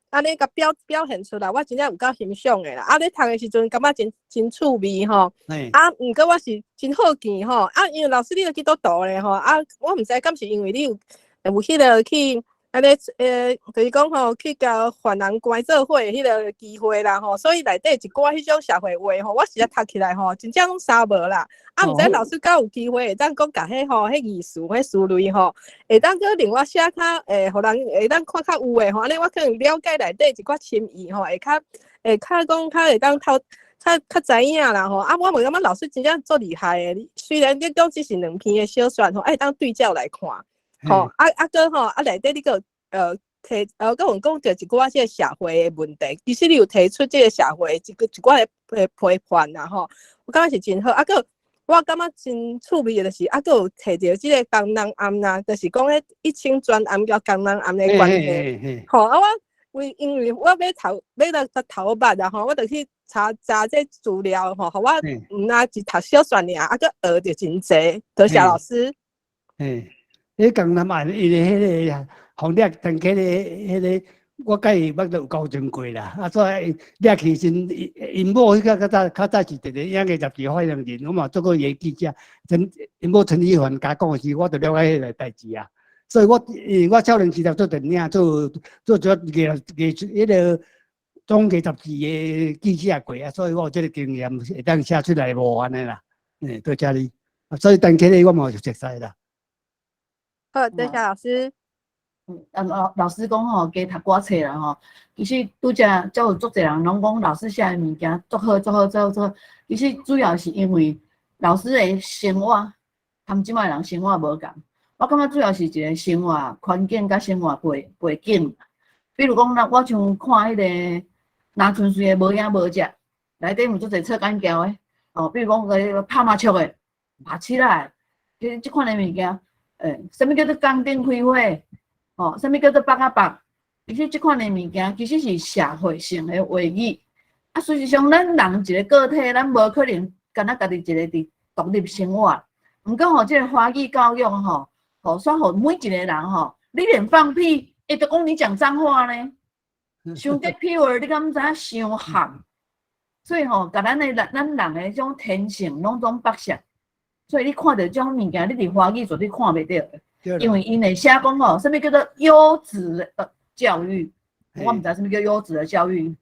按呢共表現出來，我真正有夠欣賞的啦。啊，咧讀的時陣感覺真趣味吼。啊，毋過我是真好奇吼。啊，因為老師你都基督徒咧吼。啊，我毋知敢是因為你有彼个去按呢，就是講吼，去共犯人關做伙的彼个機會啦吼。所以內底一寡彼種社會話吼，我實在讀起來吼，真正攏捎無啦。啊，毋知老師敢有機會會當講共彼吼，彼意思、彼思慮吼，會當閣另外寫較，予人會當看較有的吼，按呢我可能了解內底一寡深意吼，會較講較會當透較知影啦吼。啊，我嘛感覺老師真正足厲害的，雖然你講只是兩篇的小說吼，會當對照來看，吼，啊啊閣吼，啊內底你閣提閣有講著一寡這个社會的問題，其實你有提出這个社會一寡的批判啦吼，我感覺是真好。啊，閣我感覺真趣味的就是，啊，閣有提著這个江南暗啦，就是講彼一清專案佮江南暗的關係。吼，啊，我因為我欲來讀頭目啦吼，我就去查查這資料吼，予我毋若是讀小說爾，啊，閣學著真濟。多謝老師。嘿，彼江南案伊的彼个洪掠陳啟的彼个，我佮伊捌有交情過啦。啊，所以掠去時陣，𪜶某彼个較早是佇咧影藝雜誌發行人，我嘛做過伊的記者。𪜶某陳以凡共講的時，我就了解彼個代誌啊。所以我因為我少年時代做電影，做藝術彼个綜藝雜誌的記者過啊，所以我有這个經驗會當寫出來無按呢啦。多謝你。所以陳啟的我嘛有熟似啦。好，多謝老師。啊老師講吼，加讀寡冊啦吼。其實拄才才有足濟人攏講老師寫的物件足好足好足好足好。其實主要是因為老師的生活，和這擺人生活無仝。我感覺主要是一個生活環境佮生活背景。比如講，咱我像看彼个林春水的無影無跡，內底有足濟錯感橋的，哦，比如講個拍麻將的、拍起來，這款的物件，啥物叫做崗頂開火？哦，啥物叫做北仔北？其實這款的物件其實是社會性的話語。啊，事實上，咱人一个個體，咱無可能敢若家己一个佇獨立生活。毋過吼，這个華語教育吼，煞予每一个人吼，你連放屁，伊都講你講髒話呢。傷濟 pure，你敢毋知影傷含？所以吼，共咱的咱咱人的這種天性攏總剝削。所以你看著這種物件，你佇華語絕對看袂著，因為𪜶會寫講吼，啥物叫做優質的教育？我毋知啥物叫優質的教育。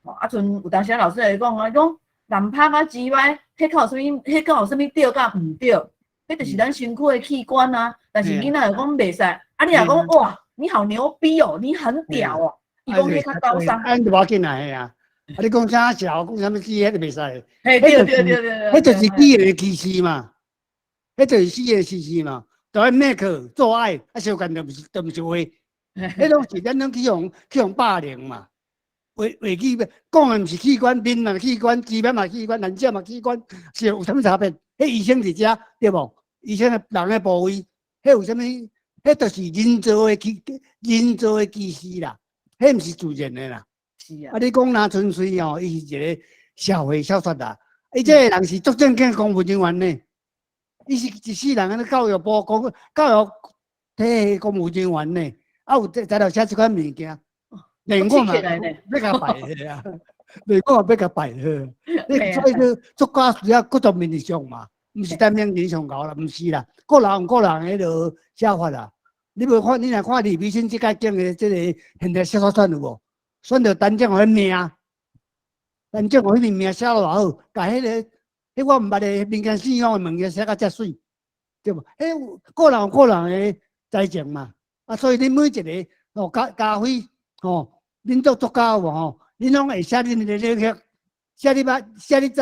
啊，賰有當時老師會講啊，講濫拍佮膣歪，彼敢有啥物？彼敢有啥物對佮毋對？彼就是咱身軀的器官啊。但是囡仔會講袂使，啊，你若講哇，你好牛逼哦，你很屌哦，伊講彼較高尚。按就無要緊啊，嘿啊。啊，你講啥潲，講啥物字，彼就袂使。嘿，對對對對。彼就是語言的歧視嘛，彼就是語言歧視嘛。就愛 make 做愛，啊，相共就毋是話，彼攏是咱攏去予霸凌嘛。話話語講的毋是器官，面嘛器官，肢體嘛器官，難者嘛器官，是有啥物差別？彼醫生佇遮對無？醫生的人的部位，彼有啥物？彼就是人造的歧視啦，彼毋是自然的啦。是啊。啊，你講若純粹吼，伊是一個社會小說啦。伊這個人是足正經公務人員呢，伊是一世人按呢教育部公教育體系公務人員呢，啊有材料寫這款物件。連我嘛欲共敗啊，連我嘛欲共敗呵。你所以說作家需要各種面向嘛，毋是單面人上高啦，毋是啦，各人有各人彼落寫法啦。你無看，你若看李眉蓁這擺講的這個現代小說選有無？選著陳政予彼名，陳政予彼名寫偌好，共彼个，彼我毋捌的民間信仰的物件寫甲遮媠，對無？彼各人有各人的才情嘛。啊，所以恁每一個哦，家家輝吼。恁做作家有無吼？恁攏會寫恁的力學，寫你捌，寫你知，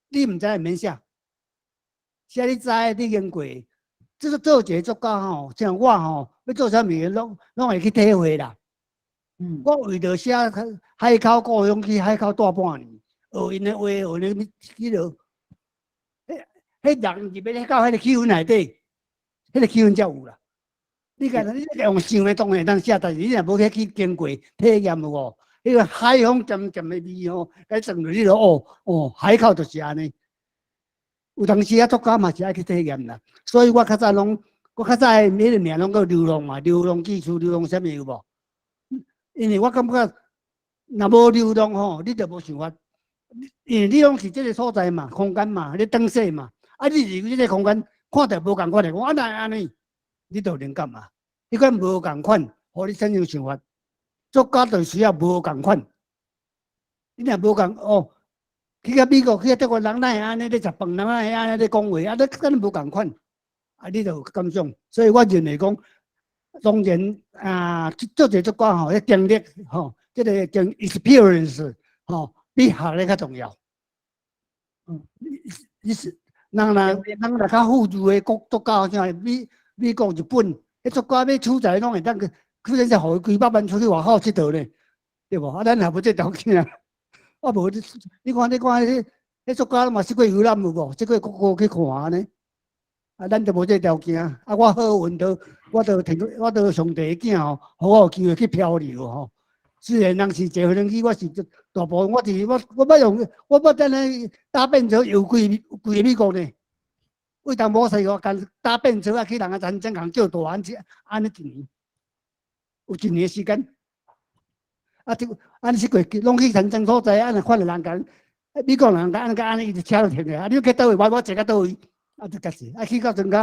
你毋知毋免寫。寫你知，你經過，這個做一個作家吼，像我吼，欲做啥物攏會去體會啦。我為著寫海口故鄉去海口蹛半年，學𪜶的話，學𪜶的彼落。彼人入欲到彼个氣氛內底，彼个氣氛才有啦。你敢若你用想的當然會當寫，但是你若無去經過體驗有無？彼個海風鹹鹹的味吼，共鑽入你就哦哦，海口就是按呢。有當時啊，作家嘛是愛去體驗啦。所以我較早攏，我較早的彼個名攏叫流浪嘛，流浪記事，流浪啥物有無？因為我感覺，若無流浪吼，你就無想法。因為你攏是這個所在嘛，空間嘛，你當勢嘛，啊，你入這個空間，看著無仝款的，講啊哪會按呢？你就有靈感嘛？彼款無仝款，予你產生想法。作家就需要無仝款。你若無仝哦，去到美國，去到德國，人哪會按呢咧食飯，人哪會按呢咧講話，啊，你敢無仝款，啊，你就有感想。所以我認為講，當然啊，做一個作家吼，彼經歷吼，這個經 experience 吼，比學歷較重要。你是人若人若較富裕的國作家，像美國、日本，彼作家欲取材攏會當去，可能是予伊幾百萬出去外口𨑨迌呢，對無？啊，咱也無這條件。啊無你，你看你看彼彼作家嘛，四界遊覽有無？四界各國去看按呢。啊，咱就無這條件。啊，我好運都，我都聽，我都上帝的囝吼，予我有機會去漂流吼。雖然人是坐飛機，我是大部分我是我我捌用，我捌踮咧搭便車遊規規個美國呢。為淡薄細個，共搭便車啊去人家餐廳共叫大漢食，按呢一年，有一年時間。啊，這按呢是過攏去餐廳所在，按呢看著人共美國人按呢按呢，伊就車就停咧。啊，你去佗位，我坐到佗位，啊，就較濟。啊，去到陣間，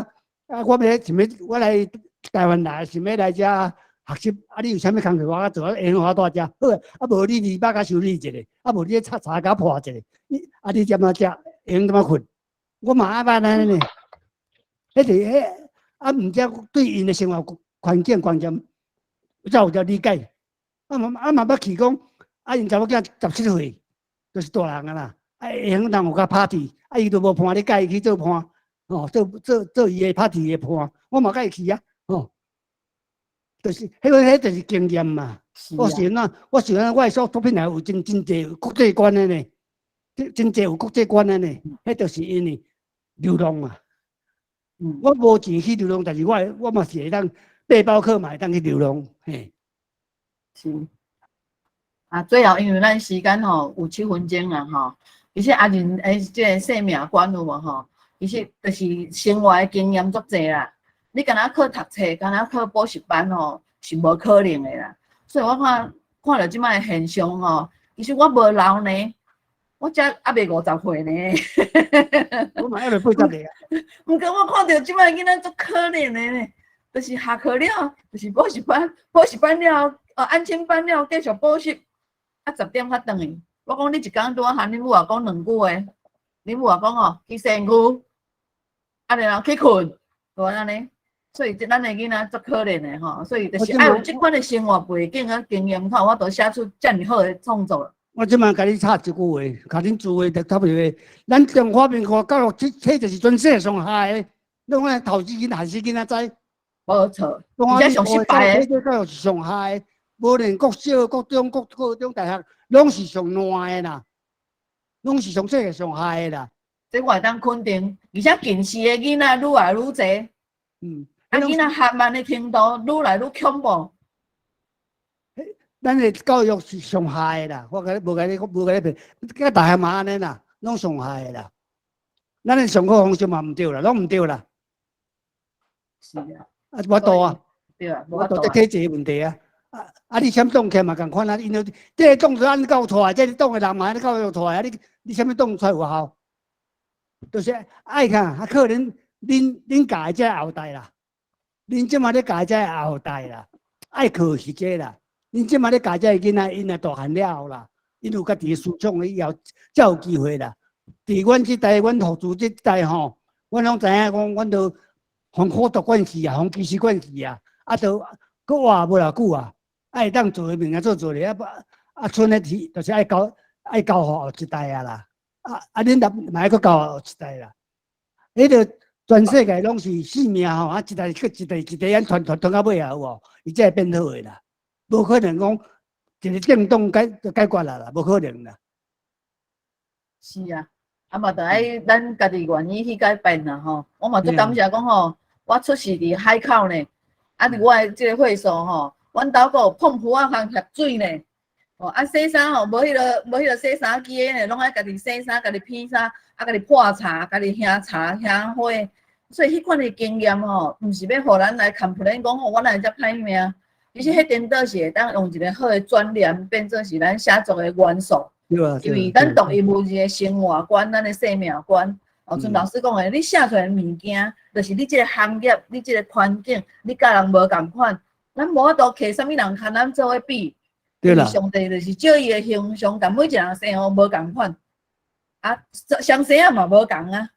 啊，我欲想欲，我來台灣來，想欲來遮學習。啊，你有啥物工課，我做，啊，閒話蹛遮。好，啊，無你二百共收你一個，啊，無你插柴共破一個，你啊，你踮怎食，閒怎睏？我嘛愛捌按呢呢。彼是彼啊，毋知對𪜶的生活環境觀念，才有遮理解。啊嘛啊嘛捌去講，啊𪜶查某囝17歲，就是大人啊啦。啊，會曉人有共 party，啊伊都無伴，你共伊去做伴，吼，做做做伊的 party 的伴，我嘛共伊去啊，吼。就是彼個，彼就是經驗嘛。我是按怎，我是按怎，我的作品內有真真濟國際觀的呢，真真濟有國際觀的呢。彼就是因為流浪嘛。我無錢去流浪，但是我我嘛是會當背包客嘛會當去流浪，嘿。是。啊，最後因為咱時間吼有7分鐘啦吼，其實阿仁的這個生命觀有無吼？其實就是生活的經驗足濟啦。你敢若靠讀冊，敢若靠補習班吼，是無可能的啦。所以我看看著這擺的現象吼，其實我無老呢，我才猶未50歲呢。我嘛猶未80歲啊。毋過我看著這擺囡仔足可憐的呢，就是下課了，就是補習班，補習班了，安親班了，繼續補習，啊10點才轉去。我講你一工拄仔含恁母仔講兩句話，恁母仔講哦，去身軀，啊然後去睏，就按呢。所以咱的囡仔足可憐的吼，所以就是愛有這款的生活背景啊經驗，才有法度寫出遮爾好的創作。我這擺共你插一句話，共恁諸位特別話，咱中華民國教育體制是全世界上害的，攏愛頭子囡仔、害死囡仔知。無錯，而且上失敗的。體制教育是上害的，無論國小、國中、國高中、大學，攏是上爛的啦，攏是上世界上害的啦。這我會當肯定，而且近視的囡仔愈來愈濟。啊，囡仔學慢的程度愈來愈恐怖。咱的教育是上害的啦，我共你無共你無共你騙，佮大學嘛按呢啦，攏上害的啦。咱的上課方式嘛毋對啦，攏毋對啦。是啊。啊，無法度啊。對啊，無法度，這體制的問題啊。啊啊！你啥物黨起嘛仝款啊？𪜶都這个黨是按教出來，這个黨的人嘛按教育出來啊！你啥物黨出來有效？就是愛看，啊，可能恁教的這後代啦，恁這馬咧教這後代啦，愛靠是這啦。恁這馬咧教這囡仔，𪜶若大漢了後啦，𪜶有家己的思想，以後才有機會啦。佇阮這代，阮學主這代吼，阮攏知影講，阮都予苦讀慣勢啊，予歧視慣勢啊，啊，都閣活無偌久啊，愛當做的物件做做咧，啊啊，賰咧去，就是愛教予後一代啊啦。啊啊，恁若嘛愛閣教後一代啦。彼個全世界攏是性命吼，啊，一代閣一代一代按傳傳傳到尾啊，有無？伊才會變好的啦。無可能講一個政黨解就解決啦啦，無可能啦。是啊，啊嘛，著愛咱家己願意去改變啦吼。我嘛足感謝講吼，我出世佇海口呢，啊佇我的這個會所吼，阮兜閣有膨噗仔通協水呢。哦，啊洗衫吼，無彼個洗衫機的呢，攏愛家己洗衫、家己披衫，啊家己泡茶、家己烘茶、烘花。所以彼款的經驗吼，毋是欲予咱來 complain 講吼，我哪會遮歹命。其實彼顛倒是會當用一個好的轉念，變做是咱寫作的元素。對啊，因為咱獨一無二的生活觀，咱的生命觀。哦，像老師講的，你寫出來的物件，就是你這個行業，你這個環境，你佮人無仝款，咱無法度摕啥物人共咱做伙比。對啦。上帝就是照伊的形象，共每一個人生予無仝款，啊，相生仔嘛無仝啊。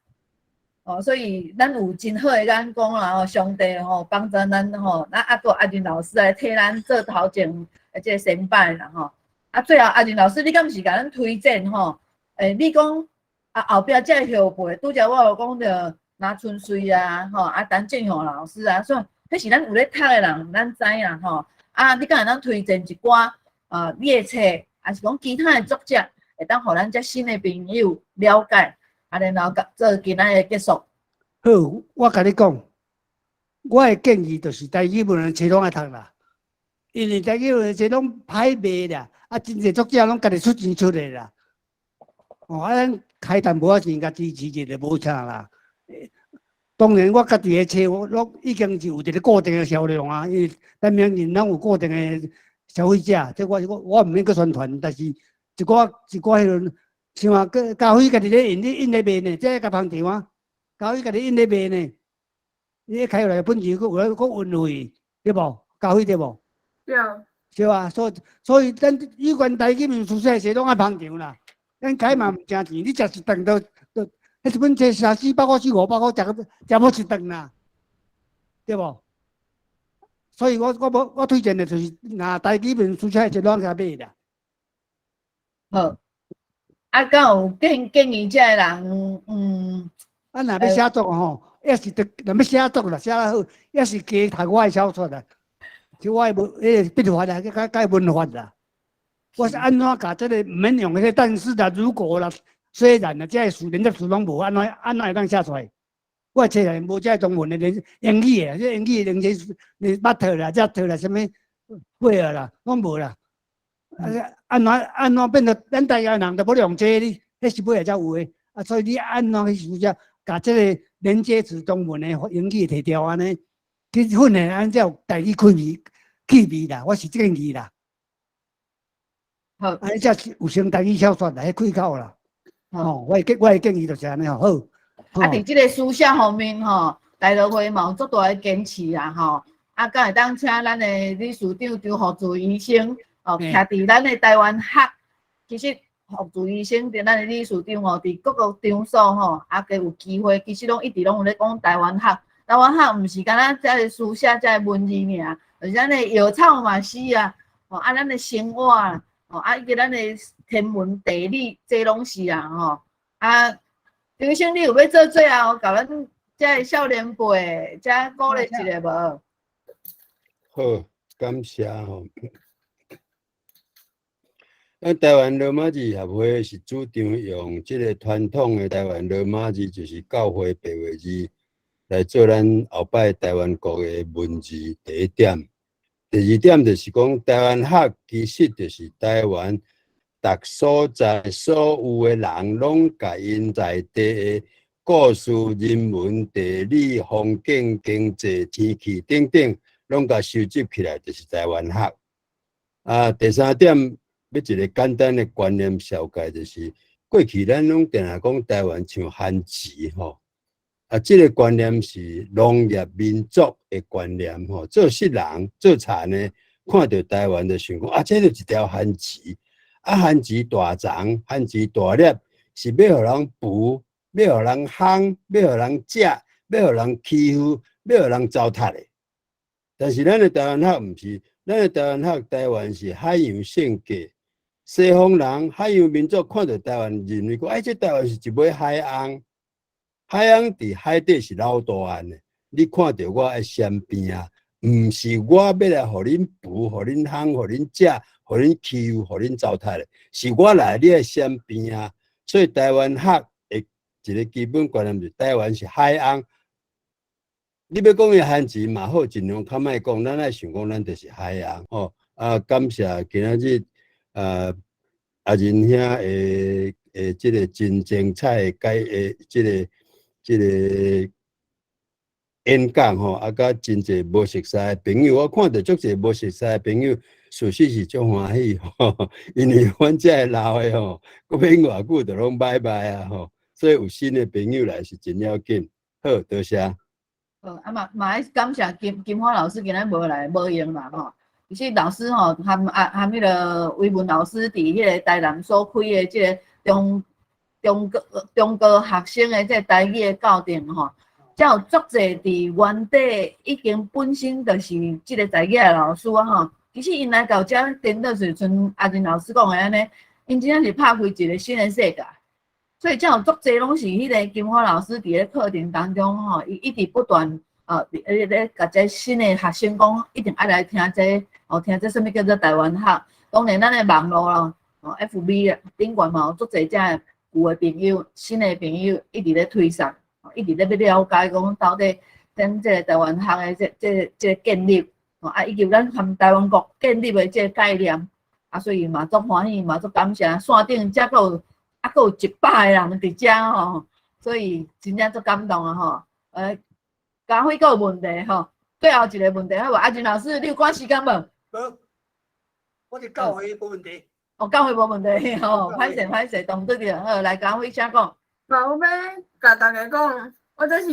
哦，所以咱有真好的眼光啦！吼，上帝吼幫助咱吼，咱啊閣阿仁老師來替咱做頭前的這個先輩啦吼。啊，最後阿仁老師，你敢毋是共咱推薦吼？你講啊後壁這個後輩，拄才我有講著林春水啊，吼啊陳正雄老師啊，所以彼是咱有咧讀的人，咱知影吼。啊，你敢會當推薦一寡啊，你的冊，抑是講其他的作者，會當予咱這新的朋友了解？啊，然後做今仔的結束。好，我共你講，我的建議就是台語文的冊攏愛讀啦，因為台語文的冊攏歹賣啦，啊，真濟作者攏家己出錢出的啦。哦，啊，咱開淡薄仔錢，共支持者就無差啦。當然，我家己的冊我攏已經是有一個固定的銷量啊，因為咱名人攏有固定的消費者，這我毋免閣宣傳，但是一寡一寡彼陣。像啊，家輝家己咧印咧印咧賣呢，這共捧場啊。家輝家己印咧賣呢，你開來本錢，閣有閣運費，對無？家輝對無？對。對啊，所以咱有關台語文書冊攏愛捧場啦。咱開嘛毋誠錢，你食一頓都，彼一本冊三四百箍、四五百箍，食個食無一頓啦，對無？所以我無我推薦的就是，若台語文書冊就攏共買啦。好。啊，敢有建議這个人，啊，若欲寫作吼，抑是得若欲寫作啦，寫得好，抑是加讀我的小說啦，就我的文，彼個筆法啦，佮文法啦。我是按怎共這個毋免用彼個但是啦、如果啦、雖然啦，這个詞連接詞攏無，按怎按怎會當寫出來？我冊內無這個中文的連英語的，這英語的連接詞，連 but 啦、這啦、啥物 where 啦，攏無啦。啊，按怎按怎變做咱台灣人就無用這個，彼是尾仔才有的。啊，所以你按怎去想這，共這個連接詞中文的英語提掉按呢，去訓練按才有台語氣味氣味啦。我是建議啦。好，按呢才有成台語小說啦，彼開口啦。吼，我的建議就是按呢吼，好。啊，佇這個書寫方面吼，大陸會嘛有足大的堅持啊吼。啊，敢會當請咱的理事長張福柱醫生哦，徛佇咱的台灣學，其實福柱醫生佇咱的理事長吼，佇各個場所吼，啊，加有機會，其實攏一直攏有咧講台灣學。台灣學毋是干焦這个書寫這个文字爾，就是咱的藥草嘛是啊，吼啊，咱的生活啊，吼啊，以及咱的天文地理，這攏是啊，吼啊，張醫生，你有欲做最後，共咱這个少年輩，遮鼓勵一下無？好，感謝吼。咱台灣羅馬字協會是主張用這個傳統的台灣羅馬字，就是教會白話字，來做咱後擺台灣國的文字。第一點，第二點就是講台灣學其實就是台灣逐所在所有的人，攏共𪜶在地的故事、人文、地理、風景、經濟、天氣等等，攏共收集起來，就是台灣學。啊，第三點，欲一个簡單的觀念紹介，就是過去咱攏定定講台灣像番薯吼，啊，這个觀念是農業民族的觀念吼。做穡人做田的，看著台灣就想講啊，這就一條番薯，啊，番薯大叢，番薯大粒，是欲予人孵，欲予人烘，欲予人食，欲予人欺負，欲予人糟蹋的。但是咱的台灣學毋是，咱的台灣學，台灣是海洋性格，西方人海洋民族看著台灣，認為講，哎，這台灣是一尾海翁，海翁佇海底是老大岸的，你看著我愛閃邊啊，毋是我欲來予恁孵，予恁烘，予恁食，予恁欺負，予恁糟蹋的，是我來，你愛閃邊啊。所以台灣學的一个基本觀念是，台灣是海翁。你欲講伊番薯嘛好，盡量較莫講，咱愛想講咱就是海翁吼。啊，感謝今仔日啊阿仁兄的這个真精彩的解的這个演講吼，啊，佮真濟無熟似的朋友，我看著足濟無熟似的朋友，事實是足歡喜吼，因為阮這个老的吼，閣免偌久就攏拜拜啊吼，所以有新的朋友來是真要緊。好，多謝。好，啊嘛嘛愛感謝金金花老師今仔無來無閒啦吼。其實老師吼含啊含彼个維文老師佇彼个台南所開的這个中國學生的這个台語的教程吼，才有足濟佇原底已經本身就是這个台語的老師啊吼。其實𪜶來到遮，顛倒是像阿仁老師講的按呢，𪜶真正是拍開一个新的世界。所以才有足濟攏是彼个金花老師佇咧課程當中吼，伊一直不斷咧共這新的學生講，一定愛來聽這个，哦，聽這啥物叫做台灣學。當然，咱的網路咯，哦，FB 頂懸嘛有足濟遮舊的朋友、新的朋友一直咧推送，一直咧欲了解講到底咱這个台灣學的這個建立，哦啊，以及咱含台灣國建立的這个概念，啊，所以嘛足歡喜，嘛足感謝，線頂遮閣有。啊，閣有100个人佇遮吼，所以真正足感動啊吼。嘉輝閣有問題吼，最後一个問題好無？阿仁老師，你有趕時間無？無，我佇教會無問題。哦，教會無問題吼，歹勢歹勢，當對著好，來嘉輝請講。無，我欲共大家講，我這是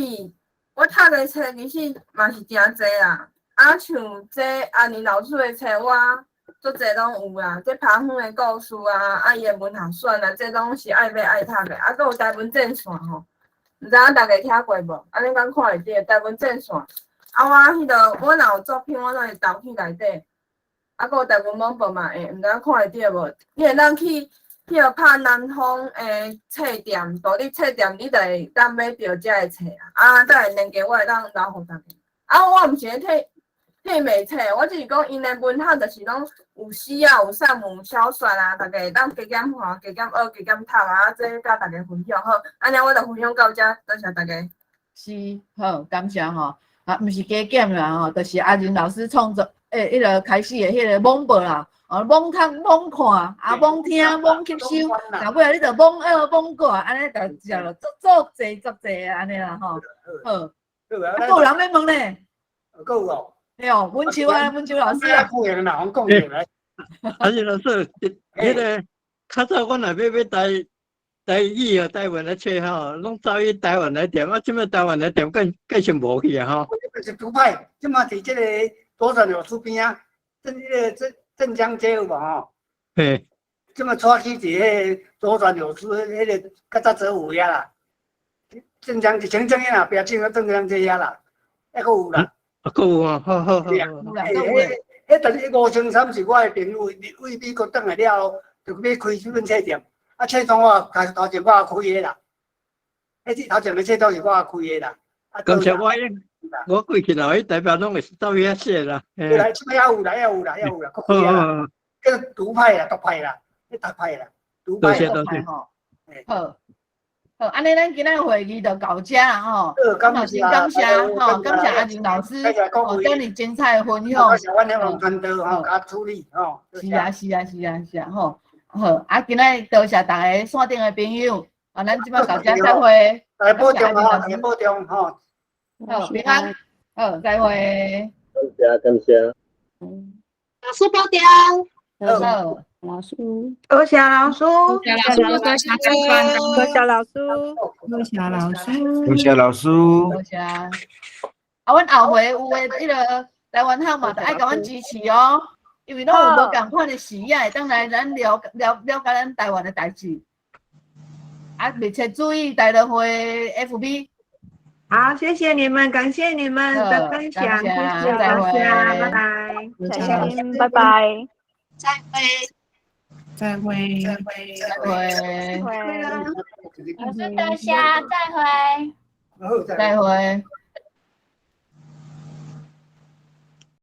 我讀的冊其實嘛是誠濟啦。啊，像這阿仁老師的冊，我足濟攏有啦。這拍遠的故事啊，啊伊的文學選啊，這攏是愛買愛讀的。啊，閣有台文戰線吼，毋知影大家聽過無？啊，恁敢看會著台文戰線？啊，我彼个我若有作品，我攏會投去內底。啊，閣有台文網報嘛會，毋知影看會著無？你會當去予拍南方的冊店，獨立冊店，你就會當買著遮的冊啊。啊，等下連結我會當留予大家。啊，我毋是咧替賣冊，我只是講𪜶的文學就是攏有詩啊，有散文、小說啊，大家會當加減看、加減學、加減讀啊，這佮大家分享好。按呢我就分享到遮，多謝大家。是，好，感謝吼。啊，毋是加減啦吼，就是阿仁老師創作，彼个開始的彼個網報啦，哦，罔讀罔看，啊，罔聽罔吸收，到尾你就罔學罔過，按呢就食了足足濟足濟按呢啦吼。好，啊，閣有人欲問呢？閣有哦。對哦，文秋啊，文秋老師啊。講完啦，講完來。阿仁老師，彼个較早阮若欲買台台语哦，台湾的册吼，攏走去台灣的店，啊，這擺台灣的店更更是無去啊吼。是獨派，這馬佇這個左轉老師邊仔，正彼個鎮鎮江街有無吼？嘿。這馬帶去佇彼個左轉老師彼個較早做有遐啦。鎮江街清真寺那邊，進個鎮江街遐啦，抑閣有啦。啊，閣有啊，好好好。彼但是5300是我的朋友為美國轉來了後，就欲開這本冊店。啊，冊莊我開頭前我開的啦，彼頭前的冊莊是我開的啦。感謝我，我過去若去台北攏會走去遐寫啦。對啦，這擺猶有啦，猶有啦，猶有啦，閣開啦。叫獨派啦，獨派啦，彼獨派啦，獨派。多謝多謝。吼。好，好，按呢咱今仔會議就到這啦吼。好，感謝感謝吼，感謝阿仁老師，哦，遮爾精彩的分享。感謝阮遐個團隊吼，共處理吼。是啊，是啊，是啊，是啊，吼。好，啊，今仔多謝大家線頂的朋友，啊，咱這擺到這再會。大家保重吼，大家保重吼。好，平安，好，再會。感謝感謝。老師保重。好，老師。多謝老師。多謝老師，多謝長官。多謝老師。多謝老師。多謝老師。多謝。啊，阮後回有的彼個台灣號嘛，著愛共阮支持哦。因為攏有無仝款的視野，會當來咱了了了解咱台灣的代誌。啊，密切注意台樂會 FB。好，謝謝你們，感謝你們的分享，謝謝，再會，拜拜，再見，拜拜，再會，再會，再會，再會，老師多謝，再會，再會。